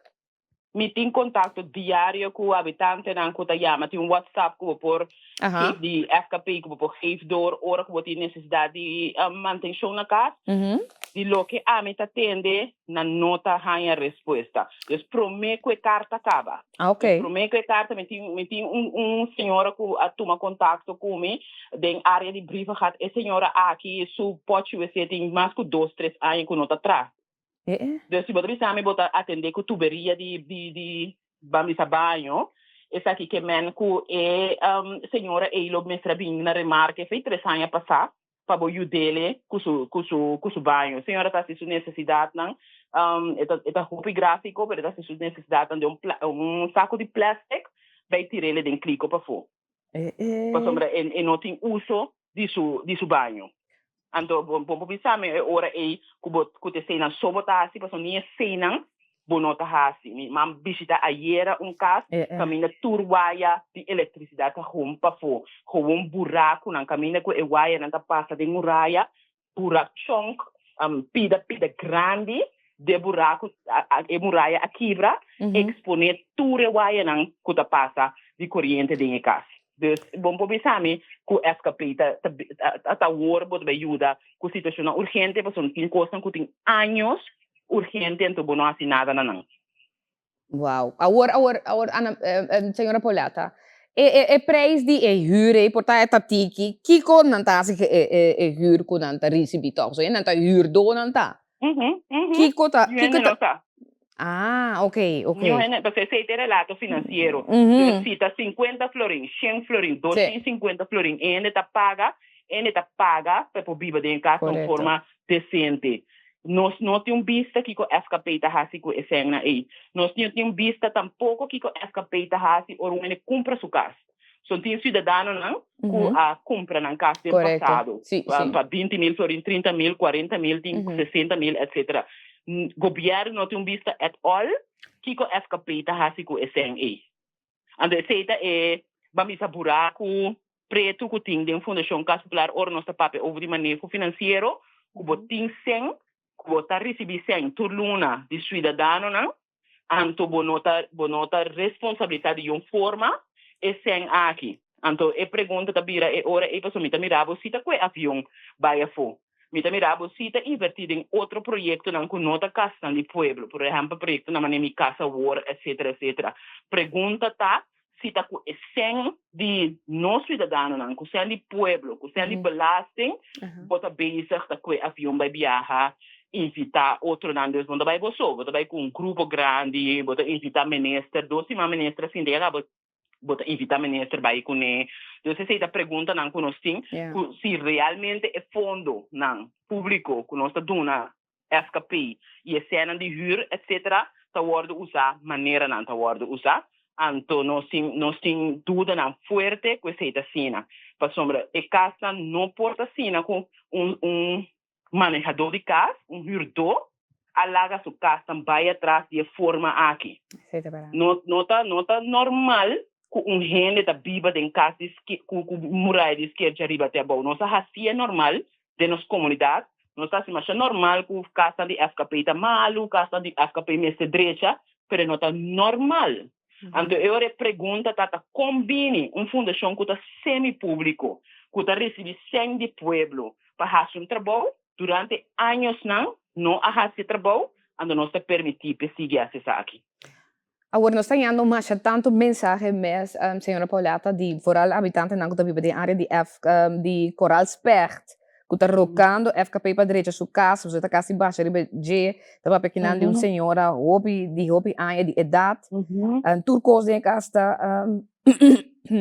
Mi tin kontakto diario ku habitantenan ku ta yama. Tin un WhatsApp ku bo por geef di FKP ku bo por geef door ora ku bo tin nesesidat di mantenshon na kas. Di loke ami ta tende nan no ta haña respuesta. Dus promé ku e karta kaba. Ah, ok. Dus promé ku e karta mi tin mi tin un un señora ku a tuma kontakto ku mi den área di Brievengat. E señora aki su pòchi wc tin mas ku dos tres aña ku no ta traha. Dus si bo ta bisa mi bo ta atendé ku tuberia di di di ban bisa baño, esaki ke men ku e señora ei lo mester a bin na remarke fei tres aña pasá. pa bo yud'ele ku su ku su ku su baño. Señora ta hasi su nesesidatnan, e ta e ta hopi gráfiko, pero e ta hasi su nesesidatnan den un pla un saku di plastic bai tir'ele den kliko pafó. Pasobra e e no tin uso di su di su baño. Anto bo bo por bisa mi e ora ei ku bo ku ta eseinan so bo ta hasi pasobra ni eseinan bo no ta hasi. Mi man bishita ayera un kas kaminda tur waya di elektrisidat ta hom pafó. Gewoon burakunan kaminda ku e wayanan ta pasa den muraya, burak chonk, pida pida grandi den buraku e muraya a kibra, eksponé tur e wayanan ku ta pasa di koriente den e kas. Dus bo por bisa mi ku FKP ta ta awor bo ta bai yuda ku situashonnan urgente pasobra tin kosnan ku tin años urgente anto bo no hasi nada na nan. Wow. Awor, awor, awor, Ana, señora Pauletta, e, e, e prijs di e huur ei por ta e ta tiki, kiko nan ta hasi e, e, e huur ku nan ta risibí tòg? So, e nan ta huurdó nan ta? Mhm, mhm. Kiko ta, Niun kiko hende ta? no sa. Ah, oké, oké. Niun hende, pasobra esei ta e relato finansiero. Dus si ta sinkuenta florin, shen florin, doshen sinkuenta florin, e hende ta paga, e hende ta paga pa e por biba den e kas na un forma decente. Nos no tin un bista kiko FKP ta hasi ku e sènnan ei. Nos no tin un bista tampoko kiko FKP ta hasi ora un hende kumpra su kas. So tin siudadanonan ku a kumpra nan kas den pasado pa binti mil florin, trinta mil, kuarenta mil, tin sesenta mil etcetera. Gobièrnu no tin un bista at all kiko FKP ta hasi ku e sèn ei. Anto esei ta e ban bisa buraku pretu ku tin den Fundashon Kas Popular ora nos ta papia over di maneho finansiero, ku bo tin sèn, ku bo ta risibí sèn tur luna di suidadanonan, anto bo no ta bo no ta responsabilisá di yun forma e sèn aki. Anto e pregunta ta bira e ora ei pasobra mi ta mira bo si ta kue avion bai afó. Mi ta mira bo si ta invertí den otro proyektonan ku no ta kasnan di pueblo, por ehèmpel proyektonan manera Mi Kas Awor etcetera etcetera. Pregunta ta si ta ku e sèn di nos siudadanonan, ku sèn di pueblo, ku sèn di belasting bo ta bezig ta kue avion bai biaha, invitá otronan. Dus bo no ta bai bo so, bo ta bai ku un grupo grandi, bo ta invitá minister, dos siman minister a sinta ya kaba bo ta invita minister bai kuné. Dus esei ta preguntanan ku nos tin, ku si realmente e fondonan públiko ku nos ta duna FKP i e sènan di hür etcetera ta wòrdu usá manera nan ta wòrdu usá, anto nos tin nos tin dudanan fuerte ku esei ta asina. Pasobra e kasnan no por ta asina ku un un manehadó di kas, un hürdó, a laga su kasnan bai atras di e forma aki. No no ta no ta normal ku un hende ta biba den kas di ku ku muraya di sker djariba te abou. Nos a hasié normal den nos komunidat. Nos ta hasi masha normal ku kasnan di FKP ta malu, kasnan di FKP mester drecha, pero e no ta normal. Anto e ora e pregunta ta ta kon bini un fundashon ku ta semi-públiko, ku ta risibí sèn di pueblo pa hasi un trabou, durante añosnan no a hasi e trabou, anto nos ta permití p'e sigui hasi esaki. Awor nos ta yando masha tantu mensahe mes, señora Pauletta, di vooral habitantenan ku ta biba den área di F di Koraal Specht, ku ta rokando FKP pa drecha su kas, pasobra ta kasi basha riba dje, ta papia kinan di un señora hopi di hopi aña di edat, tur kos den e kas ta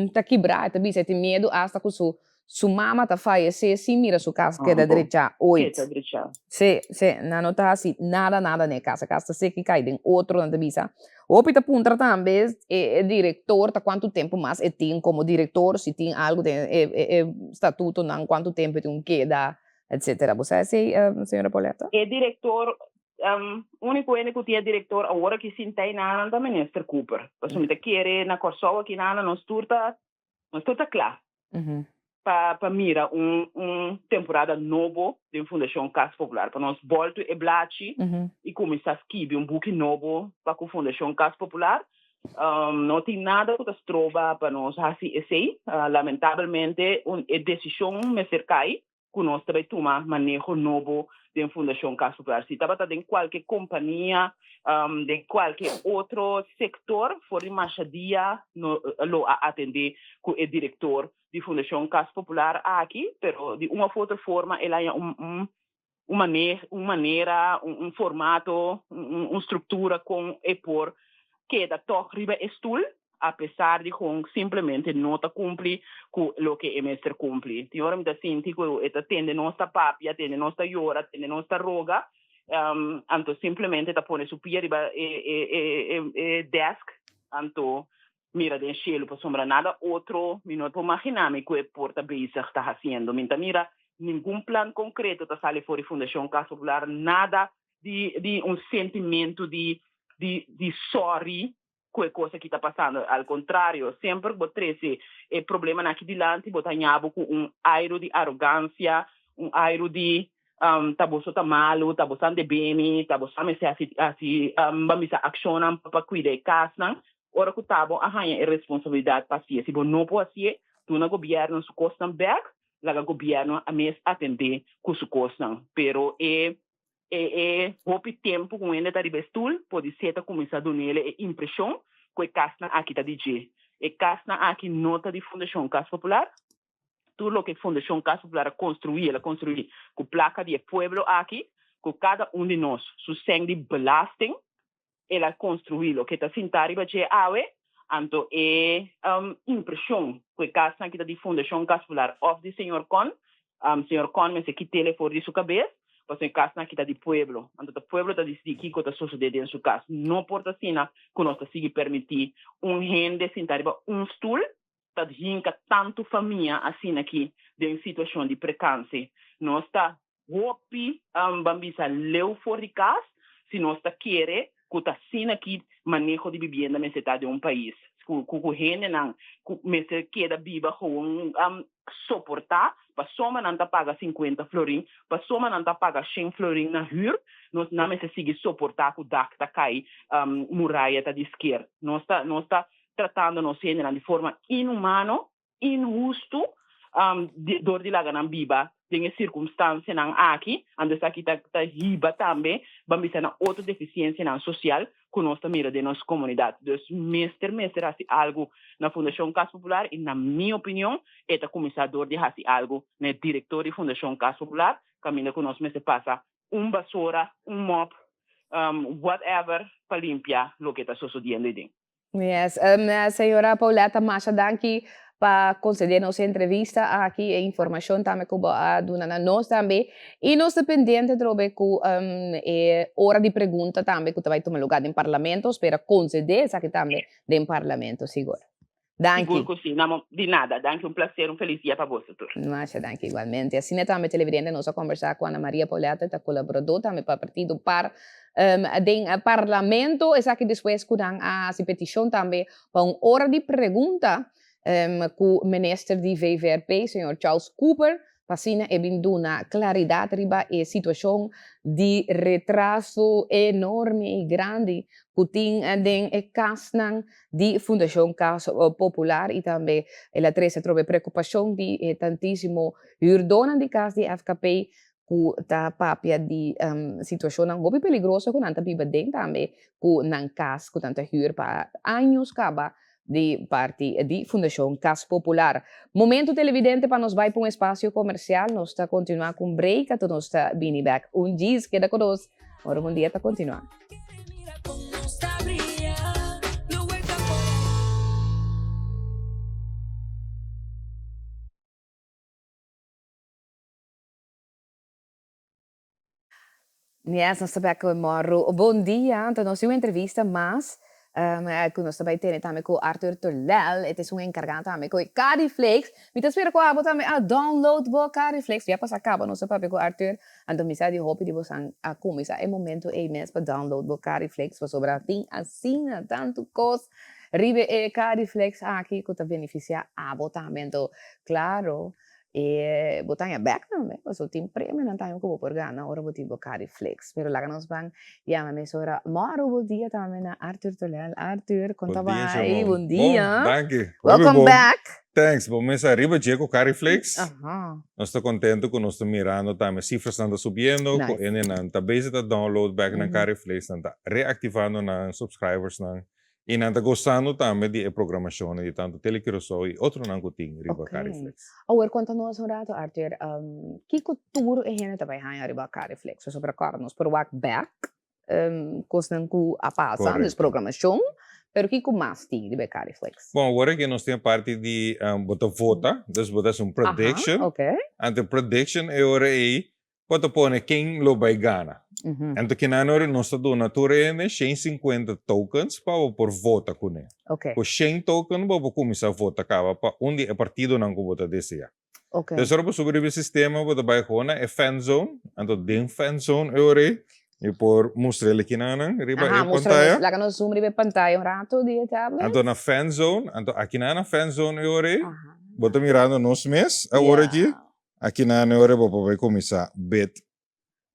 ta kibrá, e ta bisa e tin miedu asta ku su Su mama ta fayesé sin mira su kas keda drechá oit. Keda drechá. Sí, sí, nan no ta hasi nada, nada na e kas. E kas ta seki kai den otro, nan ta bisa. Hopi ta puntra tambe e e direktor ta kuantu tempu mas e tin komo direktor, si tin algu den e e e statutonan kuantu tempu e tin ku keda, etsetera. Bo sa esei, señora Pauletta? E direktor, úniko hende ku tin e direktor awor aki sinta einan ta Minister Cooper. Pasobra mi ta kere na Kòrsou aki nan nos tur ta Nos tur ta kla pa pa mira un un temporada nobo den Fundashon Kas Popular, pa nos bòltu e blachi i kuminsá skibi un buki nobo pa ku Fundashon Kas Popular. No tin nada ku ta stroba pa nos hasi esei. Lamentabelmente un e desishon mester kai ku nos ta bai tuma maneho nobo den Fundashon Kas Popular. Si tabata den kualke kompania, den kualke otro sektor, for di masha dia no lo a atendé ku e direktor di Fundashon Kas Popular aki, pero di un òf otro forma el haña un un un mane un manera, un un formato, un un struktura kon e por keda tòg riba e stul apesar di kon simplemente no ta kumpli ku loke e mester kumpli. Tin ora mi ta sinti ku e ta tende nos ta papia, tende nos ta yora, tende nos ta roga, anto simplemente ta pone su pia riba e e e e desk anto mira den shelu pasobra nada otro mi no por magina mi ku e por ta bezig ta hasiendo. Mi ta mira ningun plan konkreto ta sali for di Fundashon Kas Popular, nada di di un sentimentu di di di sòri ku e kos aki ta pasando. Al kontrario, semper ku bo trese e problemanan aki dilanti, bo ta haña bo ku un airu di arogansia, un airu di ta boso ta malu, ta boso a debe mi, ta boso a mester hasi hasi ban bisa akshonnan pa kuida e kasnan. Ora ku ta bo a haña e responsabilidat pa hasié. Si bo no por hasié, duna gobièrnu su kosnan bèk, laga gobièrnu a mes atendé ku su kosnan. Pero e E e hopi tempu ku hende ta riba e stul, podisé ta kuminsá dun'ele e impreshon ku e kasnan aki ta di dje. E kasnan aki no ta di Fundashon Kas Popular. Tur loke Fundashon Kas Popular a konstruí, el a konstruí ku plaka di e pueblo aki, ku kada un di nos su sèn di belasting. El a konstruí loke ta sintá riba dje awe, anto e impreshon ku e kasnan ki ta di Fundashon Kas Popular òf di señor Con, señor Con mester kit'el for di su kabes, pasobra e kasnan aki ta di pueblo, anto ta pueblo ta disidí kiko ta sosodé den su kas. No por ta asina ku nos ta sigui permití un hende sintá riba un stul ta hinka tantu famia asina aki den situashon di prekanse. Nos ta Hopi ban bisa leu for di kas si nos ta kere ku ta asina ki maneho di bibienda mester ta den un pais. Ku ku hendenan ku mester keda biba gewoon soportá pasobra nan ta paga sinkuenta florin, pasobra nan ta paga shen florin na hür, nos nan mester sigui soportá ku dak ta kai, muraya ta di sker. Nos ta nos ta tratando nos hendenan di forma inhumano inhustu dor di laga nan biba den e sirkunstansianan aki, anto esaki ta ta hiba tambe ban bisa na otro defisiensianan sosial ku nos ta mira den nos komunidat. Dus mester mester hasi algu na Fundashon Kas Popular i na mi opinion e ta kuminsá dor di hasi algu na e direktor di Fundashon Kas Popular kaminda ku nos mester pasa un basora, un mòp, whatever pa limpia loke ta sosodiendo ei den. Yes, señora Pauletta, masha danki pa concede nos e entrevista aki, e informacion tambe cu bo a duna na nos tambe. Y nos ta pendiente atrobe cu e ora di pregunta tambe cu ta bay tuma lugar den Parlamento. Spera concede esaki tambe den Parlamento, sigur. Danki. Sigur cu si. Namo, di nada. Danki, un placer, un feliz dia pa boso tur. Masha danki igualmente. Asina tambe televidente nos a conversa cu Ana Maria Pauletta, ta colaborador tambe pa partido par Den Parlamento, esaki despues ku nan a hasi petishon tambe pa un ora di pregunta ku minister di VVRP, señor Charles Cooper, pa asina e bin duna klaridat riba e situashon di retraso enorme i grandi ku tin den e kasnan di Fundashon Kas Popular i tambe el a trese atrobe preokupashon di e tantísimo hürdónan di kas di FKP. ku ta papia di situashonnan hopi peligroso ku nan ta biba den tambe ku nan kas ku nan ta hür pa años kaba di parti di Fundashon Kas Popular. Momento televidente pa nos bai pa un espasio komersial, nos ta kontinuá ku un break anto nos ta bini bèk un djis. Keda ku nos, Ora Bon Dia ta kontinuá. Yes, nos ta bek ku Morro. Bon dia, anto nos tin un entrevista mas ku nos ta bai tene tambe ku Arthur Torlel. E ta esun enkargá tambe ku e Cariflix. Mi ta spera ku abo tambe a download bo Cariflix. Ya pasá kaba nos a papia ku Arthur, anto mi sa di hopi di bosan a kuminsá e momento ei mes pa download bo Cariflix pasobra tin asina tantu kos riba e Cariflix aki ku ta benefisiá abo tambe. Anto, klaro, E bo ta haña bek tambe, pasobra tin premionan tambe ku bo por gana ora bo tin bo Cariflix. Pero laga nos ban yama mesora Mòru bo dia tambe na Arthur Tolel. Arthur, kon ta Bon dia, bai? Shemon. Bon dia. Bon, danki. Hopi Welcome bon. back. Thanks. Bo mesa riba dje ku Cariflix. Aha. Nos ta kontentu ku nos ta mirando tambe sifrasnan ta subiendo, ku Nice. hendenan ta bezig ta download bek nan Cariflix, nan ta reaktivando nan subscribersnan. I nan ta gostando tambe di e programashonnan di tantu Tele Curaçao i otronan ku tin riba Cariflex. Awor konta nos un rato Arthur, kiko tur e hende ta bai haña riba Cariflex? Pasobra kòrda nos por wak bèk kosnan ku a pasa, dus programashon, pero kiko mas tin riba e Cariflex? Bon, awor aki nos tin e parti di bo ta vota, dus bo ta hasi un prediction. Anto e prediction e ora ei Bo ta pone ken lo bai gana. Anto kinan ora nos ta duna tur hende shen sinkuenta tokens pa bo por vota kuné. Ku shen token bo por kuminsá vota kaba pa un di e partidonan ku bo ta deseá. Des ora bo subi riba e sistema bo ta bai gewoon na e fan zone, anto den fan zone e ora ei mi por mustr'el kinanan riba e pantaya. Laga nos zoom riba e pantaya un rato di e tablet. Anto na fan zone, anto akinan na fan zone e ora ei bo ta mirando nos mes awor aki. Aki nan e ora bo por bay cuminsa bid.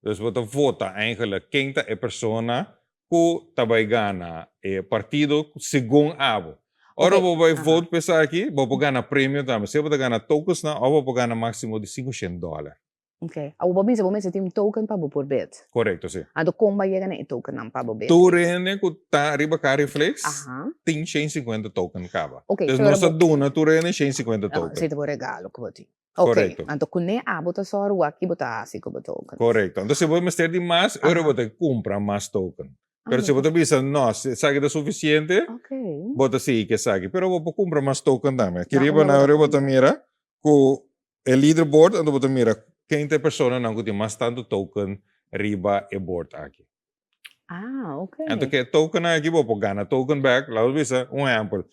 Dus bo ta vota eigenlijk ken ta e persona cu ta bay gana e partido segun abo. Ora bo bay vote pa esaki, bo por gana premio tambe. Sea bo ta gana tokensnan of bo por gana maximo di 500 dollar. Ok. Awor bo bisa bo mester tin un token pa bo por bid. Correcto, si. Anto con bo a yega na e tokennan pa bo bid? Tur hende cu ta riba Cariflex tin 150 token caba. Dus nos ta duna tur hende 150 token. Esey ta bo regalo cu bo tin. Ok, Correcto. anto kuné abo ta sòru wak ki bo ta hasi ku bo tokens? Correcto. Anto si bo mester di mas, ora bo ta kumpra mas token. Pero si bo ta bisa, no, esaki ta sufisiente, Ok. bo ta sigui ku esaki. Pero bo por kumpra mas token tambe. Aki Na riba unda nan bo ta ora bo ta kumpra? mira ku e leaderboard, anto bo ta mira ken ta e personanan ku tin mas tantu token riba e board aki. Ah, ok. Anto ke token aki bo por gana token back, laat nos bisa un ehempel.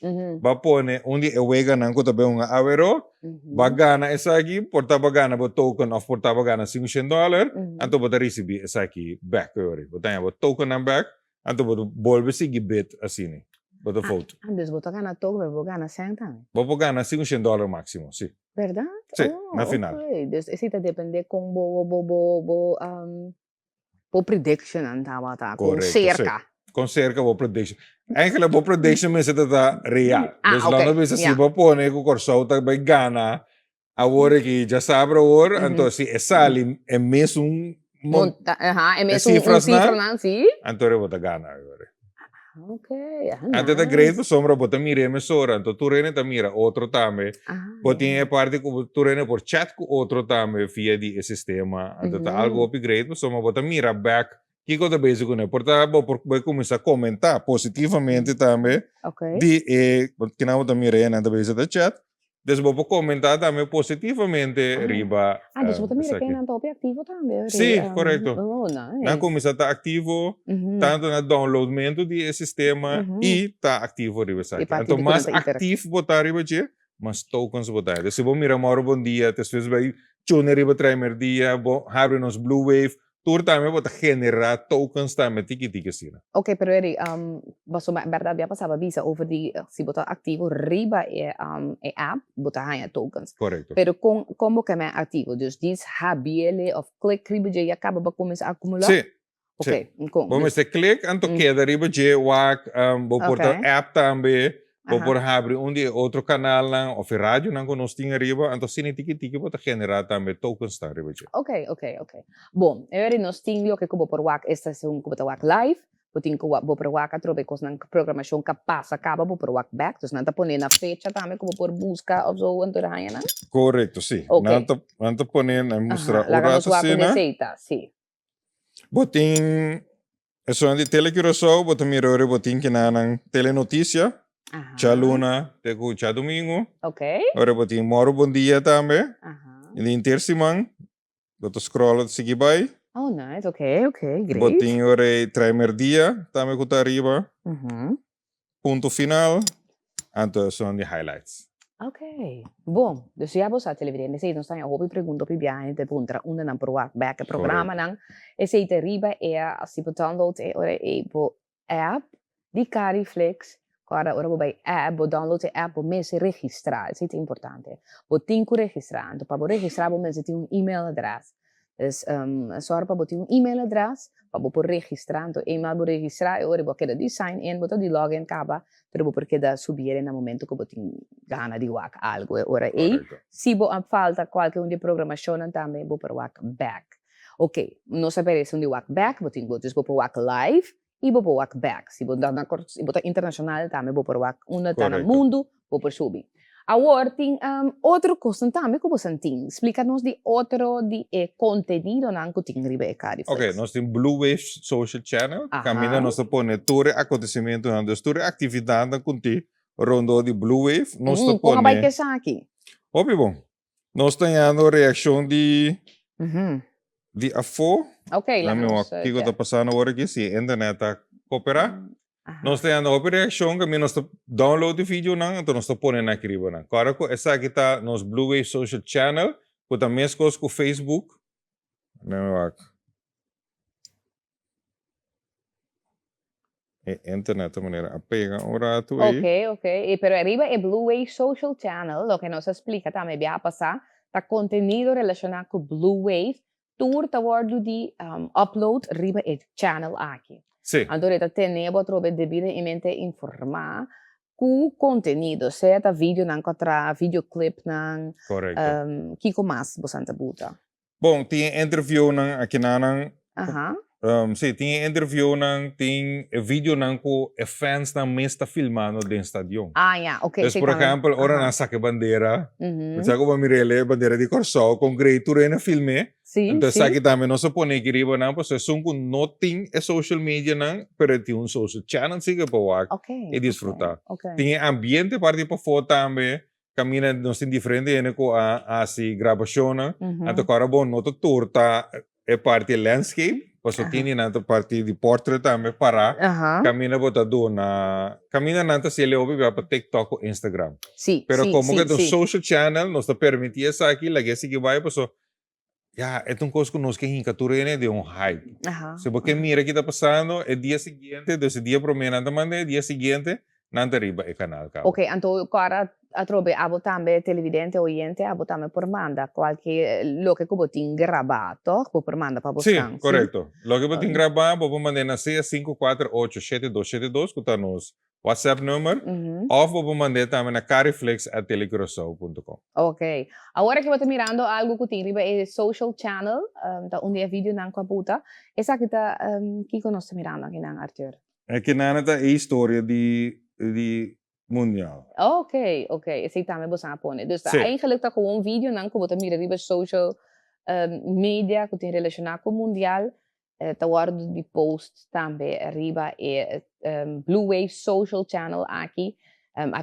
Ba pone un di e weganan ku ta bin hunga awero, ba gana esaki, por ta ba gana bo token of por ta ba gana 500 dollar, anto bo ta risibi esaki back yori. Bo ta haña bo tokennan back, anto bo ta bolbe sigui bid asina. Bo ta vote. Ah, dus bo ta gana token pero bo gana sèn tambe. Bo por gana 500 dollar máximo, si. Berdad? Si, Oh, na final. ok. Dus esei ta depende kon bo bo bo bo Bo predictionnan tabata con Correcto, sí. cerca. Con cerca bo prediction. Eigenlijk bo prediction mester ta ta real. Ah, Dus oké, laat nos bisa si ja. bo pone ku Kòrsou ta bai gana awor aki djasabra awor, Mhm. anto si e sali e mesun mon- Monta, aha, e e mesun un cifrasnan, cifranan, sí. anto bo ta gana awor. Ok, ah, Anto ta great nice. pasobra bo ta mira e mesora, anto tur hende ta mira otro tambe. Ah, Bo tin ja. e parti ku bo tur hende por chat ku otro tambe via di e sistema. Anto ta algo hopi great pasobra bo ta mira bek kiko ta bezig kuné. Por ta bo por bai kuminsá komentá positivamente tambe Ok. di e kinan bo ta mira e nan ta bezig ta chat. Dus bo por comenta tambe positivamente Ah. riba Ah, dus bo ta mira esaki. ke nan ta hopi activo tambe, ri, Sí, correcto. Oh, nice. Nan cuminsa ta activo tanto na downloadmento di e sistema y ta activo riba esaki. E parti Anto di ku mas nan ta interac- actief bo ta riba dje, mas tokens bo ta. Dus si bo mira Mauro Bondia, despues bay tune riba Traimerdia, bo habri nos Blue Wave, Tur tambe bo ta genera tokens tambe tiki tiki asina. Ok, pero Eric, pasobra en berdad bia pasaba bisa over di si bo ta activo riba e e app, bo ta haña tokens. Correcto. Pero con con bo keme activo? Dus dis habiele of click riba dje ya caba bo cuminsa acumula? Si, Ok, si. con. Bo mester click anto keda riba dje wak, bo por ta app tambe. Bo por habri un di e otro kanalnan òf e radionan ku nos tin ariba, anto asina tiki tiki bo ta generá tambe tokensnan riba dje. Ok, ok, ok. Bon, e ora nos tin loke ku bo por wak esta segun ku bo ta wak live, bo tin ku wak, bo por wak atrobe kosnan, programashon ku a pasa kaba bo por wak bèk, dus nan ta pone na fecha tambe ku bo por buska òf so anto ta haña nan? Korekto, si. Ok. Nan ta, nan ta pone, nan mustra un Laga rato nos wak asina. un esei ta, si. Bo tin esun di Tele Curaçao, bo ta mira ora bo tin kinanan Telenoticia, djaluna te ku djadumingu. Ora bo tin Moro Bon Dia tambe. I di henter siman bo ta scroll sigui bai. Oh nice, ok, ok, great. Bo tin ora e Traimerdia tambe ku ta ariba. Punto final, anto esun di highlights. Ok, bon. Dus ya bo sa televidente, esei nos ta haña hopi pregunta, hopi biaha hende ta puntra unda nan por wak bek e programanan. Esei ta riba e si bo download e ora ei bo app di Cariflix, kòrda ora bo bai app, bo download e app bo mester registrá, esei ta importante. Bo tin ku registrá, anto pa bo registrá bo mester tin un email adres. Dus sòru pa bo tin un email adres pa bo por registrá. Anto eenmaal bo registrá e ora bo a keda di sign in, bo ta di log in kaba, pero bo por keda subié na momento ku bo tin gana di wak algu e ora ei. Si bo a falta kualke un di e programashonnan tambe bo por wak bèk. Oke, nos a bira esun di wak bèk, bo tin bo dus bo por wak live i bo por wak bèk. Si bo ta na si bo ta internashonal tambe bo por wak unda ta na mundu bo por subi. Awor tin otro kosnan tambe ku bosan tin. Splika nos di otro di e kontenidonan ku tin riba e Cariflex. Oke, nos tin Blue Wave Social Channel, kaminda nos ta pone tur e akontesimentunan, dus tur e aktividatnan ku tin rondó di Blue Wave, nos ta Kon a bai pone. ku esaki? Hopi bon. Nos ta hañando reaccion di di afó. Ok, laga Lami nos wak kiko ta check. pasando awor aki, si e internet ta cooperá. Aha. Nos ta hañando hopi reaccion ku mi nos ta download e videonan, anto nos ta pone nan aki riba nan. Kòrda ku esaki ta nos Blue Wave Social Channel, ku ta meskos ku Facebook. Lami wak. E internet ta manera a pega un ratu ei. Ok, ok. E pero ariba e Blue Wave Social Channel, loke nos a splika tambe biaha pasá, ta kontenido relashoná ku Blue Wave, tur ta wòrdu di upload riba e channel aki. Sí. Anto e ta tene bo atrobe debidamente informá ku kontenido, sea ta videonan ku a traha, videoclipnan, Korekto. kiko mas bosan ta buta? Bon, tin e interviewnan akinanan. Aha. Um, sí, tin e interviewnan, tin e videonan ku e fansnan mes ta filmando den stadion. Ah, ja, oké. Dus, sí, por tambe. ehempel, ora Aha. nan saka e bandera, Mhm. bo sa ku bo a mira el e bandera di Kòrsou, kon grei tur hende a film'é. Sí, Entonces, sí. esaki tambe nos a pone aki riba nan, pasobra esun ku no tin e social medianan, pero e tin un social channel sí ku e por wak Oké, i oké, disfrutá. oké. Tin e ambiente parti pafó tambe, Caminda nos tin diferente hende cu a haci grabacionnan. Anto cu ora bo no ta tur ta e parti landscape, pasobra tin di nan ta parti di portrait tambe para. Caminda bo ta duna, caminda nan ta haci el hopi bia pa TikTok cu Instagram. Pero como cu ta un social channel nos ta permiti esaki, laga e sigui bay pasobra Ya, e ta un kos ku nos ke hinka tur hende den un hype. Si bo ke mira ki ta pasando, e dia siguiente, dus e dia promé nan ta manda, e dia siguiente nan ta riba e kanal kaba. Ok, anto kòrda atrobe abo tambe televidente, oyente, abo tambe por manda kualke loke ku bo tin grabá, tòg? Bo por manda pa bo Sí, stan, sí? korekto. Loke bo tin grabá, bo por mand'é na 65487272, ku ta nos WhatsApp number of bo por mand'é tambe na cariflix@telecuraçao.com. Ok. Awor aki bo ta mirando algo ku tin riba e social channel, ta un di e videonan ku a buta. Esaki ta kiko nos ta mirando akinan, Arthur? Akinan ta e historia di di mundial. Ok, ok. Esei tambe bosan a pone. Dus ta eigenlijk ta gewoon videonan ku bo ta mira riba social media ku tin relashoná ku mundial. Ta wòrdu di post tambe riba e Blue Wave Social Channel aki.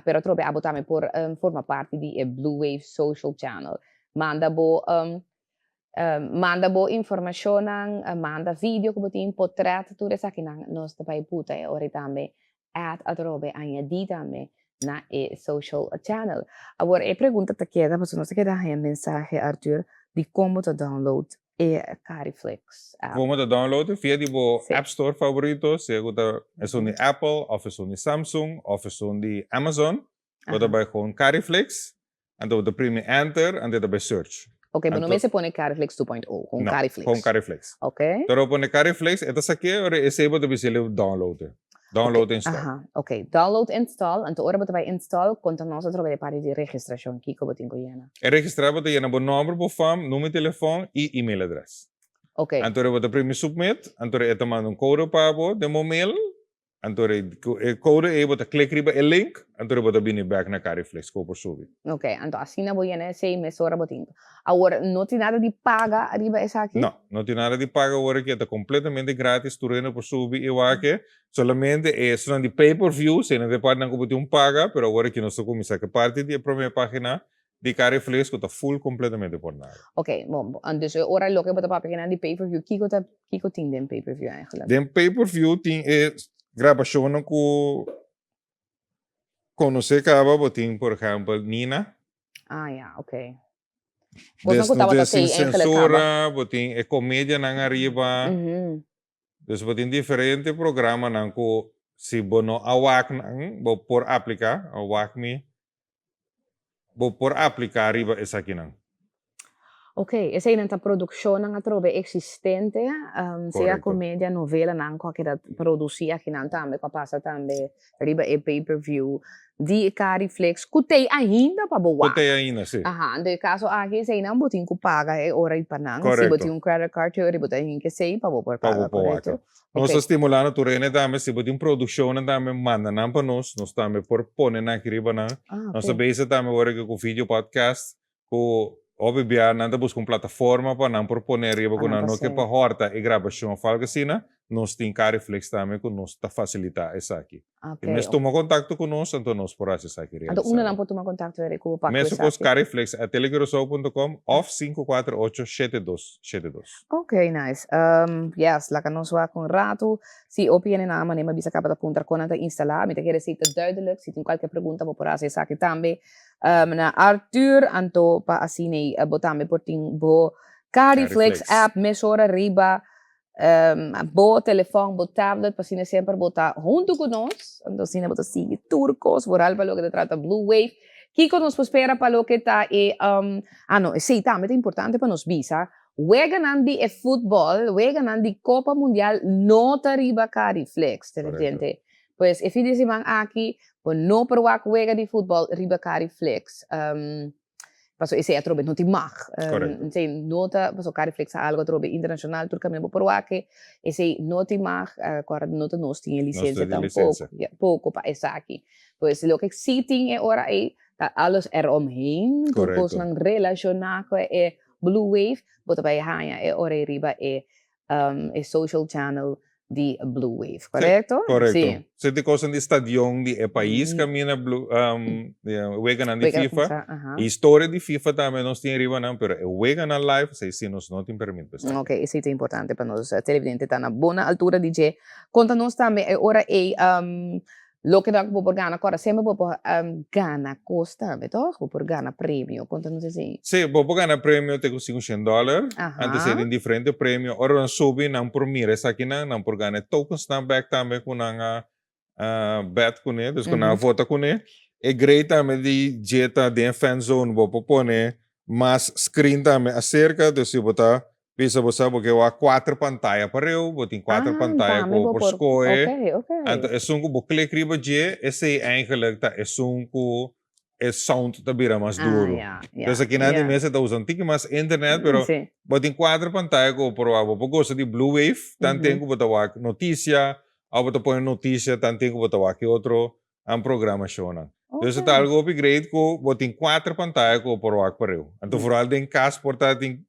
Pero atrobe abo tambe por forma parti di e Blue Wave Social Channel. Manda bo manda bo informashonnan, manda video ku bo tin, potrèt, tur esakinan nos ta bai buta e ora tambe add atrobe añadí tambe na e social channel. Awor e pregunta ta keda, pasobra nos ta keda haña mensahe Arthur di kon bo ta download e Cariflix app. Kon bo ta download e? Via di bo app store favorito, sea ku ta esun di Apple òf esun di Samsung òf esun di Amazon, bo ta bai kon Cariflix, anto bo ta primi enter, anto e ta bai search. Ok, bo no mester pone Cariflix 2.0, kon No, Cariflix. kon Cariflix. Ok. Pero bo pone Cariflix, e ta sak'é, ora esei bo ta bisa el download e. Download install. Aha, ok. Download install. Anto ora bo ta bai install, konta nos atrobe e parti di registrashon. Kiko bo tin ku yena? E registrá bo ta yena bo nòmber, bo fam, numero di telefòn i email adrès. Ok. Anto ora bo ta primi submit, anto ora e ta manda un kode pa bo den bo mail. Anto ku e kode ei bo ta klik riba e link, anto bo ta bini bek na Cariflex ku bo por subi. Ok, anto asina bo yena esei mesora bo tin. Awor, no tin nada di paga riba esaki? No, no tin nada di paga awor aki, e ta kompletamente gratis, tur hende por subi i wak e. Solamente e esunnan di pay per view, si nan ta e partinan ku bo tin un paga, pero awor aki nos ta kuminsá ku e parti di e promé pagina di Cariflex ku ta full kompletamente por nada. Ok, bon, dus e ora loke bo ta papia kinan di pay per view, kiko ta Kiko tin den pay per view eigenlijk? Den pay per view tin e grabashonnan ku konosé kaba, bo tin por ehèmpel Nina. Ah ya, ok. Kosnan ku tabata tei eigenlijk kaba. Sensura, bo tin e komedianan ariba. Dus bo tin diferente programanan ku si bo no a wak nan, bo por apliká, a wak mi. Bo por apliká riba esakinan. Ok, eseinan ta produkshonnan atrobe eksistente, sea komedia, novelanan ku a keda produsí akinan tambe, ku a pasa tambe riba e pay per view di Cariflix, ku t'ei ainda pa bo wak. Ku t'ei ainda, si. Aha, anto e kaso aki eseinan bo tin ku paga e ora ei pa nan. Si bo tin un credit card, te ora bo ta hinka esei pa bo por paga, korekto? Nos ta stimulá na tur hende tambe, si bo tin produkshonnan tambe, manda nan pa nos, nos tambe por pone nan aki riba nan. Nos ta bezig tambe ora ku video podcast, ku hopi bia nan ta buska un plataforma pa nan por pone riba ku nan no ke pa hòrta e grabashon òf algu asina, nos tin Cariflix tambe ku nos ta fasilitá esaki. E mes tuma kontakto ku nos, anto nos por hasi esaki realisá. Anto unda nan por tuma kontakto Eric ku bo pa ku esaki? Mesun kos cariflex@telecuraçao.com òf 548 7272. Ok nice. Yes, laga nos wak un ratu. Si hopi hende nan a manera mi a bisa kaba ta puntra kon nan ta instalá. Mi ta kere si ta duidelijk. Si tin kualke pregunta bo por hasi esaki tambe na Arthur. Anto pa asina bo tambe por tin bo Cariflex app mesora riba Bo telefòn, bo tablet, pa asina semper bo ta huntu ku nos, anto asina bo ta sigui tur kos, vooral pa loke ta trata Blue Wave. Kiko nos por spera pa loke ta e, ah no, esei tambe ta importante pa nos bisa, weganan di e futbòl, weganan di Kopa Mundial no ta riba Cariflex, televidente. Pues e fin di siman aki bo no por wak wega di futbòl riba Cariflex. Paso esei atrobe no tin mag. Correcto. Esei no ta, paso Cariflex ta algo atrobe internacional, tur caminda bo por wak e. Esei no tin mag, cu no ta nos tin e licencia Nos tin e tampoco, licencia. ja, poco pa esaki. Pues loke si tin e ora ei ta alles eromheen, tur Correcto. cosnan relaciona cu e Blue Wave, bo ta bay haya e ora ei riba e e social channel di Blue Wave, correcto? Correcto. Sí. Si di cosnan di stadion di e pais camina Blue, weganan di FIFA. Historia di FIFA tambe nos tin riba nan, pero e weganan live esei si nos no tin permit pa esaki. Ok, esei ta importante pa nos televidente ta na bona altura di dje. Conta nos tambe e ora ei Loke ta ku bo por gana kòrda semper bo por gana kos tambe tòg? Bo por gana premio, konta nos esei. Sí, bo por gana premio te ku 500 dòler. Antes ei tin diferente premio. Ora nan subi nan por mira esakinan, nan por gana e tokensnan bèk tambe ku nan a bèt kuné, dus ku nan a vota kuné. E grei tambe di dje ta den e fan zone bo por pone mas screen tambe aserka, dus si bo ta Bisa bo sa bo ke wak kuater pantaya pareu, bo tin kuater pantaya ku bo por skohe. Anto esun ku bo klik riba dje, esei eigenlijk ta esun ku e sound ta bira mas duru. Dus akinan di mester ta usa un tiki mas internet, pero bo tin kuater pantaya ku bo por wak. Bo por gosa di blue wave, tanten ku bo ta wak notisia, òf bo ta pone notisia tanten ku bo ta wak e otro programashonnan. Dus e ta algu hopi great ku bo tin kuater pantaya ku bo por wak pareu. Anto vooral den kas por ta tin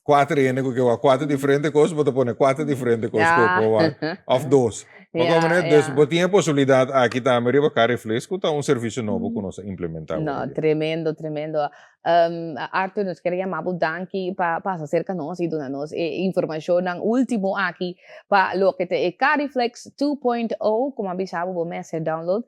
Kuater hende ku ke wak kuater diferente kos, bo ta pone kuater diferente kos ku bo wak. Òf dos. Bo komprende? Dus bo tin e posibilidat aki tambe riba Cariflex ku ta un servisio nobo ku nos a implementá No, awor. tremendo, tremendo. Arthur, nos kere yama bo danki pa pasa serka nos i duna nos e informashonnan último aki pa loke ta e Cariflex 2.0, komo a bisa bo, bo mester download.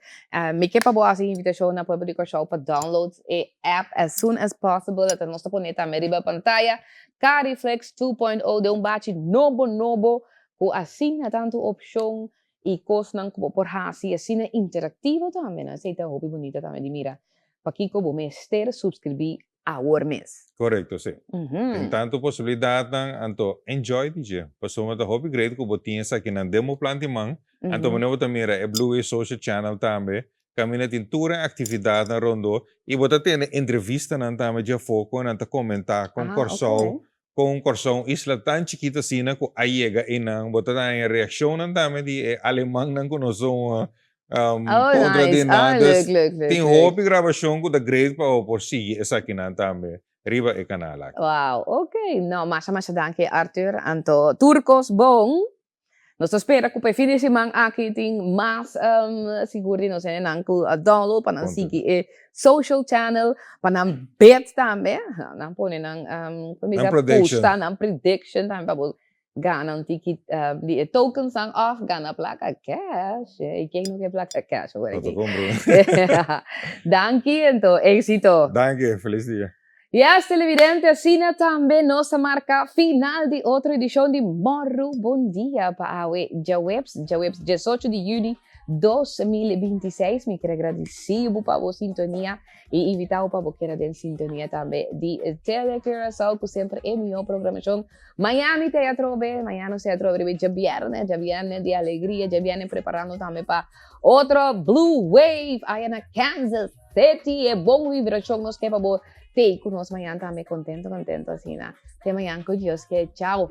Mi ke pa bo hasi invitashon na pueblo di Kòrsou pa download e app as soon as possible. Ata nos ta pone tambe riba pantaya. Cariflex 2.0 den un bachi nobo nobo ku asina tantu opshon i kosnan ku bo por hasi asina interaktivo tambe. Esei ta hopi bunita tambe di mira. Pakiko bo mester suskribí. awor mes. Korekto, si. Tin tantu posibilidatnan, anto enjoy di dje. Pasobra ta hopi great ku bo tin esakinan den bo plan di man, anto manera bo ta mira e Blue Wave Social Channel tambe, kaminda tin tur e aktividatnan rondó i bo ta tene entrevistanan tambe dje afó kon nan ta komentá kon Kòrsou, kon Kòrsou un isla tan chikito asina ku a yega einan, bo ta haña reakshonnan tambe di e alemannan ku nos un kontra di nan. Dus tin hopi grabashon ku ta great pa bo por sigui esakinan tambe riba e kanal aki. Wow, ok. No, masha masha danki Arthur. Anto tur kos bon. Nos ta spera ku pa e fin di siman aki tin mas sigur di nos hendenan ku a download pa nan sigui e social channel, pa nan bet tambe, nan pone nan pusta, nan prediction tambe pa bo gana un tiki di e tokensnan òf gana plaka cash. I ken no ke plaka cash awor aki? Danki anto, éxito. Danki, felis dia. Yes televidente asina tambe nos ta marca final di otro edicion di Morru Bon Dia pa awe djaweps, djaweps diesocho di juni 2026. Mi quier agradeci bo pa bo sintonia y invita bo pa bo keda den sintonia tambe di Tele Curaçao cu semper e miho programacion. Mañana mi te atrobe, mañana nos te atrobe riba djabierne, djabierne di alegria, djabierne preparando tambe pa otro Blue Wave aya na Kansas. City, e bon vibracion nos ke pa bo tei ku nos mañan tambe contento contento asina. Te mañan ku Dios ke. Chao.